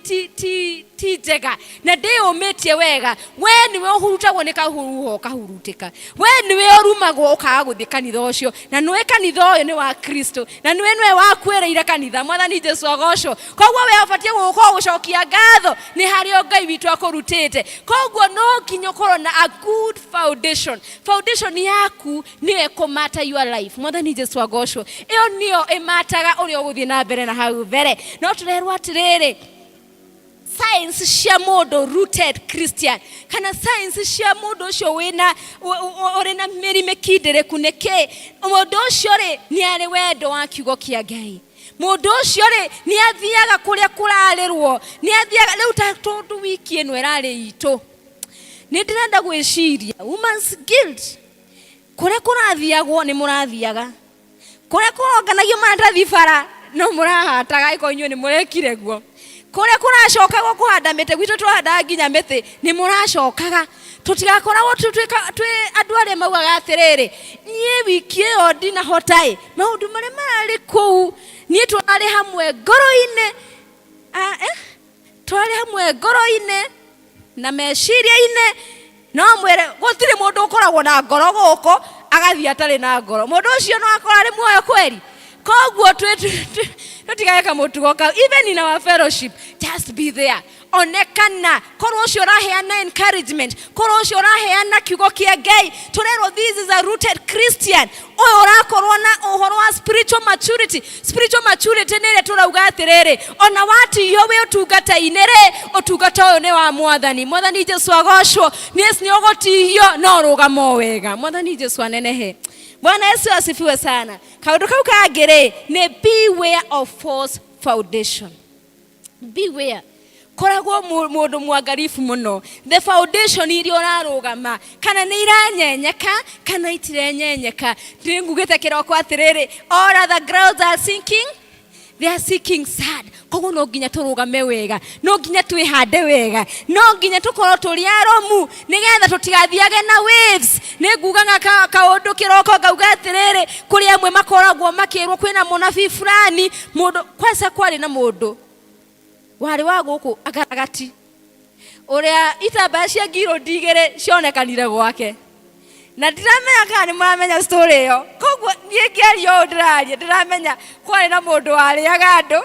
njega na ndĩyũmĩtie wega, we nĩwe ũhurutagwo nĩ kahuruho ũkahurutĩka, we nĩwe ũrumagwo ũkaga gũthiĩ kanitha ũcio, na nĩwe kanitha ũyũ nĩ wa Kristo, na nĩwe nĩwe wakuĩrĩire kanitha. Mwathani Jesu agocwo. Koguo we ũbatiĩ gũka gũcokia ngatho nĩ harĩa Ngai witũ akũrutĩte. Koguo no nginya ũkorwo na a good foundation. Foundation yaku nĩyo ĩkũmata your life. Mwathani Jesu agocwo. Ĩyo nĩyo ĩmataga ũrĩa ũgũthiĩ na mbere na hau mbere. No tũrerwo atĩrĩrĩ, science cia mũndũ rooted Christian kana science cia mũndũ ũcio wĩna ũrĩ na mĩri mĩkindĩrĩku nĩ kĩ? Mũndũ ũcio rĩ nĩ arĩ wendo wa kiugo kĩa Ngai. Mũndũ ũcio rĩ nĩ athiaga kũrĩa kũrarĩrwo, nĩ athiaga rĩu ta tondũ wiki ĩno ĩrarĩ itũ, nĩ ndĩrenda gwĩciria Women's Guild kũrĩa kũrathiagwo nĩ mũrathiaga, kũrĩa kũronganagio maratathi bara no mũrahataga, ĩkorwo inyuĩ nĩ mũrekire guo, kũrĩa kũracokagwo kũhanda mĩtĩ gwitũ twahandaga nginya mĩtĩ nĩ mũracokaga. Tũtigakoragwo twĩ andũ arĩa maugaga atĩrĩrĩ, niĩ wiki ĩyo ndinahota ĩ, maũndũ marĩa mararĩ kũu niĩ tũrarĩ hamwe ngoro-inĩ, tũrarĩ hamwe ngoro-inĩ na meciria-inĩ. No mwĩre gũtirĩ mũndũ ũkoragwo na ngoro gũkũ agathiĩ atarĩ na ngoro, mũndũ ũcio no akorwo arĩ muoyo kweri. Koguo tũtigage kamũtugo kau, even in our fellowship, just be there. One kana korwo ũcio ũraheana encouragement, korwo ũcio ũraheana kiugo kĩa Ngai, tũrerwo this is a rooted Christian. Ũyũ ũrakorwo na ũhoro wa spiritual maturity. Spiritual maturity nĩ ĩrĩa tũrauga atĩrĩrĩ, ona watihio wĩ ũtungata-inĩ rĩ, ũtungata ũyũ nĩ wa Mwathani. Mwathani Jesu agocwo. Yes, nĩ ũgũtihio no rũgama o wega. Mwathani Jesu anenehe. Bwana Yesu asifiwe sana. Kaũndũ kau kangĩ rĩ, nĩ beware of false foundation. Beware, koragwo mũndũ mwangaribu mũno. The foundation iria ũrarũgama kana nĩ iranyenyeka kana itirenyenyeka. Nĩ ngugĩte kĩroko atĩrĩrĩ, all other grounds are sinking, they are seeking sad. Koguo no nginya tũrũgame wega, no nginya twĩhande wega, no nginya tũkorwo tũrĩ aromu nĩgetha tũtigathiage na waves. Nĩ ngugaga kaũndũ kĩroko ngauga atĩrĩrĩ, kũrĩ amwe makoragwo makĩrwo kwĩna mũnabii fulani, mũndũ kwanza kwarĩ na mũndũ warĩ wa gũkũ agaragati ũrĩa itambaya cia ngirũndi igĩrĩ cionekanire gwake, na ndiramenya kana nĩ mũramenya story ĩyo. Koguo niĩ ngĩaria ũũ ndĩraria, ndĩramenya kwarĩ na mũndũ warĩaga andũ,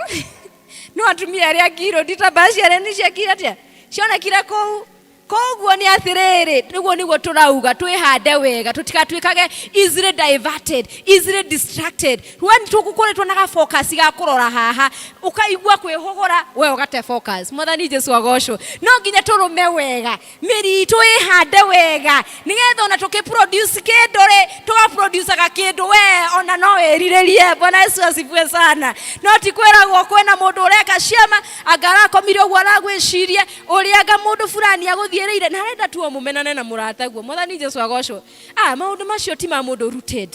no atumia arĩa ngirũndi itambaya ciarĩ nĩ ciekire atĩa, cionekire kũu. Koguo nĩ atĩrĩrĩ, nĩguo nĩguo tũrauga twĩhande wega, tũtigatuĩkage easily diverted, easily distracted. When tũgũkoretwo na ga focus ga kũrora haha, ũkaigua kwĩhũgũra, we ũgate focus. Mwathani Jesu agocwo. No nginya tũrũme wega, mĩri itũ ĩhande wega, nĩgetha ona tũkĩ produce kĩndũ rĩ, tũgaproducaga kĩndũ we ona no wĩrirĩrie. Bwana Yesu asifiwe sana. No ti kwĩragwo kwĩna mũndũ ũreka ciama, anga arakomire ũguo aragwĩciria ũrĩa anga mũndũ fulani agũthiĩrĩire na arenda tu o mũmenane na mũrataguo. Mwathani Jesu agocwo. Maũndũ macio ti ma mũndũ rooted,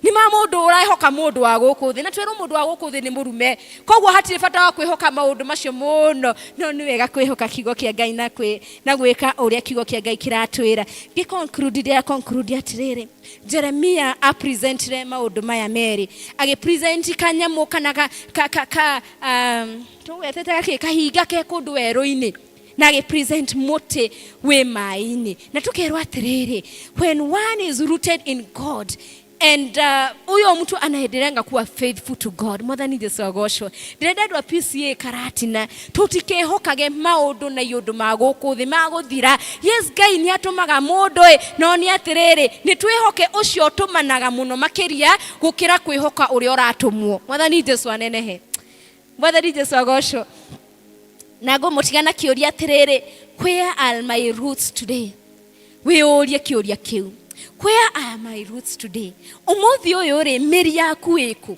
nĩ ma mũndũ ũrehoka mũndũ wa gũkũ thĩ, na twĩrwo mũndũ wa gũkũ thĩ nĩ mũrume. Koguo hatirĩ bata wa kwĩhoka maũndũ macio mũno, no nĩ wega kwĩhoka kiugo kĩa Ngai na gwĩka ũrĩa kiugo kĩa Ngai kĩratwĩra. Ngĩ conclude, ndĩra conclude atĩrĩrĩ, Jeremia apresentire maũndũ maya merĩ, agĩpresent kanyamũ kana ka, ka, ka, ka tũgwetete gakĩ kahinga ke kũndũ werũ-inĩ, na agĩpresent mũtĩ wĩ maĩ-inĩ, na tũkerwo atĩrĩrĩ, when one is rooted in God and huyo mtu anaendelea kuwa faithful to God. Mwathani Jesu agocwo. Ndĩrenda andũ a PCA Karatina tũtikehokage maũndũ na iũndũ ma gũkũ thĩ magũthira. Yes, Ngai nĩ atũmaga mũndũ ĩ, no nĩ atĩrĩrĩ, nĩ twĩhoke ũcio ũtũmanaga mũno makĩria gũkĩra kwĩhoka ũrĩa ũratũmwo. Mwathani Jesu anenehe. Mwathani Jesu agocwo. Na ngũmũtiga na kĩũria atĩrĩrĩ, where are my roots today? Wĩyũrie kĩũria kĩu, where are my roots today? Ũmũthĩ ũyũ rĩ, mĩri yaku ĩkũ?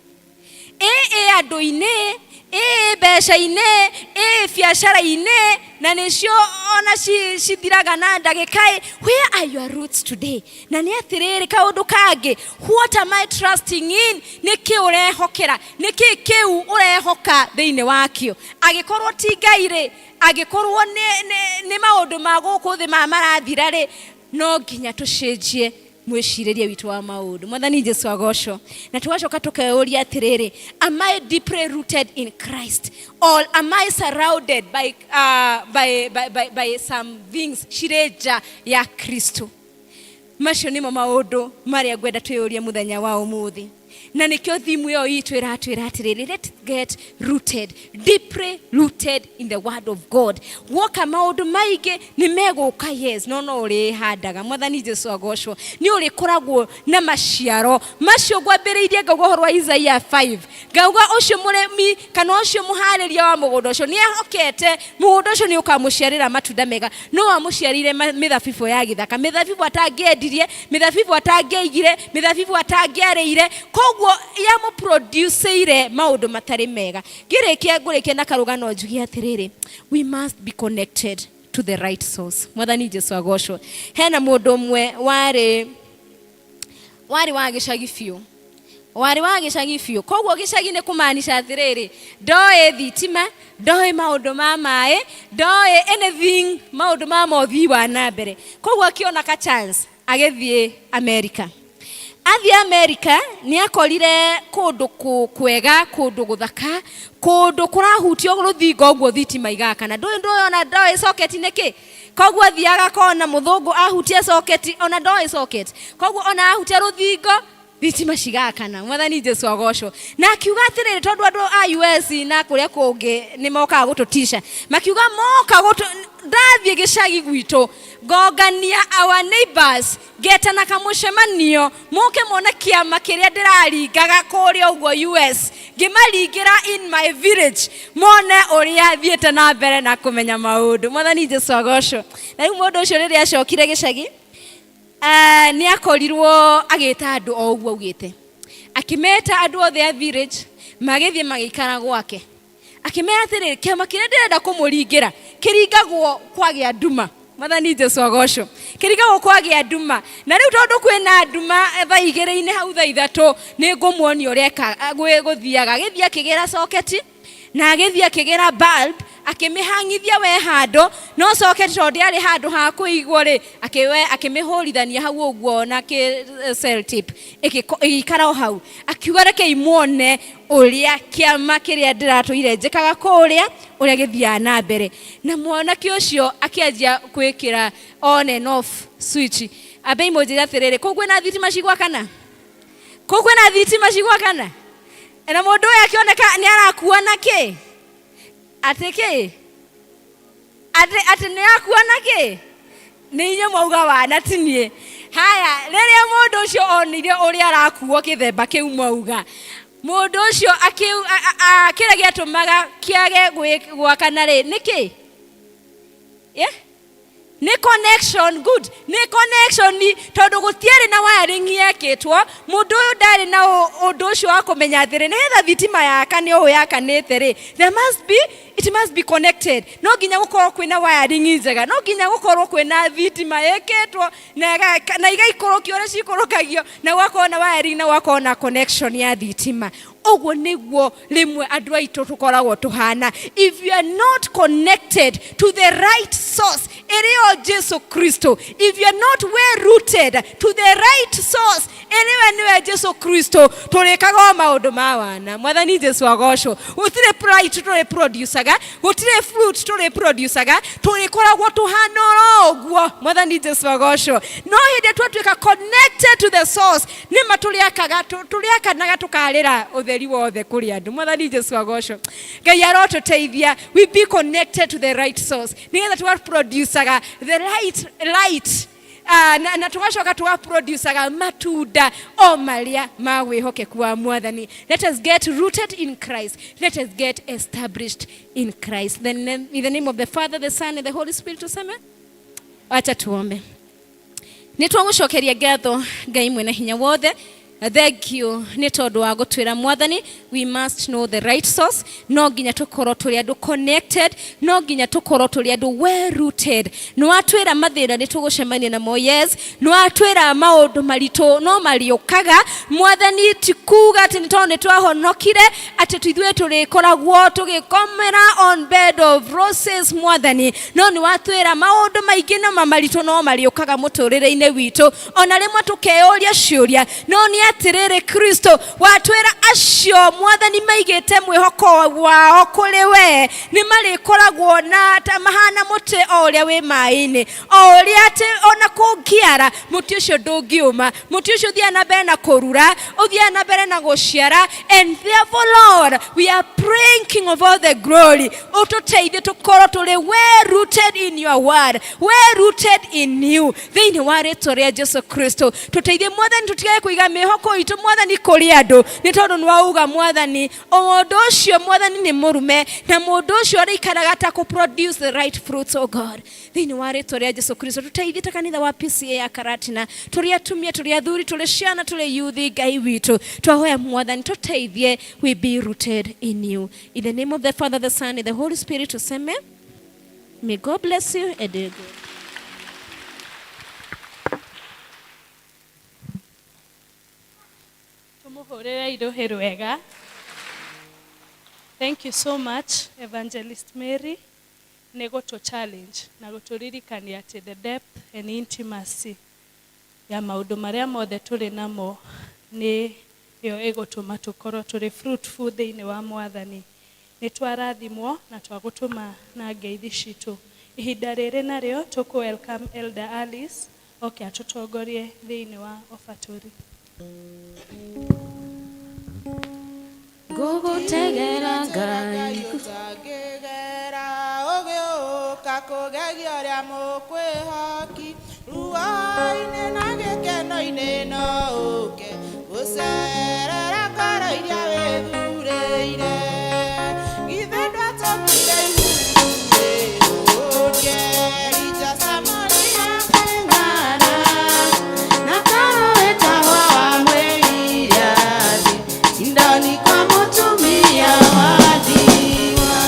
Ĩ andũ-inĩ, ĩ mbeca-inĩ, ĩ biacara-inĩ, na nĩcio ona cithiraga na ndagĩka ĩ. Where are your roots today? Na nĩ atĩrĩrĩ, kaũndũ kangĩ, what am I trusting in? Nĩkĩ ũrehokera? Nĩkĩ kĩu ũrehoka thĩinĩ wakĩo? Angĩkorwo ti Ngai rĩ, angĩkorwo nĩ maũndũ ma gũkũ thĩ ma marathira rĩ, no nginya tũcenjie mwĩcirĩrie witũ wa maũndũ. Mwathani Jesu agocwo. Na tũgacoka tũkeyũria atĩrĩrĩ, am I deeply rooted in Christ or am I surrounded by some things cirĩ nja ya Kristo? Macio nĩmo maũndũ marĩa ngwenda twĩyũrie mũthenya wa ũmũthĩ, na nĩkĩo thimu ĩyo itũ ĩratwĩra atĩrĩrĩ, let's get rooted, deeply rooted in the word of God. Woka maũndũ maingĩ nĩ megũka, yes, no no ũrĩhandaga. Mwathani Jesu agocwo. Nĩ ũrĩkoragwo na maciaro macio. Ngwambĩrĩirie ngauga ũhoro wa Isaiah 5, ngauga ũcio mũrĩmi kana ũcio mũharĩria wa mũgũnda ũcio nĩ ehokete mũgũnda ũcio nĩ ũkamũciarĩra matunda mega, no amũciarĩire mĩthabibũ ya gĩthaka, mĩthabibũ atangĩendirie, mĩthabibũ atangĩaigire, mĩthabibũ atangĩarĩire. Koguo yamũproduceire maũndũ matarĩ mega. Ngĩrĩkia, ngũrĩkia na karũgano njuge atĩrĩrĩ, we must be connected to the right source. Mwathani Jesu agocwo. Hena mũndũ ũmwe warĩ wa gĩcagi biũ, warĩ wa gĩcagi biũ. Koguo gĩcagi nĩ kũmaanisha atĩrĩrĩ, ndoĩ thitima, ndoĩ maũndũ ma maĩ, ndoĩ anything maũndũ ma mothii wa na mbere. Koguo akĩona ka chance agĩthiĩ America. Athiĩ America nĩ akorire kũndũ kwega, kũndũ gũthaka, kũndũ kũrahutio rũthingo ũguo thitima igakana. Ndũĩ ndũĩ ona ndoĩ socket nĩ kĩ. Koguo athiaga akona mũthũngũ ahutia socket, ona ndoĩ socket, koguo ona ahutia rũthingo Thitima cigakana. Mwathani Jesu agocwo. Na akiuga atiriri, tondu andu a US na kuria kungi ni mokaga gututisha, makiuga moka gutu ndathie gicagi gwitu ngongania our neighbors, ngetana kamucemanio muke muone kiama kiria ndiraringaga kuria uguo US, ngimaringira in my village mone uria thiete na mbere na kumenya maundu. Mwathani Jesu agocwo. Na riu mundu ucio riria acokire gicagi, nä akorirwo agä ta andå o å guo augä akĩmeta andũ othe a village magĩthiĩ magĩikara gwake, akĩmera atĩrĩrĩ, kĩama kĩrĩa ndĩrenda kũmũringĩra kĩringagwo kwagĩa nduma. Mwathani Jesu agocwo. Kĩringagwo kwagĩa nduma, na rĩu tondũ kwĩna nduma thaa igĩrĩ-inĩ hau thaa ithatũ, nĩ ngũmuonia ũrĩa gũthiaga. Agĩthiĩ akĩgĩra soketi na agĩthiĩ akĩgĩra bulb, akĩmĩhang'ithia we handũ, no socket tondũ ndĩarĩ handũ ha kũigwo rĩ, akĩmĩhũrithania hau ũguo na kĩ cell tape ĩgĩikara o hau. Akiuga, rekei muone ũrĩa kĩama kĩrĩa ndĩratũire njĩkaga kũrĩa ũrĩa gĩthiaga na mbere. Na mwanake ũcio akĩanjia gwĩkĩra on and off switch. Ambei mũnjĩre atĩrĩrĩ, kũu kwĩna thitima cigwakana? Kũu kwĩna thitima cigwakana? Na mũndũ ũyũ akĩoneka nĩ arakua na kĩ atĩ kĩ atĩ nĩ akua na kĩ? Nĩ inyuĩ mwauga wana, ti niĩ. Haya, rĩrĩa mũndũ ũcio onire ũrĩa arakuo kĩthemba kĩu mwauga, mũndũ ũcio kĩrĩa gĩatũmaga kĩage gwakana rĩ, nĩ kĩ? Yeah? Nĩ connection. Good, nĩ connection, tondũ gũtiarĩ na wiring yekĩtwo. Mũndũ ũyũ ndarĩ na ũndũ ũcio wa kũmenya atĩrĩ, nĩgetha thitima yaka nĩ ũũ yakanĩte rĩ, there must be it must be connected. No nginya gũkorwo kwĩna wiring njega, no nginya gũkorwo kwĩna thitima ĩkĩtwo na igaikũrũkio ũrĩa cikũrũkagio, na gũgakorwo na wiring na gũgakorwo na connection ya thitima. Ũguo nĩguo rĩmwe andũ aitũ tũkoragwo tũhana. If you are not connected to the right source, ĩrĩo Jesu Kristo, if you are not well rooted to the right source, ĩrĩwe nĩwe Jesu Kristo, tũrĩkaga o maũndũ ma wana. Mwathani Jesu agocwo. Gũtirĩ light tũrĩ producaga, gũtirĩ fruit tũrĩ producaga, tũrĩkoragwo tũhana oro ũguo. Mwathani Jesu agocwo. No hĩndĩ twatuĩka connected to the source, nĩma tũrĩakaga, tũrĩakanaga, tũkarĩra ũtheri wothe kũrĩ andũ. Mwathani Jesu agocwo. Ngai arotũteithia we be connected to the right source, nĩgetha tũgaproducaga the right light, na tugacoka tugaproducaga matunda o marĩa ma wĩhokeku wa Mwathani. Let us get rooted in Christ. Let us get established in Christ. Then in the name of the Father, the Son and the Holy Spirit, tuseme. Acha tuombe. Nĩ twagũcokeria ngatho, Ngai mwene hinya wothe. Thank you nĩ tondũ wa gũtwĩra, Mwathani, we must know the right source. No nginya tũkorwo tũrĩ andũ connected, no nginya tũkorwo tũrĩ andũ well rooted. Nĩ watwĩra mathĩna nĩ tũgũcemania namo, yes. Nĩ watwĩra maũndũ maritũ no marĩũkaga, Mwathani. Ti kuga atĩ nĩ tondũ nĩ twahonokire atĩ ithuĩ tũrĩkoragwo tũgĩkomera on bed of roses, Mwathani, no nĩ watwĩra maũndũ maingĩ na maritũ no marĩũkaga mũtũrĩre-inĩ witũ, ona rĩmwe tũkeyũria ciũria. No nĩ atĩrĩrĩ, Kristo, watwĩra acio, Mwathani, maigĩte mwĩhoko wao kũrĩ we nĩ marĩkoragwo na ta mahana mũtĩ o ũrĩa wĩ maĩ-inĩ, o ũrĩa atĩ ona kũngĩara, mũtĩ ũcio ndũngĩũma, mũtĩ ũcio ũthiaga na mbere na kũrura, ũthiaga na mbere na gũciara. And therefore, Lord, we are praying, King of all the glory, ũtũteithie tũkorwo tũrĩ well rooted in your word, well rooted in you, thĩinĩ wa rĩtwa rĩa Jesu Kristo. Tũteithie, Mwathani, tũtigage kũiga mĩhoko itũ, Mwathani, kũrĩ andũ, nĩ tondũ nĩ wauga, Mwathani, mũndũ ũcio, Mwathani, nĩ mũrume, na mũndũ ũcio arĩikaraga ta kũ produce the right fruits. Oh God, thĩinĩ wa rĩtwa rĩa Jesu Kristo, tũteithie ta kanitha wa PCA ya Karatina, tũrĩ atumia, tũrĩ athuri, tũrĩ ciana, tũrĩ yuthi. Ngai witũ, twahoya, Mwathani, tũteithie we be rooted in you. In the name of the Father, the Son and the Holy Spirit, tuseme. May God bless you and do good. Tumuhurire iruhi rwega. Thank you so much, Evangelist Mary, nĩ gũtũ challenge na gũtũririkania atĩ the depth and intimacy ya maũndũ marĩa mothe tũrĩ namo nĩ ĩyo ĩgũtũma tũkorwo tũrĩ fruitful thĩinĩ wa Mwathani. Nĩ twarathimwo na twagũtũma na ngeithi citũ. Ihinda rĩrĩ narĩo tũkũ welcome Elder Alice oke atũtongorie thĩinĩ wa offertory. Ngũgũtegera Ngai ũtangĩgera ũgĩũka kũgegia ũrĩa mũkwĩhoki ruo-inĩ na gĩkeno-inĩ no ũke gũcerera ngoro iria wĩthurĩire githĩ ndwatũmire ihurĩ Elija Samaria kwĩng'ara na karoe kahũa wamwĩrire atĩ Sindoni kwa mũtumia wa ndigwa.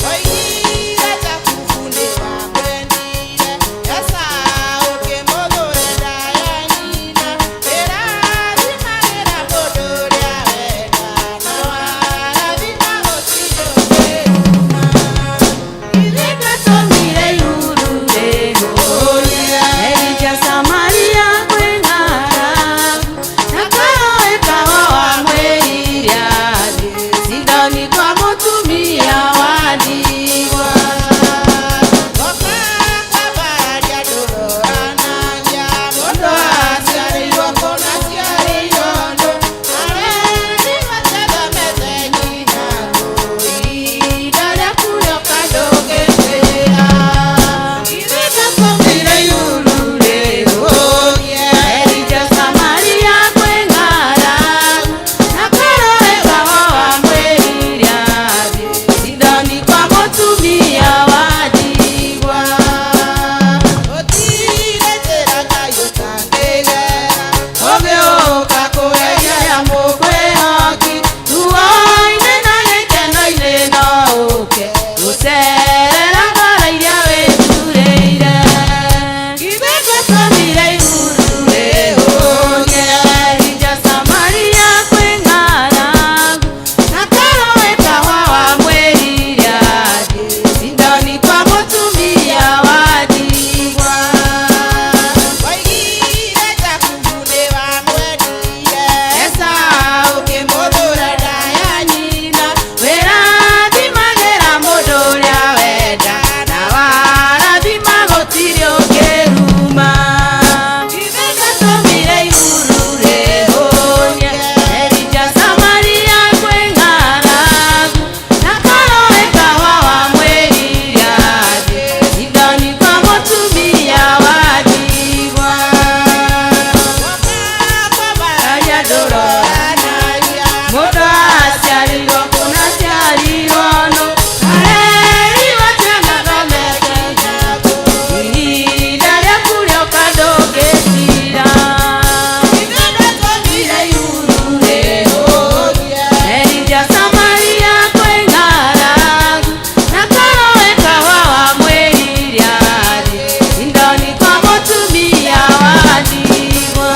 Oigire Jakubu nĩwakwendire Esau ũkĩmũthũre nda ya nyina ĩrathimagĩra mũndũ ũrĩa wenda na warathima gũtirĩ ũngĩruma. Githĩ ndwatũmire ihuru rĩhũũrie Elija Samaria kwĩ ng'aragu na karoe kahũa wamwĩrire atĩ Sidoni kwa mũtumia wa ndigwa. Goka kwambararia ndũroranagia mũndũ aciarĩirwo kũna aciarĩirwo ndũ arerirwo atethomete nginya kũ ihinda rĩaku rĩoka ndũngĩtĩra. Githĩ ndwatũmire ihuru rĩhũũrie Elija Samaria kwĩ ng'aragu na karoe kahũa wamwĩrire atĩ Sidoni kwa mũtumia wa ndigwa. Gũtirĩ njĩra Ngai ũtangĩgera ũgĩũka kũgeria arĩa mũkwĩhoki Ruo-inĩ na gĩkeno-inĩ no ũke gũcerera ngoro iria wĩthurĩire. Githĩ ndwatũmire ihuru rĩhũũrie Elija Samaria kwĩ ng'aragu na karoe kahũa wamwĩrire atĩ Sidoni kwa mũtumia wa ndigwa. Oigire Jakubu nĩwamwendire Esau ũkĩmũthũra nda ya nyina Wĩrathimagĩra mũndũ ũrĩa wenda na warathima gũtirĩ ũngĩruma. Githĩ ndwatũmire ihuru rĩhũũrie Elija Samaria kwĩ ng'aragu na karoe kahũa wamwĩrire atĩ Sidoni kwa mũtumia wa ndigwa. Kwambararia ndũroranagia mũndũ aciarirwo kũna aciarirwo nũ arerirwo atanathomete nginya kũ ihinda rĩaku rĩoka ndũngĩtira. Githĩ ndwatũmire ihuru rĩhũũrie Elija Samaria kwĩ ng'aragu na karoe kahũa wamwĩrire atĩ Sidoni kwa mũtumia wa ndigwa.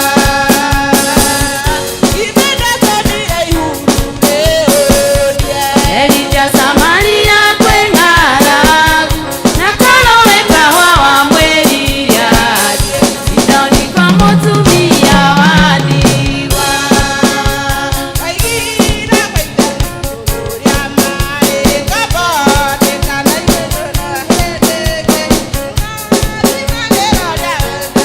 Githĩ ndwatũmire ihuru rĩhũũrie Elija Samaria kwĩ ng'aragu na karoe kahũa wamwĩrire atĩ Sidoni kwa mũtumia wa ndigwa. Oigire maithe ũrĩa maarĩ ngombo kana igũrũ na hĩndĩ ĩngĩ ĩrathimagĩra ũrĩa wenda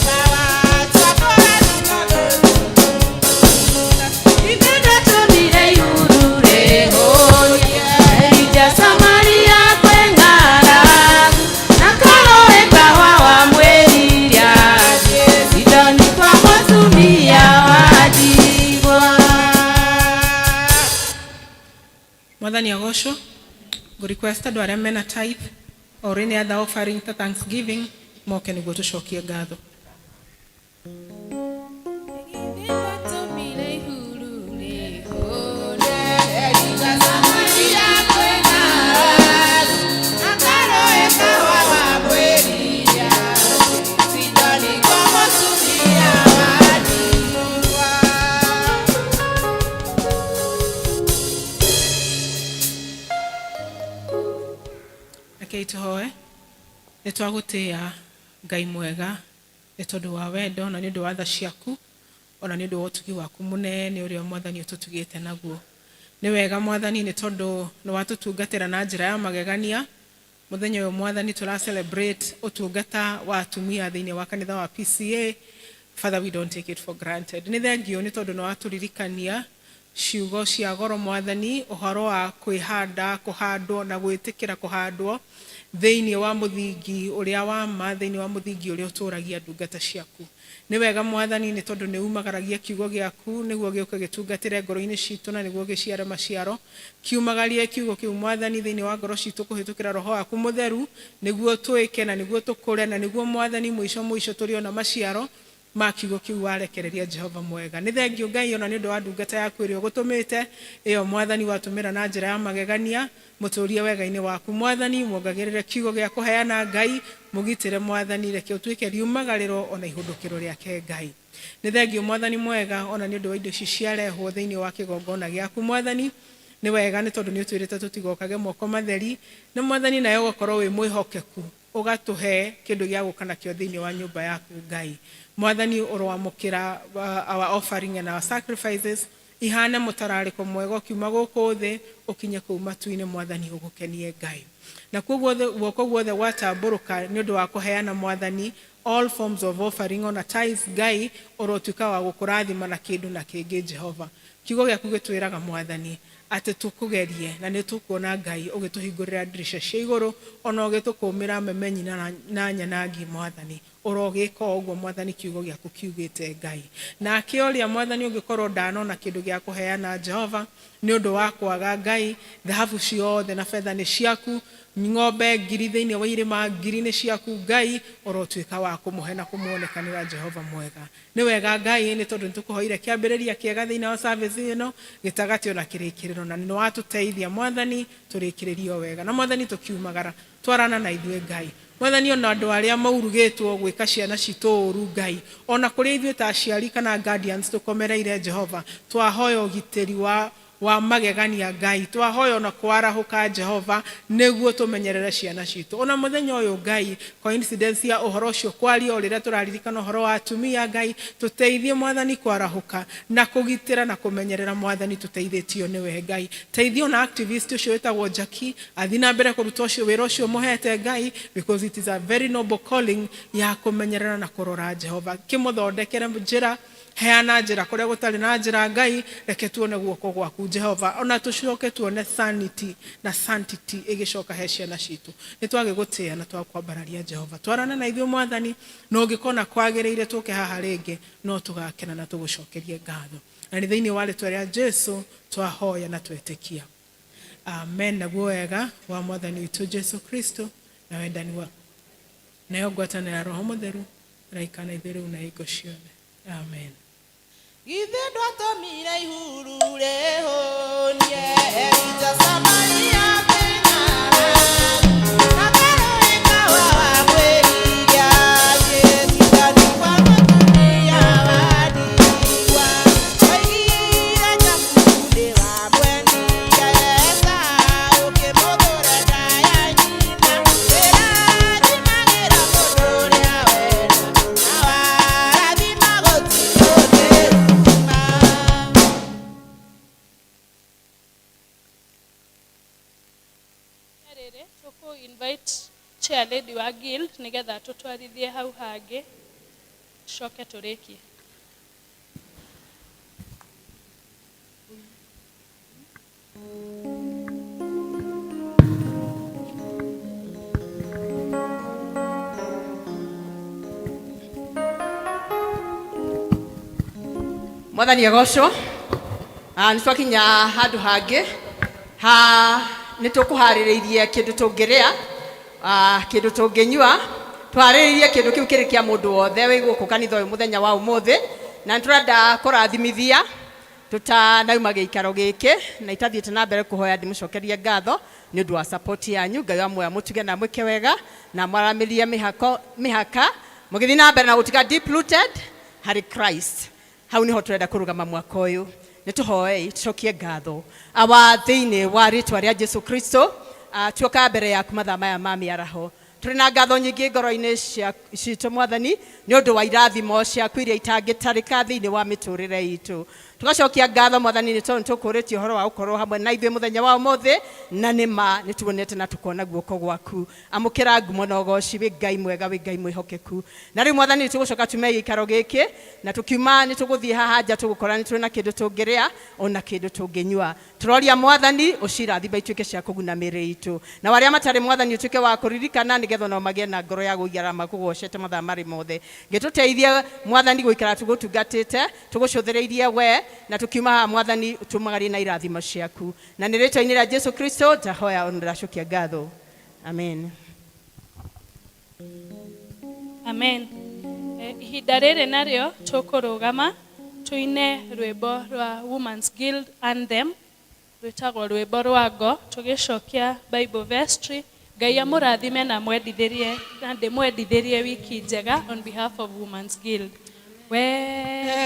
na watua kũrathima Githĩ ndwatũmire ihuru rĩhũũrie Elija Samaria kwĩ ng'aragu na karoe kahũa wamwĩrire atĩ Sidoni kwa mũtumia wa ndigwa. Mwathani agocwo ngũ request andũ arĩa mena tithe or any other offering ta thanksgiving moke nĩguo tũcokie ngatho. Ndwatũmire ihuru rĩhũũrie Elija Samaria kwĩ ng'aragu na karoe kahũa wamwĩrire atĩ Sidoni kwa mũtumia wa ndigwa. Rekei tũhoe. Nĩ twagũtĩĩa Ngai mwega nĩ tondũ wa wendo na nĩ ũndũ wa tha ciaku ona nĩ ũndũ wa ũtugi waku mũnene ũrĩa Mwathani ũtũtugĩte naguo. Nĩ wega Mwathani nĩ tondũ nĩ watũtungatĩra na njĩra ya magegania. Mũthenya ũyũ Mwathani tũra celebrate ũtungata wa atumia thĩinĩ wa kanitha wa PCA Father, we don't take it for granted. Nĩ thengiũ nĩ tondũ nĩ watũririkania ciugo cia goro mwathani, ũhoro wa kwĩhanda, kũhandwo na gwĩtĩkĩra kũhandwo thĩinĩ wa mũthingi ũrĩa wa ma, thĩinĩ wa mũthingi ũrĩa ũtũragia ndungata ciaku. Nĩ wega mwathani nĩ tondũ nĩ umagaragia kiugo gĩaku nĩguo gĩũke gĩtungatĩre ngoro-inĩ citũ na nĩguo gĩciare maciaro. Kiumagarie kiugo kĩu mwathani thĩinĩ wa ngoro citũ kũhĩtũkĩra roho waku mũtheru nĩguo twĩke na nĩguo tũkũre na nĩguo mwathani mũico mũico tũrĩona maciaro ma kiugo kĩu warekereria Jehova mwega. Nĩ thengiũ Ngai ona nĩ ũndũ wa ndungata yaku ĩrĩa ũgũtũmĩte, ĩyo mwathani watũmĩra na njĩra ya magegania, mũtũrie wega-inĩ waku mwathani, muongagĩrĩre kiugo gĩa kũheana Ngai, mũgitĩre mwathani, reke ũtuĩke riumagarĩro ona ihũndũkĩro rĩake Ngai. Nĩ thengiũ mwathani mwega ona nĩ ũndũ wa indo ici ciarehwo thĩinĩ wa kĩgongona gĩaku mwathani, nĩ wega nĩ tondũ nĩ ũtwĩrĩte tũtigokage moko matheri, na mwathani nawe ũgakorwo wĩ mwĩhokeku ũgatũhe kĩndũ gĩa gũka nakĩo thĩinĩ wa nyũmba yaku Ngai. Mwathani ũroamũkĩra our offering and our sacrifices ihane mũtararĩko mwega ũkiuma gũkũ thĩ ũkinye kũu matu-inĩ mwathani ũgũkenie Ngai. Na koguo guoko guothe gwatambũrũka nĩ ũndũ wa kũheana mwathani all forms of offering ona tithes Ngai ũrotuĩka wa gũkũrathima na kĩndũ na kĩngĩ Jehova. Kiugo gĩaku gĩtwĩraga mwathani atĩ tũkũgerie na nĩ tũkuona Ngai ũgĩtũhingũrĩra ndirica cia igũrũ ona ũgĩtũkũmĩra memenyi na nyanangi mwathani. Ũrogĩka o ũguo mwathani kiugo gĩaku kiugĩte Ngai. Nake ũrĩa mwathani ũngĩkorwo ndanona kĩndũ gĩa kũheana Jehova nĩ ũndũ wa kwaga Ngai, thahabu ciothe na betha nĩ ciaku, ng'ombe ngiri thĩinĩ wa irĩma ngiri nĩ ciaku Ngai, ũrotuĩka wa kũmũhe na kũmuonekanĩra Jehova mwega. Nĩ wega Ngai nĩ tondũ nĩ tũkũhoire kĩambĩrĩria kĩega thĩinĩ wa service ĩno, gĩtagatĩ ona kĩrĩkĩrĩro, na nĩ watũteithia mwathani tũrĩkĩrĩrie o wega. Na mwathani tũkiumagara twarana na ithuĩ Ngai. Mwathani ona andũ arĩa maurugĩtwo gwĩka ciana citũ ũru Ngai, ona kũrĩa ithuĩ ta aciari kana guardians tũkomereire Jehova, twahoya ũgitĩri wa wa magegania Ngai, twahoya ona kwarahũka Jehova nĩguo tũmenyerere ciana citũ. Ona mũthenya ũyũ Ngai, coincidence ya ũhoro ũcio kwaria o rĩrĩa tũraririkana ũhoro wa atumia Ngai, tũteithie mwathani kwarahũka na kũgitĩra na kũmenyerera mwathani tũteithĩtio nĩwe Ngai. Teithia ona activist ũcio wĩtagwo Jackie athiĩ na mbere kũruta ũcio wĩra ũcio ũmũhete Ngai, because it is a very noble calling ya kũmenyerera na kũrora Jehova. Kĩmũthondekere njĩra, heana njĩra kũrĩa gũtarĩ na njĩra Ngai, reke tuone guoko gwaku Jehova, ona tũcoke tuone sanity na sanctity ĩgĩcoka he ciana citũ. Nĩ twagĩgũtĩĩa na twakwambararia Jehova. Twarana na ithuĩ mwathani, na ũngĩkona kwagĩrĩire tũke haha rĩngĩ, no tũgakena na tũgũcokerie ngatho. Na nĩ thĩinĩ wa rĩtwa rĩa Jesu twahoya na twetĩkia. Amen. Naguo wega wa mwathani witũ Jesu Kristo na wendani wa nayo ngwatanĩro ya Roho Mũtheru ĩraikara na ithuĩ rĩu na hingo ciothe. Amen. Githĩ ndwatũmire ihuru rĩhũnie Elija Samaria kwĩ ng'aragu, na karũũĩ kawa wakwĩrire atĩ tiga kwa mũtumia wa ndigwa. Oigire Jakubu nĩwamwendire Esau ũkĩmũthũra nda ya nyina. Wĩrathimagĩra mũndũ ũrĩa wenda, na warathima gũtirĩ ũngĩruma. Rĩrĩ tũkũ invite chair lady wa guild nĩgetha tũtwarithie hau hangĩ tũcoke tũrĩkie. Mwathani agocwo. Nĩ twakinya handũ hangĩ ha nĩ tũkũharĩrĩirie kĩndũ tũngĩrĩa, kĩndũ tũngĩnyua, tũharĩrĩirie kĩndũ kĩu kĩrĩ kĩa mũndũ wothe wĩ gũkũ kanitha ũyũ mũthenya wa ũmũthĩ, na nĩ tũrenda kũrathimithia tũtanauma gĩikaro gĩkĩ na itathiĩte na mbere kũhoya ndĩmũcokerie ngatho nĩ ũndũ wa support yanyu. Ngai wa muoyo amũtuge na amwĩke wega na amwaramĩrie mĩhaka mũgĩthiĩ na mbere na gũtiga deep rooted harĩ Christ. Hau niho tũrenda kũrũgama mwaka ũyũ. Nĩ tũhoei tũcokie ngatho awa thĩinĩ wa rĩtwa rĩa Jesu Kristo. Tuoka mbere yaku mathaa maya ma mĩaraho. Tũrĩ na ngatho nyingĩ ngoro-inĩ citũ Mwathani, nĩ ũndũ wa irathimo ciaku iria itangĩtarĩka thĩinĩ wa mĩtũrĩre itũ. Tũgacokia ngatho Mwathani nĩ tondũ nĩtũkũrĩtie ũhoro wa gũkorwo hamwe na ithuĩ mũthenya wa ũmũthĩ, na nĩ ma nĩ tuonete na tũkona guoko gwaku. Amũkĩra ngumo na ũgoci, wĩ Ngai mwega, wĩ Ngai mwĩhokeku. Na rĩu Mwathani nĩtũgũcoka tume gĩikaro gĩkĩ, na tũkiuma nĩtũgũthiĩ haha nja tũgũkora nĩ tũrĩ na kĩndũ tũngĩrĩa ona kĩndũ tũngĩnyua. Tũroria Mwathani ũcirathime ituĩke cia kũguna mĩĩrĩ itũ, na arĩa matarĩ Mwathani ũtuĩke wa kũririkana nĩgetha onao magĩe na ngoro ya gũikara makũgocete mathaa marĩ mothe. Ngĩtũteithie Mwathani gũikara tũgũtungatĩte, tũgũcũthĩrĩirie we, na tũkiuma haha Mwathani tumagarie na irathimo ciaku. Na nĩ rĩtwa-inĩ rĩa Jesu Kristo ndahoya ona ndacokia ngatho. Amen. Amen. Ihinda rĩrĩ narĩo tũkũrũgama tuine rwĩmbo rwa Women's Guild Anthem, rwĩtagwo rwĩmbo rwa ngo, tũgĩcokia Bible vestry. Ngai amũrathime na mwendithĩrie na ndĩmwendithĩrie wiki njega on behalf of Women's Guild. We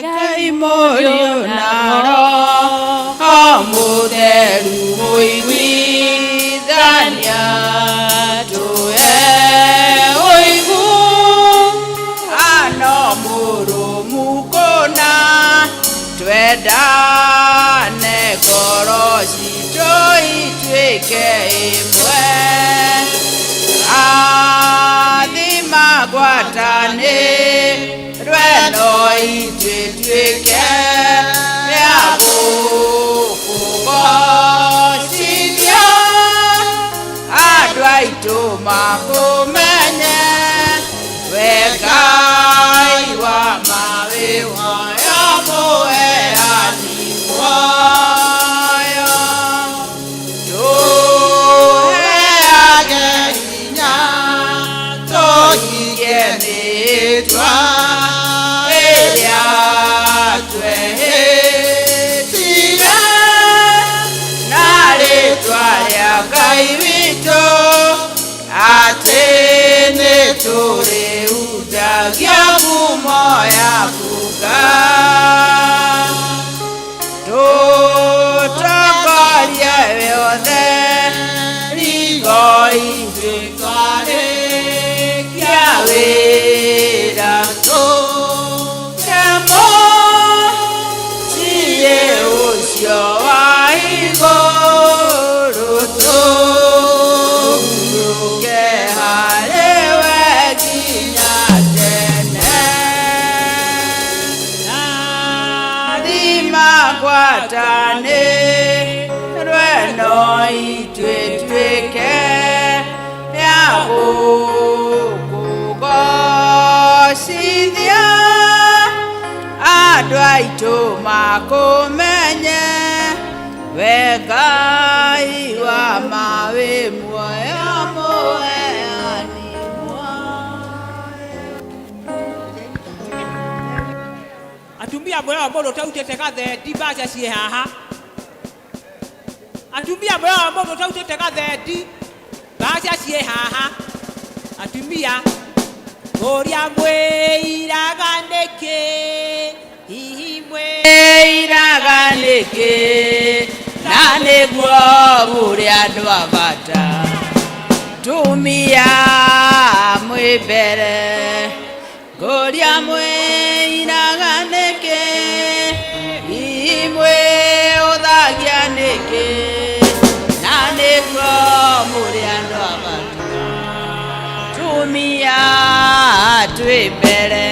Ngai Mũriũ na Roho Mũtheru mũiguithania tũhe ũigu ano mũrũmu kũna twendane ngoro citũ ituĩke ĩmwe athima ngwatanĩ rweno ithuĩ tuĩke rĩa gũkũgocithia andũ aitũ makũmenye we Ngai wa ma wĩ muoyo mũheani muoyo tũheage hinya tũhingie mĩĩtwa ĩrĩa twehĩtire na rĩtwa rĩa Ngai witũ atĩ nĩtũrĩhunjagia ngumo yaku Ngai tũtongorie wĩothe rigo ithuĩ twarĩkia wĩra tũke mũciĩ ũcio wa igũrũ tũhurũke harĩ we nginya tene athima ngwatanĩ rweno ithuĩ tuĩke ya gũkũgocithia andũ aitũ makũmenye we Ngai wa ma wĩ muoyo mũheani Atumia mwĩraga mũndũ ũtarutĩte gathendi mbaca ciĩ haha. Atumia mwĩraga mũndũ ũtarutĩte gathendi mbaca ciĩ haha. Atumia ũrĩa mwĩiraga nĩkĩ hihi mwĩiraga nĩkĩ na nĩguo mũrĩ andũ a bata tumia mwĩ mbere ngũria mwĩiraga nĩkĩ hihi mwĩũthagia nĩkĩ na nĩguo mũrĩ andũ a bata tumia twĩ mbere.